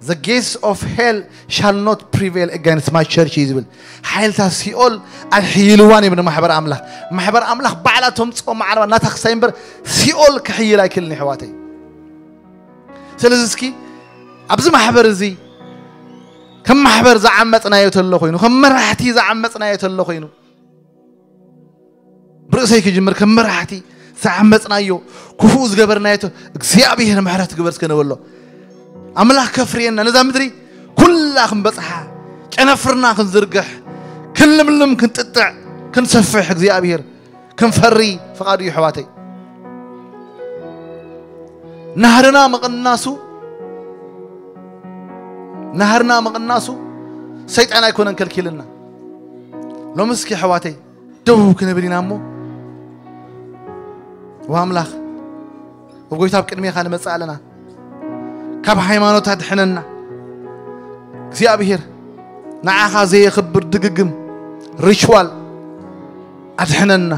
The gates of hell shall not prevail against my church እዩ ዝብል። ሓይልታት ሲኦል ኣይሕይልዋን እዮም ንማሕበር ኣምላኽ። ማሕበር ኣምላኽ ባዕላ ተምፅኦ ማዕረባ ናታ ክሳይ እምበር ሲኦል ክሕይል ኣይክእልን ኣሕዋተይ። ስለዚ እስኪ ኣብዚ ማሕበር እዚ ከም ማሕበር ዝዓመፅናዮ ተሎ ኮይኑ ከም መራሕቲ ዝዓመፅናዮ ተሎ ኮይኑ ብርእሰይ ክጅምር ከም መራሕቲ ዝዓመፅናዮ ክፉእ ዝገበርናዮ ተ- እግዚኣብሔር ምሕረት ግበር እስከ ንበሎ። ኣምላኽ ከፍርየና ነዛ ምድሪ ኩላ ክንበፅሓ ጨነፍርና ክንዝርግሕ ክንልምልም ክንጥጥዕ ክንሰፍሕ እግዚኣብሔር ክንፈሪ ፍቓዱ እዩ ኣሕዋተይ። ናህርና ምቕናሱ ናህርና ምቕናሱ ሰይጣን ኣይኮነን ከልኪልና። ሎሚ እስኪ ኣሕዋተይ ደው ክንብል ኢና እሞ ዋ ኣምላኽ ኣብ ጎይታ ኣብ ቅድሜኻ ንመጽእ ኣለና። ካብ ሃይማኖት ኣድሕነና እግዚኣብሔር። ንዓኻ ዘየኽብር ድግግም ሪችዋል ኣድሕነና።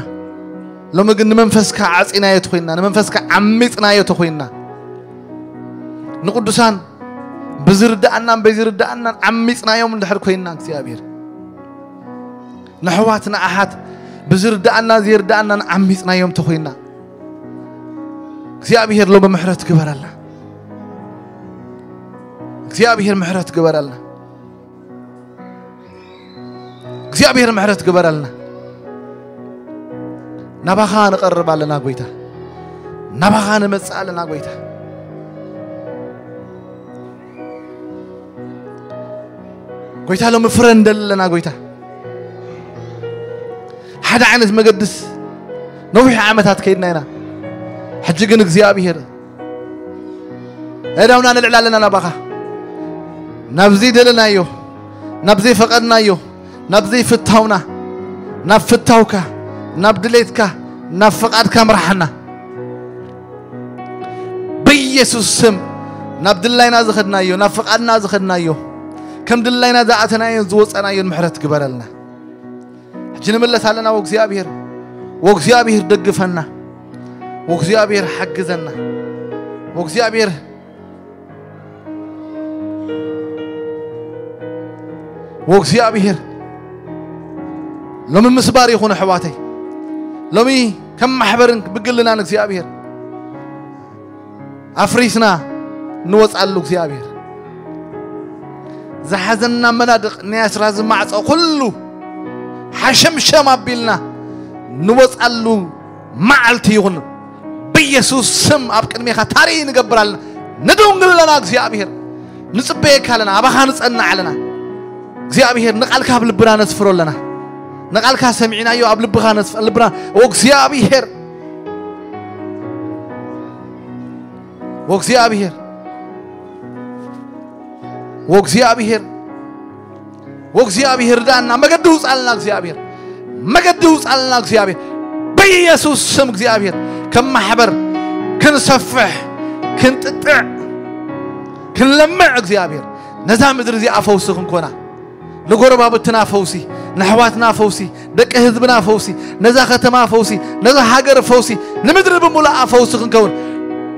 ሎሚ ግን ንመንፈስካ ዓጺናዮ ተኾይንና ንመንፈስካ ዓሚጽናዮ ተኾይንና ንቅዱሳን ብዝርድኣናን በይዝርድኣናን ዓሚጽናዮም እንድሕር ኮይንና እግዚኣብሔር ንሕዋት ንኣሓት ብዝርድኣና ዘይርድኣናን ዓሚጽናዮም ተኾይንና እግዚኣብሔር ሎሚ ምሕረት ግበረልና። እግዚኣብሔር ምሕረት ግበረልና። እግዚኣብሔር ምሕረት ግበረልና። ናባኻ ንቐርብ ኣለና ጎይታ። ናባኻ ንመጽእ ኣለና ጎይታ። ጎይታ ሎሚ ፍረ እንደለና ጎይታ ሓደ ዓይነት መገድስ ነዊሕ ዓመታት ከይድና ኢና። ሕጂ ግን እግዚኣብሔር እዳውና ንልዕል ኣለና ናባኻ ናብዚ ደለናዮ ናብዚ ፈቐድናዮ ናብ ዘይፍታውና ናብ ፍታውካ ናብ ድሌትካ ናብ ፍቓድካ ምርሓና። ብኢየሱስ ስም ናብ ድላይና ዝኸድናዮ ናብ ፍቓድና ዝኸድናዮ ከም ድላይና ዝኣተናዮን ዝወፀናዮን ምሕረት ግበረልና። ሕጂ ንምለስ ኣለና ወእግዚኣብሔር ወእግዚኣብሔር ደግፈና ወእግዚኣብሔር ሓግዘና ወእግዚኣብሔር ወእግዚኣብሔር ሎሚ ምስባር ይኹን ኣሕዋተይ ሎሚ ከም ማሕበርን ብግልናን እግዚኣብሔር ኣፍሪስና ንወፅኣሉ እግዚኣብሔር ዝሓዘና መናድቕ ናይ ኣስራዚ ማዕፆ ኩሉ ሓሸምሸም ኣቢልና ንወፅኣሉ መዓልቲ ይኹን ብኢየሱስ ስም ኣብ ቅድሜኻ ታሪ ንገብር ኣለና። ንደንግል ኣለና እግዚኣብሔር ንፅበየካ ኣለና ኣባኻ ንፀንዕ ኣለና እግዚኣብሔር ንቓልካ ኣብ ልብና ነስፍሮ ኣለና ንቓልካ ሰሚዕናዮ ኣብ ልብኻ ነስፍ ልብና እግዚኣብሔር ወእግዚኣብሔር ወእግዚኣብሔር ወእግዚኣብሔር ዳና መገዲ ውፃልና እግዚኣብሔር መገዲ ውፃልና እግዚኣብሔር በኢየሱስ ስም እግዚኣብሔር ከም ማሕበር ክንሰፍሕ ክንጥጥዕ ክንለምዕ እግዚኣብሔር ነዛ ምድሪ እዚኣ ፈውሲ ክንኮና ንጎረባብትና ፈውሲ ንሕዋትና ፈውሲ ደቂ ህዝብና ፈውሲ ነዛ ከተማ ፈውሲ ነዛ ሃገር ፈውሲ ንምድሪ ብምሉኣ ፈውሲ ክንከውን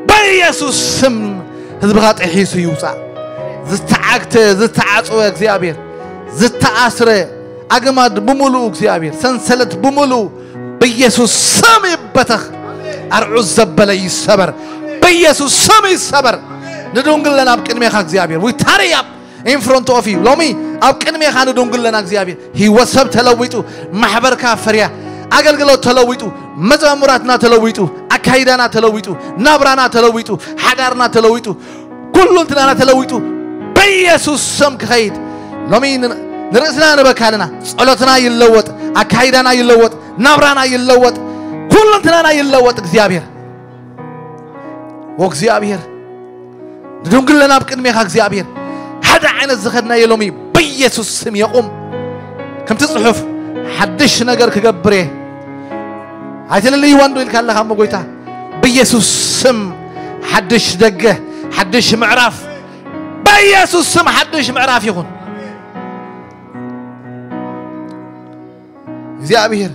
በኢየሱስ ስም ህዝብኻ ጥሒሱ ይውፃእ ዝተዓግተ ዝተዓፅወ እግዚኣብሔር ዝተኣስረ ኣግማድ ብምሉኡ እግዚኣብሔር ሰንሰለት ብምሉኡ ብኢየሱስ ስም ይበተኽ ኣርዑዝ ዘበለ ይሰበር ብኢየሱስ ስም ይሰበር ንድንግል ኣለና ኣብ ቅድሜኻ እግዚኣብሔር we tarry up in front of you ሎሚ ኣብ ቅድሜኻ ንድንግል ኣለና እግዚኣብሔር ህይወት ሰብ ተለዊጡ ማሕበርካ ፈርያ ኣገልግሎት ተለዊጡ መዘሙራትና ተለዊጡ ኣካይዳና ተለዊጡ ናብራና ተለዊጡ ሓዳርና ተለዊጡ ኩሉ እንትናና ተለዊጡ በኢየሱስ ስም ክኸይድ ሎሚ ን- ንርእስና ንበካ ኣለና። ጸሎትና ይለወጥ፣ ኣካይዳና ይለወጥ፣ ናብራና ይለወጥ፣ ኩለንትናና ይለወጥ። እግዚኣብሔር ወእግዚኣብሔር ንድንግልና ኣብ ቅድሜኻ እግዚኣብሔር ሓደ ዓይነት ዝኸድናዮ ሎሚ ብኢየሱስ ስም የቑም። ከምቲ ጽሑፍ ሓድሽ ነገር ክገብር እየ። ኣይትልልይዋ እንዶ ኢልካ ኣለኻ እሞ ጎይታ ብኢየሱስ ስም ሓድሽ ደገ፣ ሓድሽ ምዕራፍ፣ በኢየሱስ ስም ሓድሽ ምዕራፍ ይኹን። እግዚኣብሔር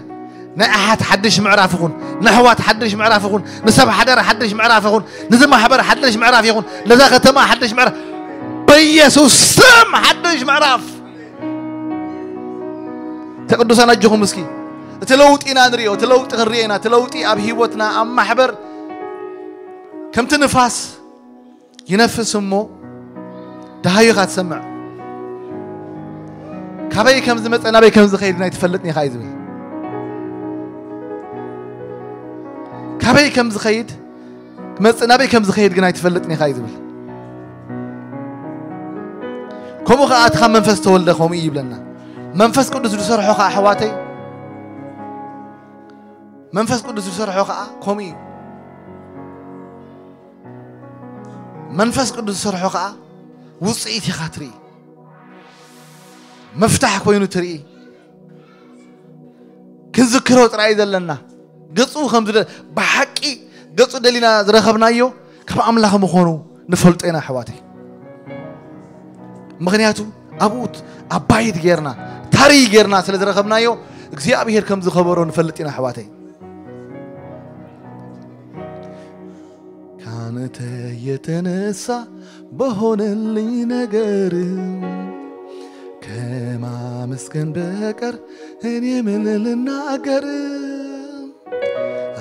ናይ ኣሓት ሓድሽ ምዕራፍ ይኹን፣ ንኣሕዋት ሓድሽ ምዕራፍ ይኹን፣ ንሰብ ሓደር ሓድሽ ምዕራፍ ይኹን፣ ንዝማሕበር ሓድሽ ምዕራፍ ይኹን፣ ነዛ ከተማ ሓድሽ ምዕራፍ በኢየሱስ ስም ሓድሽ ምዕራፍ። ተቅዱሳን ኣጆኹም እስኪ እቲ ለውጢ ኢና ንሪኦ፣ እቲ ለውጢ ክንሪኦ ኢና። እቲ ለውጢ ኣብ ህይወትና ኣብ ማሕበር ከምቲ ንፋስ ይነፍስ እሞ ደሃዩ ኢኻ ትሰምዕ። ካበይ ከም ዝመጸ ናበይ ከም ዝኸይድ ናይ ትፈልጥን ኢኻ እዩ ዝብል። ካበይ ከም ዝኸይድ ክመጽእ ናበይ ከም ዝኸይድ ግን ኣይትፈልጥን ኢኻ እዩ ዝብል። ከምኡ ኸዓ እቲ ካብ መንፈስ ተወልደ ከምኡ እዩ ይብለና። መንፈስ ቅዱስ ዝሰርሖ ኸዓ ኣሕዋተይ፣ መንፈስ ቅዱስ ዝሰርሖ ኸዓ ከምኡ እዩ። መንፈስ ቅዱስ ዝሰርሖ ኸዓ ውፅኢት ኢኻ ትርኢ። መፍታሕ ኮይኑ ትርኢ። ክንዝክሮ ጥራይ ዘለና ገጹ ከም ዝደ ብሓቂ ገጹ ደሊና ዝረኸብናዮ ካብ ኣምላኽ ምዃኑ ንፈልጦ ኢና ኣሕዋተይ። ምኽንያቱ ኣብኡ ኣባይድ ጌርና ታሪ ጌርና ስለ ዝረኸብናዮ እግዚኣብሔር ከም ዝኸበሮ ንፈልጥ ኢና ኣሕዋተይ። ካንተ የተነሳ በሆነልኝ ነገር ከማመስገን በቀር እኔ ምን ልናገር?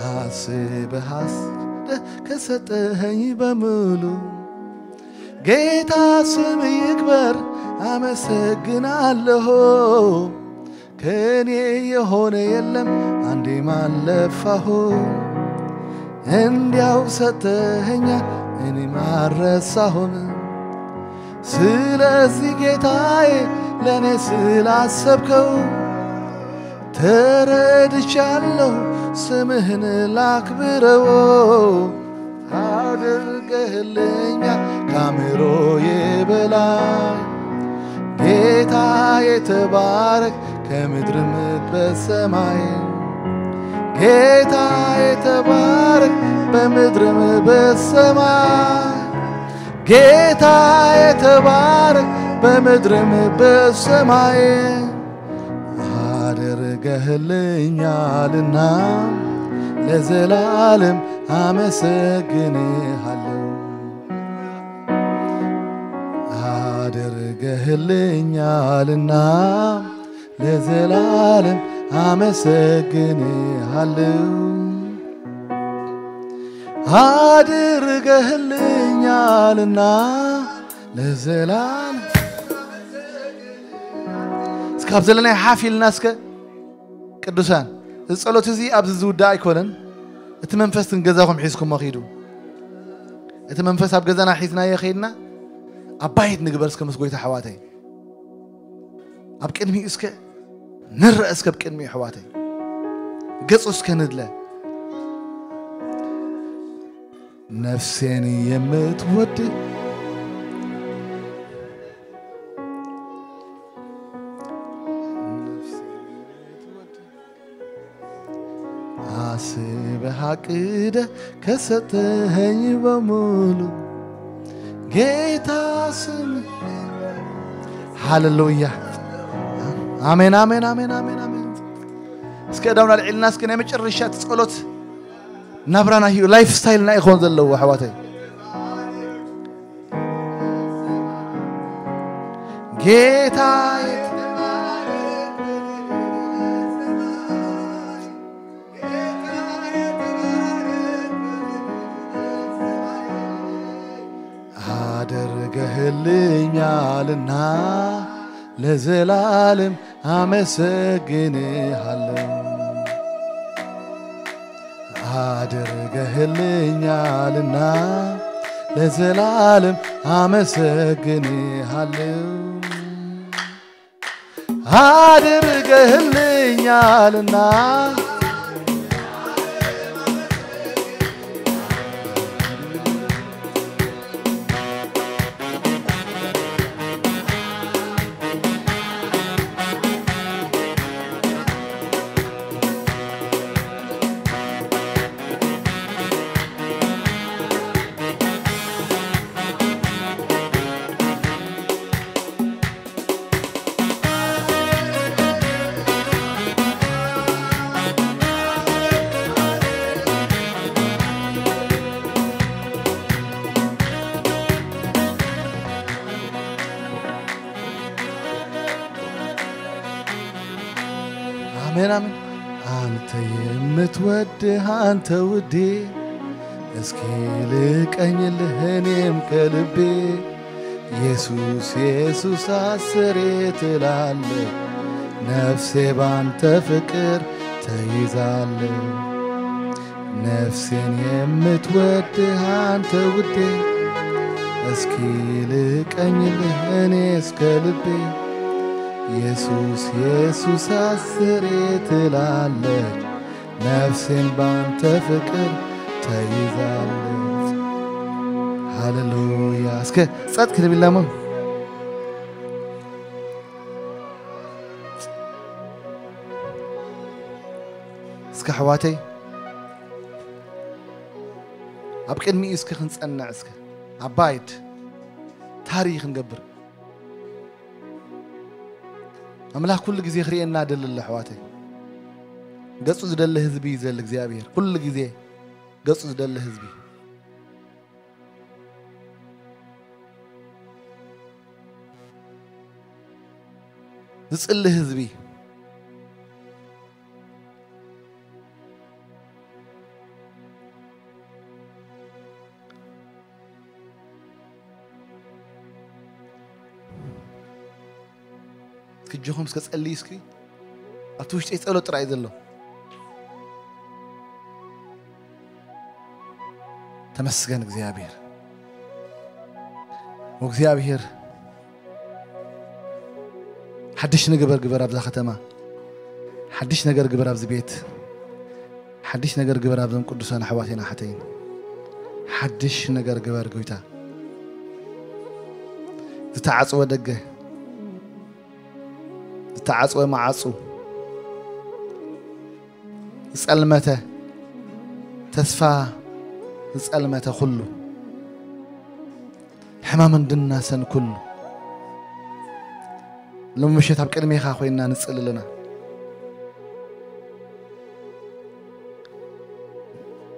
አስበህ አስደህ ከሰጠኸኝ በሙሉ ጌታ ስም ይክበር አመሰግናለሁ። ከኔ የሆነ የለም አንዴም አልለፋሁ እንዲያው ሰጠኸኛ እኔም አልረሳሁም። ስለዚህ ጌታዬ ለእኔ ስላሰብከው ተረድቻለሁ ስምህን ላክብረው። አድርገህልኛል ከአእምሮዬ በላይ ጌታ የተባረክ ከምድርም በሰማይ ጌታ የተባረክ በምድርም በሰማይ ጌታ የተባረክ በምድርም በሰማይ አድርገህልኛልና ለዘላለም አመሰግንሃለሁ። አድርገህልኛልና ለዘላለም አመሰግንሃለሁ። አድርገህልኛልና ለዘላለም እስካብ ዘለናይ ሓፍ ኢልና እስከ ቅዱሳን፣ እዚ ጸሎት እዚ ኣብዚ ዝውዳእ ኣይኮነን። እቲ መንፈስ ግን ገዛኹም ሒዝኩሞ ኺዱ። እቲ መንፈስ ኣብ ገዛና ሒዝናዮ ኸይድና ኣባይት ንግበር እስከ ምስ ጎይታ ኣሕዋተይ። ኣብ ቅድሚኡ እስከ ንረአ እስከ ኣብ ቅድሚኡ ኣሕዋተይ። ገጹ እስከ ንድለ። ነፍሴን የምትወድ አስበህ አቅደህ ከሰጠኸኝ በሙሉ ጌታ ስም ሃሌሉያ። አሜን፣ አሜን፣ አሜን፣ አሜን፣ አሜን። እስከ እዳውና ልዕልና እስከ ናይ መጨረሻ እቲ ጸሎት ናብራና ህዩ ላይፍ ስታይልና ይኾን ዘለዎ ኣሕዋተይ። ጌታ አድርገህልኛልና ለዘላለም አመሰግንሃለሁ። አድርገህልኛልና ለዘላለም አመሰግንሃለሁ። አድርገህልኛልና። አሜን፣ አሜን። አንተ የምትወድ አንተ ውዴ፣ እስኪ ልቀኝልህ እኔም ከልቤ። ኢየሱስ ኢየሱስ አስሬ ትላለች፣ ነፍሴ ባንተ ፍቅር ተይዛለች። ነፍሴን የምትወድህ አንተ ውዴ፣ እስኪ ልቀኝልህ እኔ እስከ ልቤ። ኢየሱስ ኢየሱስ አስሬ ትላለች፣ ነፍሴን ባንተ ፍቅር ተይዛለች። ሃሌሉያ። እስከ ጸጥ ክንብል ለሞ እስከ ኣሕዋተይ ኣብ ቅድሚኡ እስከ ክንጸንዕ እስከ ኣባይድ ታሪኽ ክንገብር። ኣምላኽ ኩሉ ግዜ ክርእየና ደሊ ኣሎ ኣሕዋተይ። ገጹ ዝደሊ ህዝቢ እዩ ዘሊ እግዚኣብሔር። ኩሉ ግዜ ገጹ ዝደሊ ህዝቢ። ዝጽሊ ህዝቢ። እስኪ እጆኹም እስከ ጸልዩ እስኪ። ኣብቲ ውሽጠይ ጸሎት ጥራይ ዘሎ። ተመስገን እግዚኣብሔር። ወእግዚኣብሔር ሓድሽ ነገር ግበር ኣብዛ ከተማ። ሓድሽ ነገር ግበር ኣብዚ ቤት። ሓድሽ ነገር ግበር ኣብዞም ቅዱሳን ኣሕዋቴን ኣሓተይን። ሓድሽ ነገር ግበር ጎይታ። ዝተዓጽወ ደገ፣ ዝተዓጽወ መዓጹ፣ ዝጸልመተ ተስፋ፣ ዝጸልመተ ኩሉ፣ ሕማምን ድናሰን ኩሉ፣ ሎሚ ምሸት ኣብ ቅድሜኻ ኮይንና ንጽሊ ኣለና።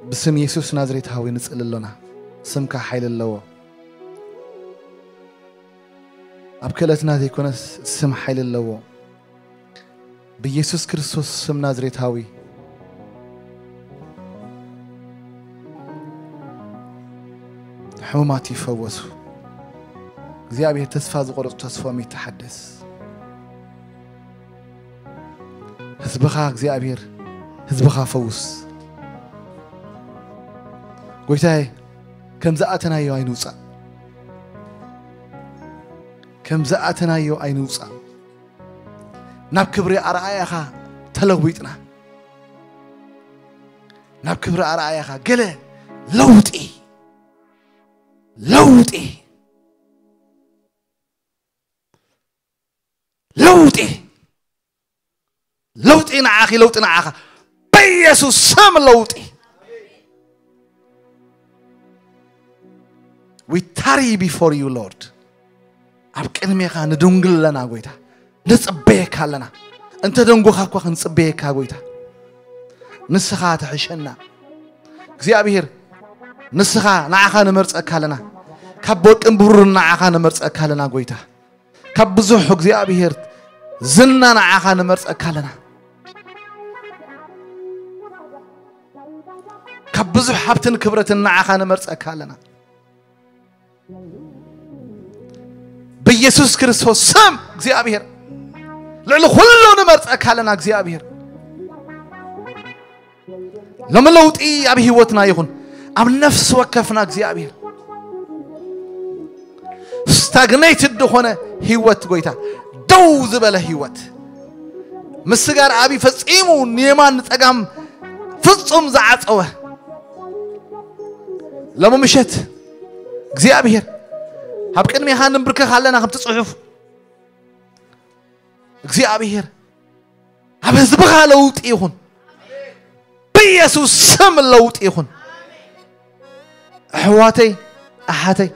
ብስም የሱስ ናዝሬታዊ ንጽሊ ኣሎና። ስምካ ሓይሊ ኣለዎ። ኣብ ክእለትና ዘይኮነስ ስም ሓይሊ ኣለዎ። ብየሱስ ክርስቶስ ስም ናዝሬታዊ ሕሙማት ይፈወሱ። እግዚኣብሔር ተስፋ ዝቆረጹ ተስፋኦም ይተሓደስ። ህዝብኻ እግዚኣብሔር፣ ህዝብኻ ፈውስ። ጎይታዬ፣ ከም ዝኣተናዮ ኣይንውጻእ፣ ከም ዝኣተናዮ ኣይንውጻእ። ናብ ክብሪ ኣርኣያኻ ተለዊጥና፣ ናብ ክብሪ ኣርኣያኻ ገለ ለውጢ፣ ለውጢ፣ ለውጢ፣ ለውጢ ንዓኺ፣ ለውጢ ንዓኻ። በኢየሱስ ስም ለውጢ። We tarry before you, Lord. ኣብ ቅድሜኻ ንድንግል ኣለና ጎይታ። ንጽበየካ ኣለና። እንተ ደንጎኻ እኳ ክንጽበየካ ጎይታ። ንስኻ ትሕሸና። እግዚኣብሔር ንስኻ ንዓኻ ንመርጸካ ኣለና። ካብ ወርቅን ብሩርን ንዓኻ ንመርጸካ ኣለና ጎይታ። ካብ ብዙሕ እግዚኣብሔር ዝና ንዓኻ ንመርጸካ ኣለና። ካብ ብዙሕ ሃብትን ክብረትን ንዓኻ ንመርጸካ ኣለና። ብኢየሱስ ክርስቶስ ስም እግዚኣብሔር ልዕሊ ኩሉ ንመርጸካ ኣለና እግዚኣብሔር። ሎሚ ለውጢ ኣብ ህይወትና ይኹን፣ ኣብ ነፍሲ ወከፍና እግዚኣብሔር። ስታግኔትድ ዝኾነ ህይወት ጎይታ፣ ደው ዝበለ ህይወት፣ ምስጋር ኣብዩ ፈጺሙ ንየማን ንጸጋም ፍጹም ዝዓጸወ። ሎሚ ምሸት እግዚኣብሔር ኣብ ቅድሜኻ ንንብርከኽ ኣለና። ከምቲ ጽሑፍ እግዚኣብሔር ኣብ ህዝብኻ ለውጢ ይኹን፣ ብኢየሱስ ስም ለውጢ ይኹን። ኣሕዋተይ ኣሓተይ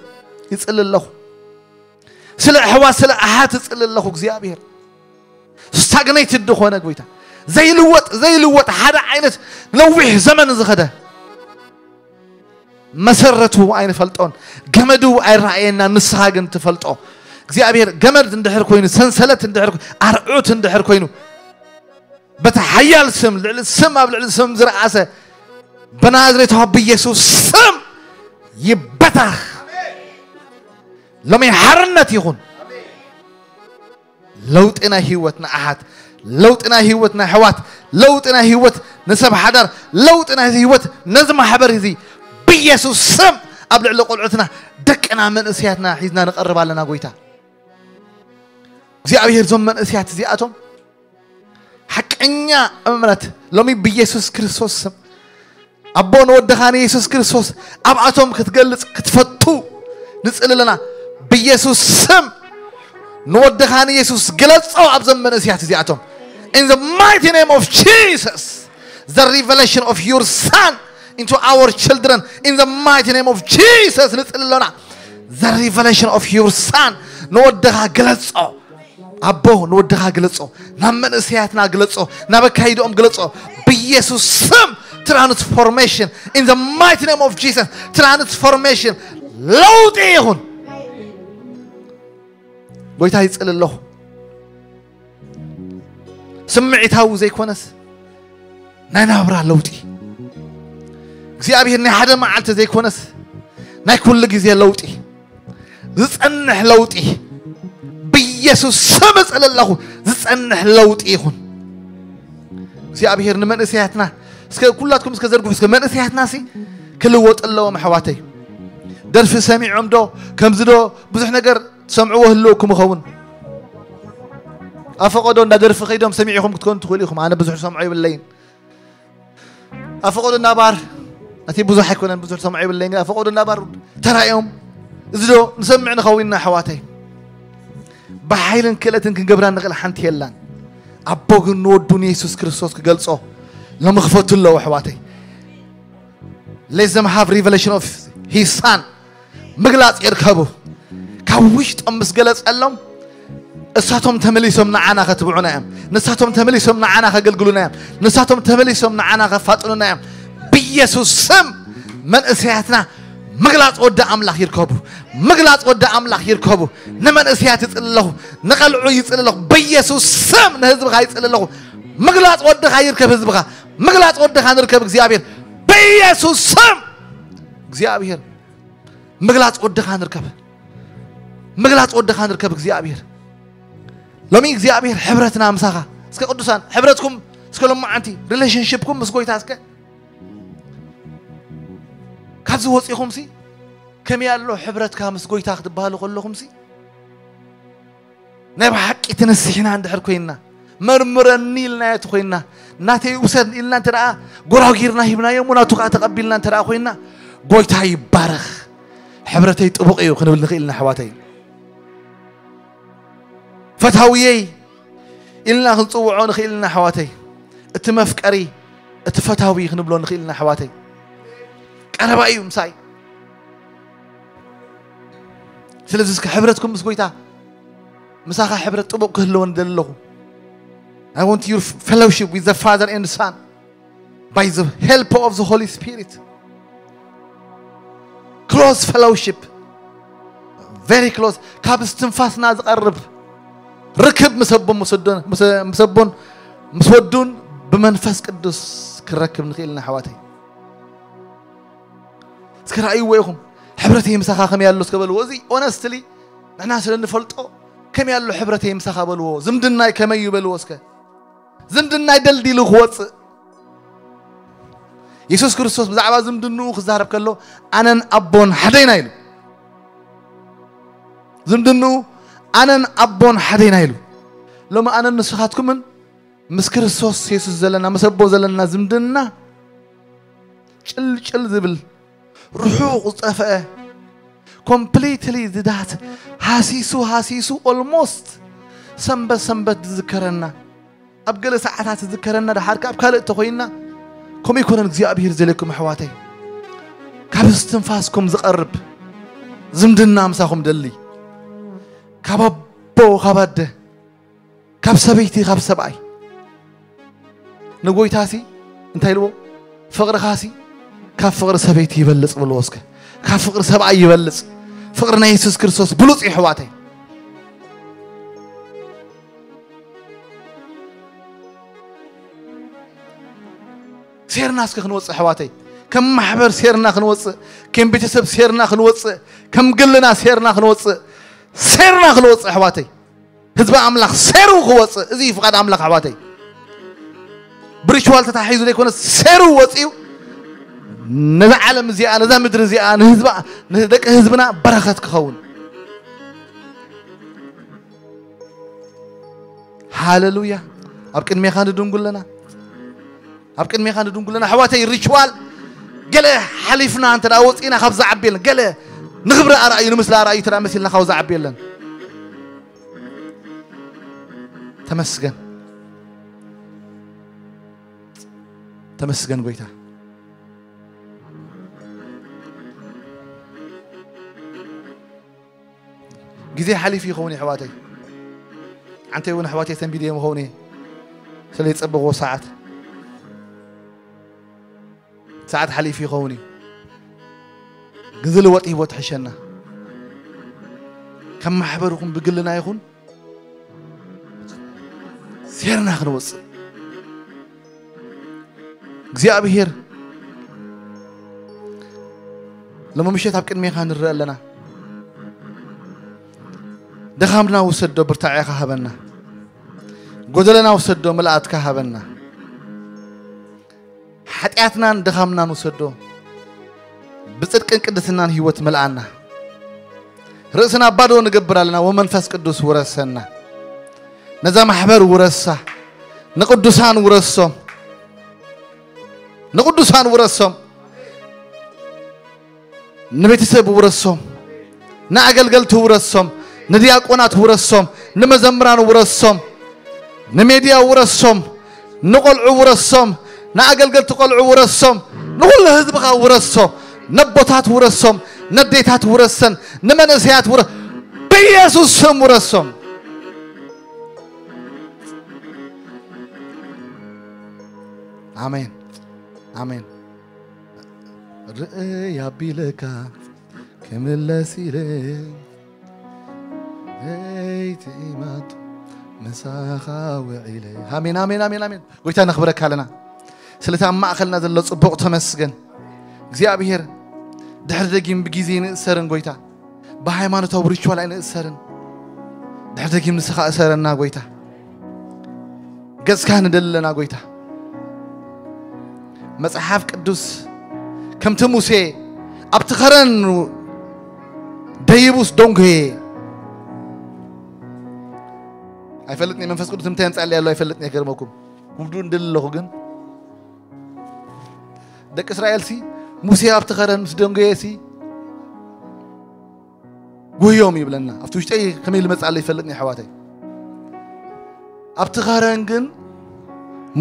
ይጽሊ ኣለኹ። ስለ ኣሕዋት ስለ ኣሓት ይጽሊ ኣለኹ። እግዚኣብሔር ስታግኔትድ ዝኾነ ጎይታ ዘይልወጥ ዘይልወጥ ሓደ ዓይነት ነዊሕ ዘመን ዝኸደ መሰረቱ ኣይንፈልጦን፣ ገመዱ ኣይረኣየና፣ ንስኻ ግን ትፈልጦ። እግዚኣብሔር ገመድ እንድሕር ኮይኑ፣ ሰንሰለት እንድሕር ኮይኑ፣ ኣርዑት እንድሕር ኮይኑ፣ በቲ ሓያል ስም ልዕሊ ስም ኣብ ልዕሊ ስም ዝረኣሰ ብናዝሬቱ ብኢየሱስ ስም ይበታኽ። ሎሚ ሓርነት ይኹን። ለውጢ ናይ ህይወት ንኣሓት፣ ለውጢ ናይ ህይወት ናይ ኣሕዋት፣ ለውጢ ናይ ህይወት ንሰብ ሓዳር፣ ለውጢ ናይ ህይወት ነዚ ማሕበር እዚ ብኢየሱስ ስም ኣብ ልዕሊ ቆልዑትና፣ ደቅና፣ መንእሰያትና ሒዝና ንቐርብ ኣለና። ጎይታ እግዚኣብሔር፣ እዞም መንእሰያት እዚኣቶም ሓቀኛ እምነት ሎሚ ብኢየሱስ ክርስቶስ ስም ኣቦ ንወድኻ ንኢየሱስ ክርስቶስ ኣብኣቶም ክትገልጽ ክትፈቱ ንጽሊ ኣለና። ብኢየሱስ ስም ንወድኻ ንኢየሱስ ግለጾ ኣብዞም መንእሰያት እዚኣቶም። In the mighty name of Jesus, the revelation of your son into our children. In the mighty name of Jesus ንጽሊ ኣለና። The revelation of your son ንወድኻ ግለጾ። ኣቦ ንወድኻ ግለጾ፣ ናብ መንእሰያትና ግለጾ፣ ናብ ኣካይድኦም ግለጾ። ብኢየሱስ ስም transformation in the mighty name of Jesus, transformation ለውጢ ይኹን። ጎይታ ይጽሊ ኣለኹ። ስምዒታዊ ዘይኮነስ ናይ ናብራ ለውጢ እግዚኣብሔር፣ ናይ ሓደ መዓልቲ ዘይኮነስ ናይ ኩሉ ግዜ ለውጢ፣ ዝጸንሕ ለውጢ ብኢየሱስ ስም እጽሊ ኣለኹ። ዝጸንሕ ለውጢ ይኹን። እግዚኣብሔር ንመንእሰያትና እስከ ኩላትኩም እስከ ዘርግሑ እስከ መንእሰያትና ሲ ክልወጥ ኣለዎም ኣሕዋተይ። ደርፊ ሰሚዖም ዶ ከምዚ ዶ ብዙሕ ነገር ትሰምዕዎ ህልውኩም ይኸውን። ኣፈቀዶ እንዳ ደርፊ ከይዶም ሰሚዕኹም ክትኮኑ ትኽእሉ ኢኹም። ኣነ ብዙሕ ሰምዖ ይብለይን። ኣፈቀዶ እንዳ ባር እቲ ብዙሕ ኣይኮነን፣ ብዙሕ ሰምዖ ይብለይን። ኣፈቀዶ እንዳ ባር ተራዮም እዚ ዶ ንሰምዕ ንኸውን ኢና ኣሕዋተይ። ብሓይልን ክእለትን ክንገብራ ንኽእል ሓንቲ የላን። ኣቦ ግን ንወዱ ንየሱስ ክርስቶስ ክገልጾ ሎሚ ክፈቱ ኣለዉ ኣሕዋተይ። Let them have revelation of his son. ምግላጽ ይርከቡ። ካብ ውሽጦም ምስ ገለጸሎም እሳቶም ተመሊሶም ንዓና ከትብዑና እዮም። ንሳቶም ተመሊሶም ንዓና ከገልግሉና እዮም። ንሳቶም ተመሊሶም ንዓና ከፋጥኑና እዮም። ብኢየሱስ ስም መንእሰያትና ምግላጽ ወዲ ኣምላኽ ይርከቡ። ምግላጽ ወዲ ኣምላኽ ይርከቡ። ንመንእሰያት ይጽሊ ኣለኹ። ንቐልዑ ይጽሊ ኣለኹ። ብኢየሱስ ስም ንህዝብኻ ይጽሊ ኣለኹ። ምግላጽ ወድኻ ይርከብ ህዝብኻ። ምግላጽ ወድኻ ንርከብ እግዚኣብሔር። ብኢየሱስ ስም እግዚኣብሔር ምግላጽ ወድኻ ንርከብ። ምግላጽ ወድኻ ንርከብ እግዚኣብሔር። ሎሚ እግዚኣብሔር ሕብረትና ምሳኻ። እስከ ቅዱሳን ሕብረትኩም እስከ ሎማዓንቲ ሪሌሽንሺፕኩም ምስ ጎይታ እስከ ካብዚ ወፂኹም ሲ ከመይ ኣሎ ሕብረትካ ምስ ጎይታ ክትበሃሉ ከለኹም ሲ ናይ ብሓቂ ትንስሕና እንድሕር ኮይንና መርምረኒ ኢልናዮ እቲ ኮይንና ናተይ ውሰድ ኢልና እንተ ደኣ ጎራጊርና ሂብናዮ እሞ ናቱ ከዓ ተቐቢልና እንተ ደኣ ኮይንና ጎይታ ይባረኽ። ሕብረተይ ጥቡቕ እዩ ክንብል ንኽእል ኢና ኣሕዋተይ። ፈታውየይ ኢልና ክንጽውዖ ንኽእል ኢና ኣሕዋተይ። እቲ መፍቀሪ እቲ ፈታዊ ክንብሎ ንኽእል ኢና ኣሕዋተይ። ቀረባ እዩ ምሳይ። ስለዚ እስከ ሕብረትኩም ምስ ጎይታ ምሳኻ ሕብረት ጥቡቕ ክህልወን ደሊ ኣለኹ። I want your fellowship with the Father and Son by the help of the Holy Spirit. Close fellowship. Very close. ካብ እስትንፋስና ዝቐርብ ርክብ ምስ ኣቦን ምስ ወዶን ምስ- ምስ ኣቦን ምስ ወዱን ብመንፈስ ቅዱስ ክረክብ ንኽእል ኢና ኣሕዋተይ። እስከ ረኣይዎ ኢኹም። ሕብረተይ ምሳኻ ከመይ ኣሎ እስከ በልዎ። እዚ ኦነስትሊ ንሕና ስለ ንፈልጦ ከመይ ኣሎ ሕብረተይ ምሳኻ በልዎ። ዝምድናይ ከመይ እዩ በልዎ እስከ። ዝምድናይ ደልዲሉ ክወፅእ። የሱስ ክርስቶስ ብዛዕባ ዝምድንኡ ክዛረብ ከሎ ኣነን ኣቦን ሓደ ኢና ኢሉ። ዝምድንኡ ኣነን ኣቦን ሓደ ኢና ኢሉ። ሎሚ ኣነን ንስኻትኩምን ምስ ክርስቶስ የሱስ ዘለና፣ ምስ ኣቦ ዘለና ዝምድና ጭልጭል ዝብል፣ ርሑቕ ዝጠፍአ፣ ኮምፕሊትሊ ዝዳት፣ ሃሲሱ ሃሲሱ፣ ኦልሞስት ሰንበት ሰንበት ዝዝከረና፣ ኣብ ገለ ሰዓታት ዝዝከረና፣ ደሓር ከኣ ኣብ ካልእ ተኾይንና። ከምኡ ኣይኮነን እግዚኣብሔር ዝደልየኩም ኣሕዋተይ። ካብ እስትንፋስኩም ዝቐርብ ዝምድና ምሳኹም ደሊ፣ ካብ ኣቦ ካብ ኣደ፣ ካብ ሰበይቲ ካብ ሰብኣይ። ንጎይታሲ እንታይ ኢልዎ? ፍቕርኻሲ ካብ ፍቕሪ ሰበይቲ ይበልጽ ብልዎ እስከ። ካብ ፍቕሪ ሰብኣይ ይበልጽ። ፍቕሪ ናይ የሱስ ክርስቶስ ብሉጽ እዩ ኣሕዋተይ። ሴርና እስከ ክንወፅእ ኣሕዋተይ፣ ከም ማሕበር ሴርና ክንወፅእ፣ ከም ቤተሰብ ሴርና ክንወፅእ፣ ከም ግልና ሴርና ክንወፅእ፣ ሴርና ክንወፅእ ኣሕዋተይ። ህዝቢ ኣምላኽ ሴሩ ክወፅእ፣ እዚ እዩ ፍቓድ ኣምላኽ ኣሕዋተይ። ብሪቹዋል ተታሒዙ ዘይኮነ፣ ሴሩ ወፂኡ ነዛ ዓለም እዚኣ፣ ነዛ ምድሪ እዚኣ፣ ንህዝባ፣ ንደቂ ህዝብና በረኸት ክኸውን። ሃለሉያ። ኣብ ቅድሜኻ ንድንጉ ኣለና። ኣብ ቅድሜኻ ንድንጉ ኣለና። ኣሕዋተይ፣ ሪቹዋል ገለ ሓሊፍና እንተ ደኣ ወፂእና ካብ ዝዓቢ የለን። ገለ ንኽብሪ ኣርኣዩ፣ ንምስሊ ኣርኣዩ እንተ ደኣ መሲልና ካብ ዝዓቢ የለን። ተመስገን። ተመስገን ጎይታ። ግዜ ሓሊፉ ይኸውን ኣሕዋተይ። ዓንተይ እውን ኣሕዋተይ ሰንቢደ እዮም ይኸውን እየ። ስለ ዝጸበቕዎ ሰዓት፣ ሰዓት ሓሊፉ ይኸውን እዩ። ግዜ ልወጥ ህይወት ትሕሸና። ከም ማሕበር ይኹን ብግልና ይኹን ሴርና ክንወጽእ እግዚኣብሔር ሎሚ ምሸት ኣብ ቅድሜኻ ንርእ ኣለና። ድኻምና ውሰዶ፣ ብርታዐኻ ሃበና። ጎደለና ውሰዶ፣ ምልኣትካ ሃበና። ሓጢኣትናን ድኻምናን ውሰዶ፣ ብጽድቅን ቅድስናን ህይወት ምልኣና። ርእስና ባዶ ንገብር ኣለና፣ ወመንፈስ ቅዱስ ውረሰና። ነዛ ማሕበር ውረሳ፣ ንቅዱሳን ውረሶም፣ ንቅዱሳን ውረሶም፣ ንቤተሰብ ውረሶም፣ ንኣገልገልቲ ውረሶም፣ ንዲያቆናት ውረሶም፣ ንመዘምራን ውረሶም፣ ንሜድያ ውረሶም፣ ንቆልዑ ውረሶም፣ ንኣገልገልቲ ቆልዑ ውረሶም፣ ንኹሉ ህዝብኻ ውረሶ፣ ነቦታት ውረሶም፣ ነዴታት ውረሰን፣ ንመንእሰያት ውረ-፣ ብኢየሱስ ስም ውረሶም። ኣሜን፣ ኣሜን። ርእይ ኣቢለካ ክምለስ ኢለ ለይቲ ማቱ ምሳኻ ውዒለ። ኣሜን፣ ኣሜን፣ ኣሜን፣ ኣሜን። ጎይታ ነኽብረካ ኣለና። ስለቲ ኣብ ማእኸልና ዘሎ ጽቡቕ ተመስገን። እግዚኣብሔር ድሕሪ ደጊም ብግዜ ይንእሰርን ጎይታ፣ ብሃይማኖታዊ ሪቹዋል ኣይንእሰርን። ድሕሪ ደጊም ንስኻ እሰረና ጎይታ። ገጽካ ንደሊ ኣለና ጎይታ። መጽሓፍ ቅዱስ ከምቲ ሙሴ ኣብቲ ኸረን ደይቡስ ደንጎየ። ኣይፈልጥን እየ መንፈስ ቅዱስ እንታይ የምጻእለይ ኣሎ ኣይፈልጥን እየ። ገርመኩም ጉዱ እንድል ኣለኹ ግን ደቂ እስራኤል ሲ ሙሴ ኣብቲ ኸረን ምስ ደንጎየ ሲ ጎዮም ይብለና። ኣብቲ ውሽጠይ ከመይ ልመጽእ ኣሎ ይፈልጥን እየ ኣሕዋተይ። ኣብቲ ኸረን ግን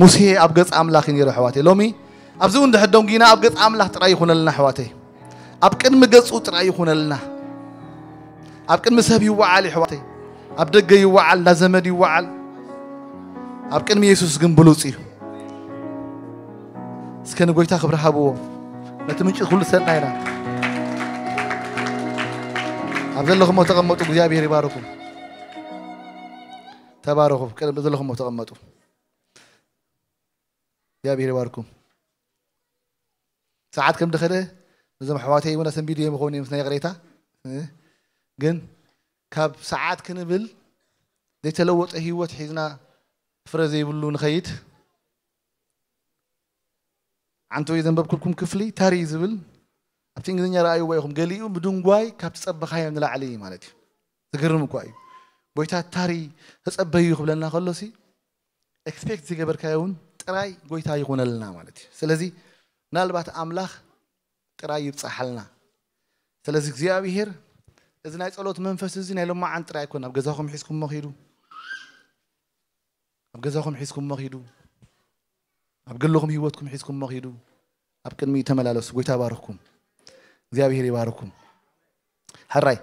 ሙሴ ኣብ ገጽ ኣምላኽ እዩ ነይሩ ኣሕዋተይ። ሎሚ ኣብዚ እውን ድሕር ደንጉይና ኣብ ገጽ ኣምላኽ ጥራይ ይኹነልና ኣሕዋተይ። ኣብ ቅድሚ ገጹ ጥራይ ይኹነልና። ኣብ ቅድሚ ሰብ ይወዓል ኣሕዋተይ። ኣብ ደገ ይወዓል፣ እንዳ ዘመድ ይወዓል። ኣብ ቅድሚ የሱስ ግን ብሉጽ እዩ። እስከ ንጎይታ ክብሪ ሃብዎ። ነቲ ምንጪ ኩሉ ሰናይ ኢና። ኣብ ዘለኹሞ ተቐመጡ፣ እግዚኣብሔር ይባርኩም። ተባረኹ። ቅድሚ ዘለኹሞ ተቐመጡ። እግዚኣብሔር ይባርኩም። ሰዓት ከም ድኸደ ነዞም ኣሕዋተይ እውን ኣሰንቢድዮም ይኸውን እዮም፣ ናይ ይቕሬታ። እ፣ ግን ካብ ሰዓት ክንብል ዘይተለወጠ ህይወት ሒዝና ፍረ ዘይብሉ ንኸይድ። ዓንተወይ ዘንበብኩልኩም ክፍሊ ታሪ ዝብል ኣብቲ እንግሊዝኛ ረኣይዎ ኢኹም። ገሊኡ ምድንጓይ ካብ ትጸበኻዮ ንላዕሊ እዩ ማለት እዩ። ዝገርም እኳ እዩ። ጎይታ ታሪ ተጸበዩ ክብለና ከሎሲ ኤክስፔክት ዝገበርካዮ እውን ጥራይ ጎይታ ይኾነልና ማለት እዩ። ስለዚ ምናልባት ኣምላኽ ጥራይ ይብጻሓልና። ስለዚ እግዚኣብሔር እዚ ናይ ጸሎት መንፈስ እዚ ናይ ሎማዓን ጥራይ ኣይኮን። ኣብ ገዛኹም ሒዝኩሞ ኺዱ፣ ኣብ ገዛኹም ሒዝኩሞ ኺዱ፣ ኣብ ግልኹም ህይወትኩም ሒዝኩሞ ኺዱ፣ ኣብ ቅድሚኡ ተመላለሱ። ጎይታ ይባርኽኩም። እግዚኣብሔር ይባርኽኩም። ሕራይ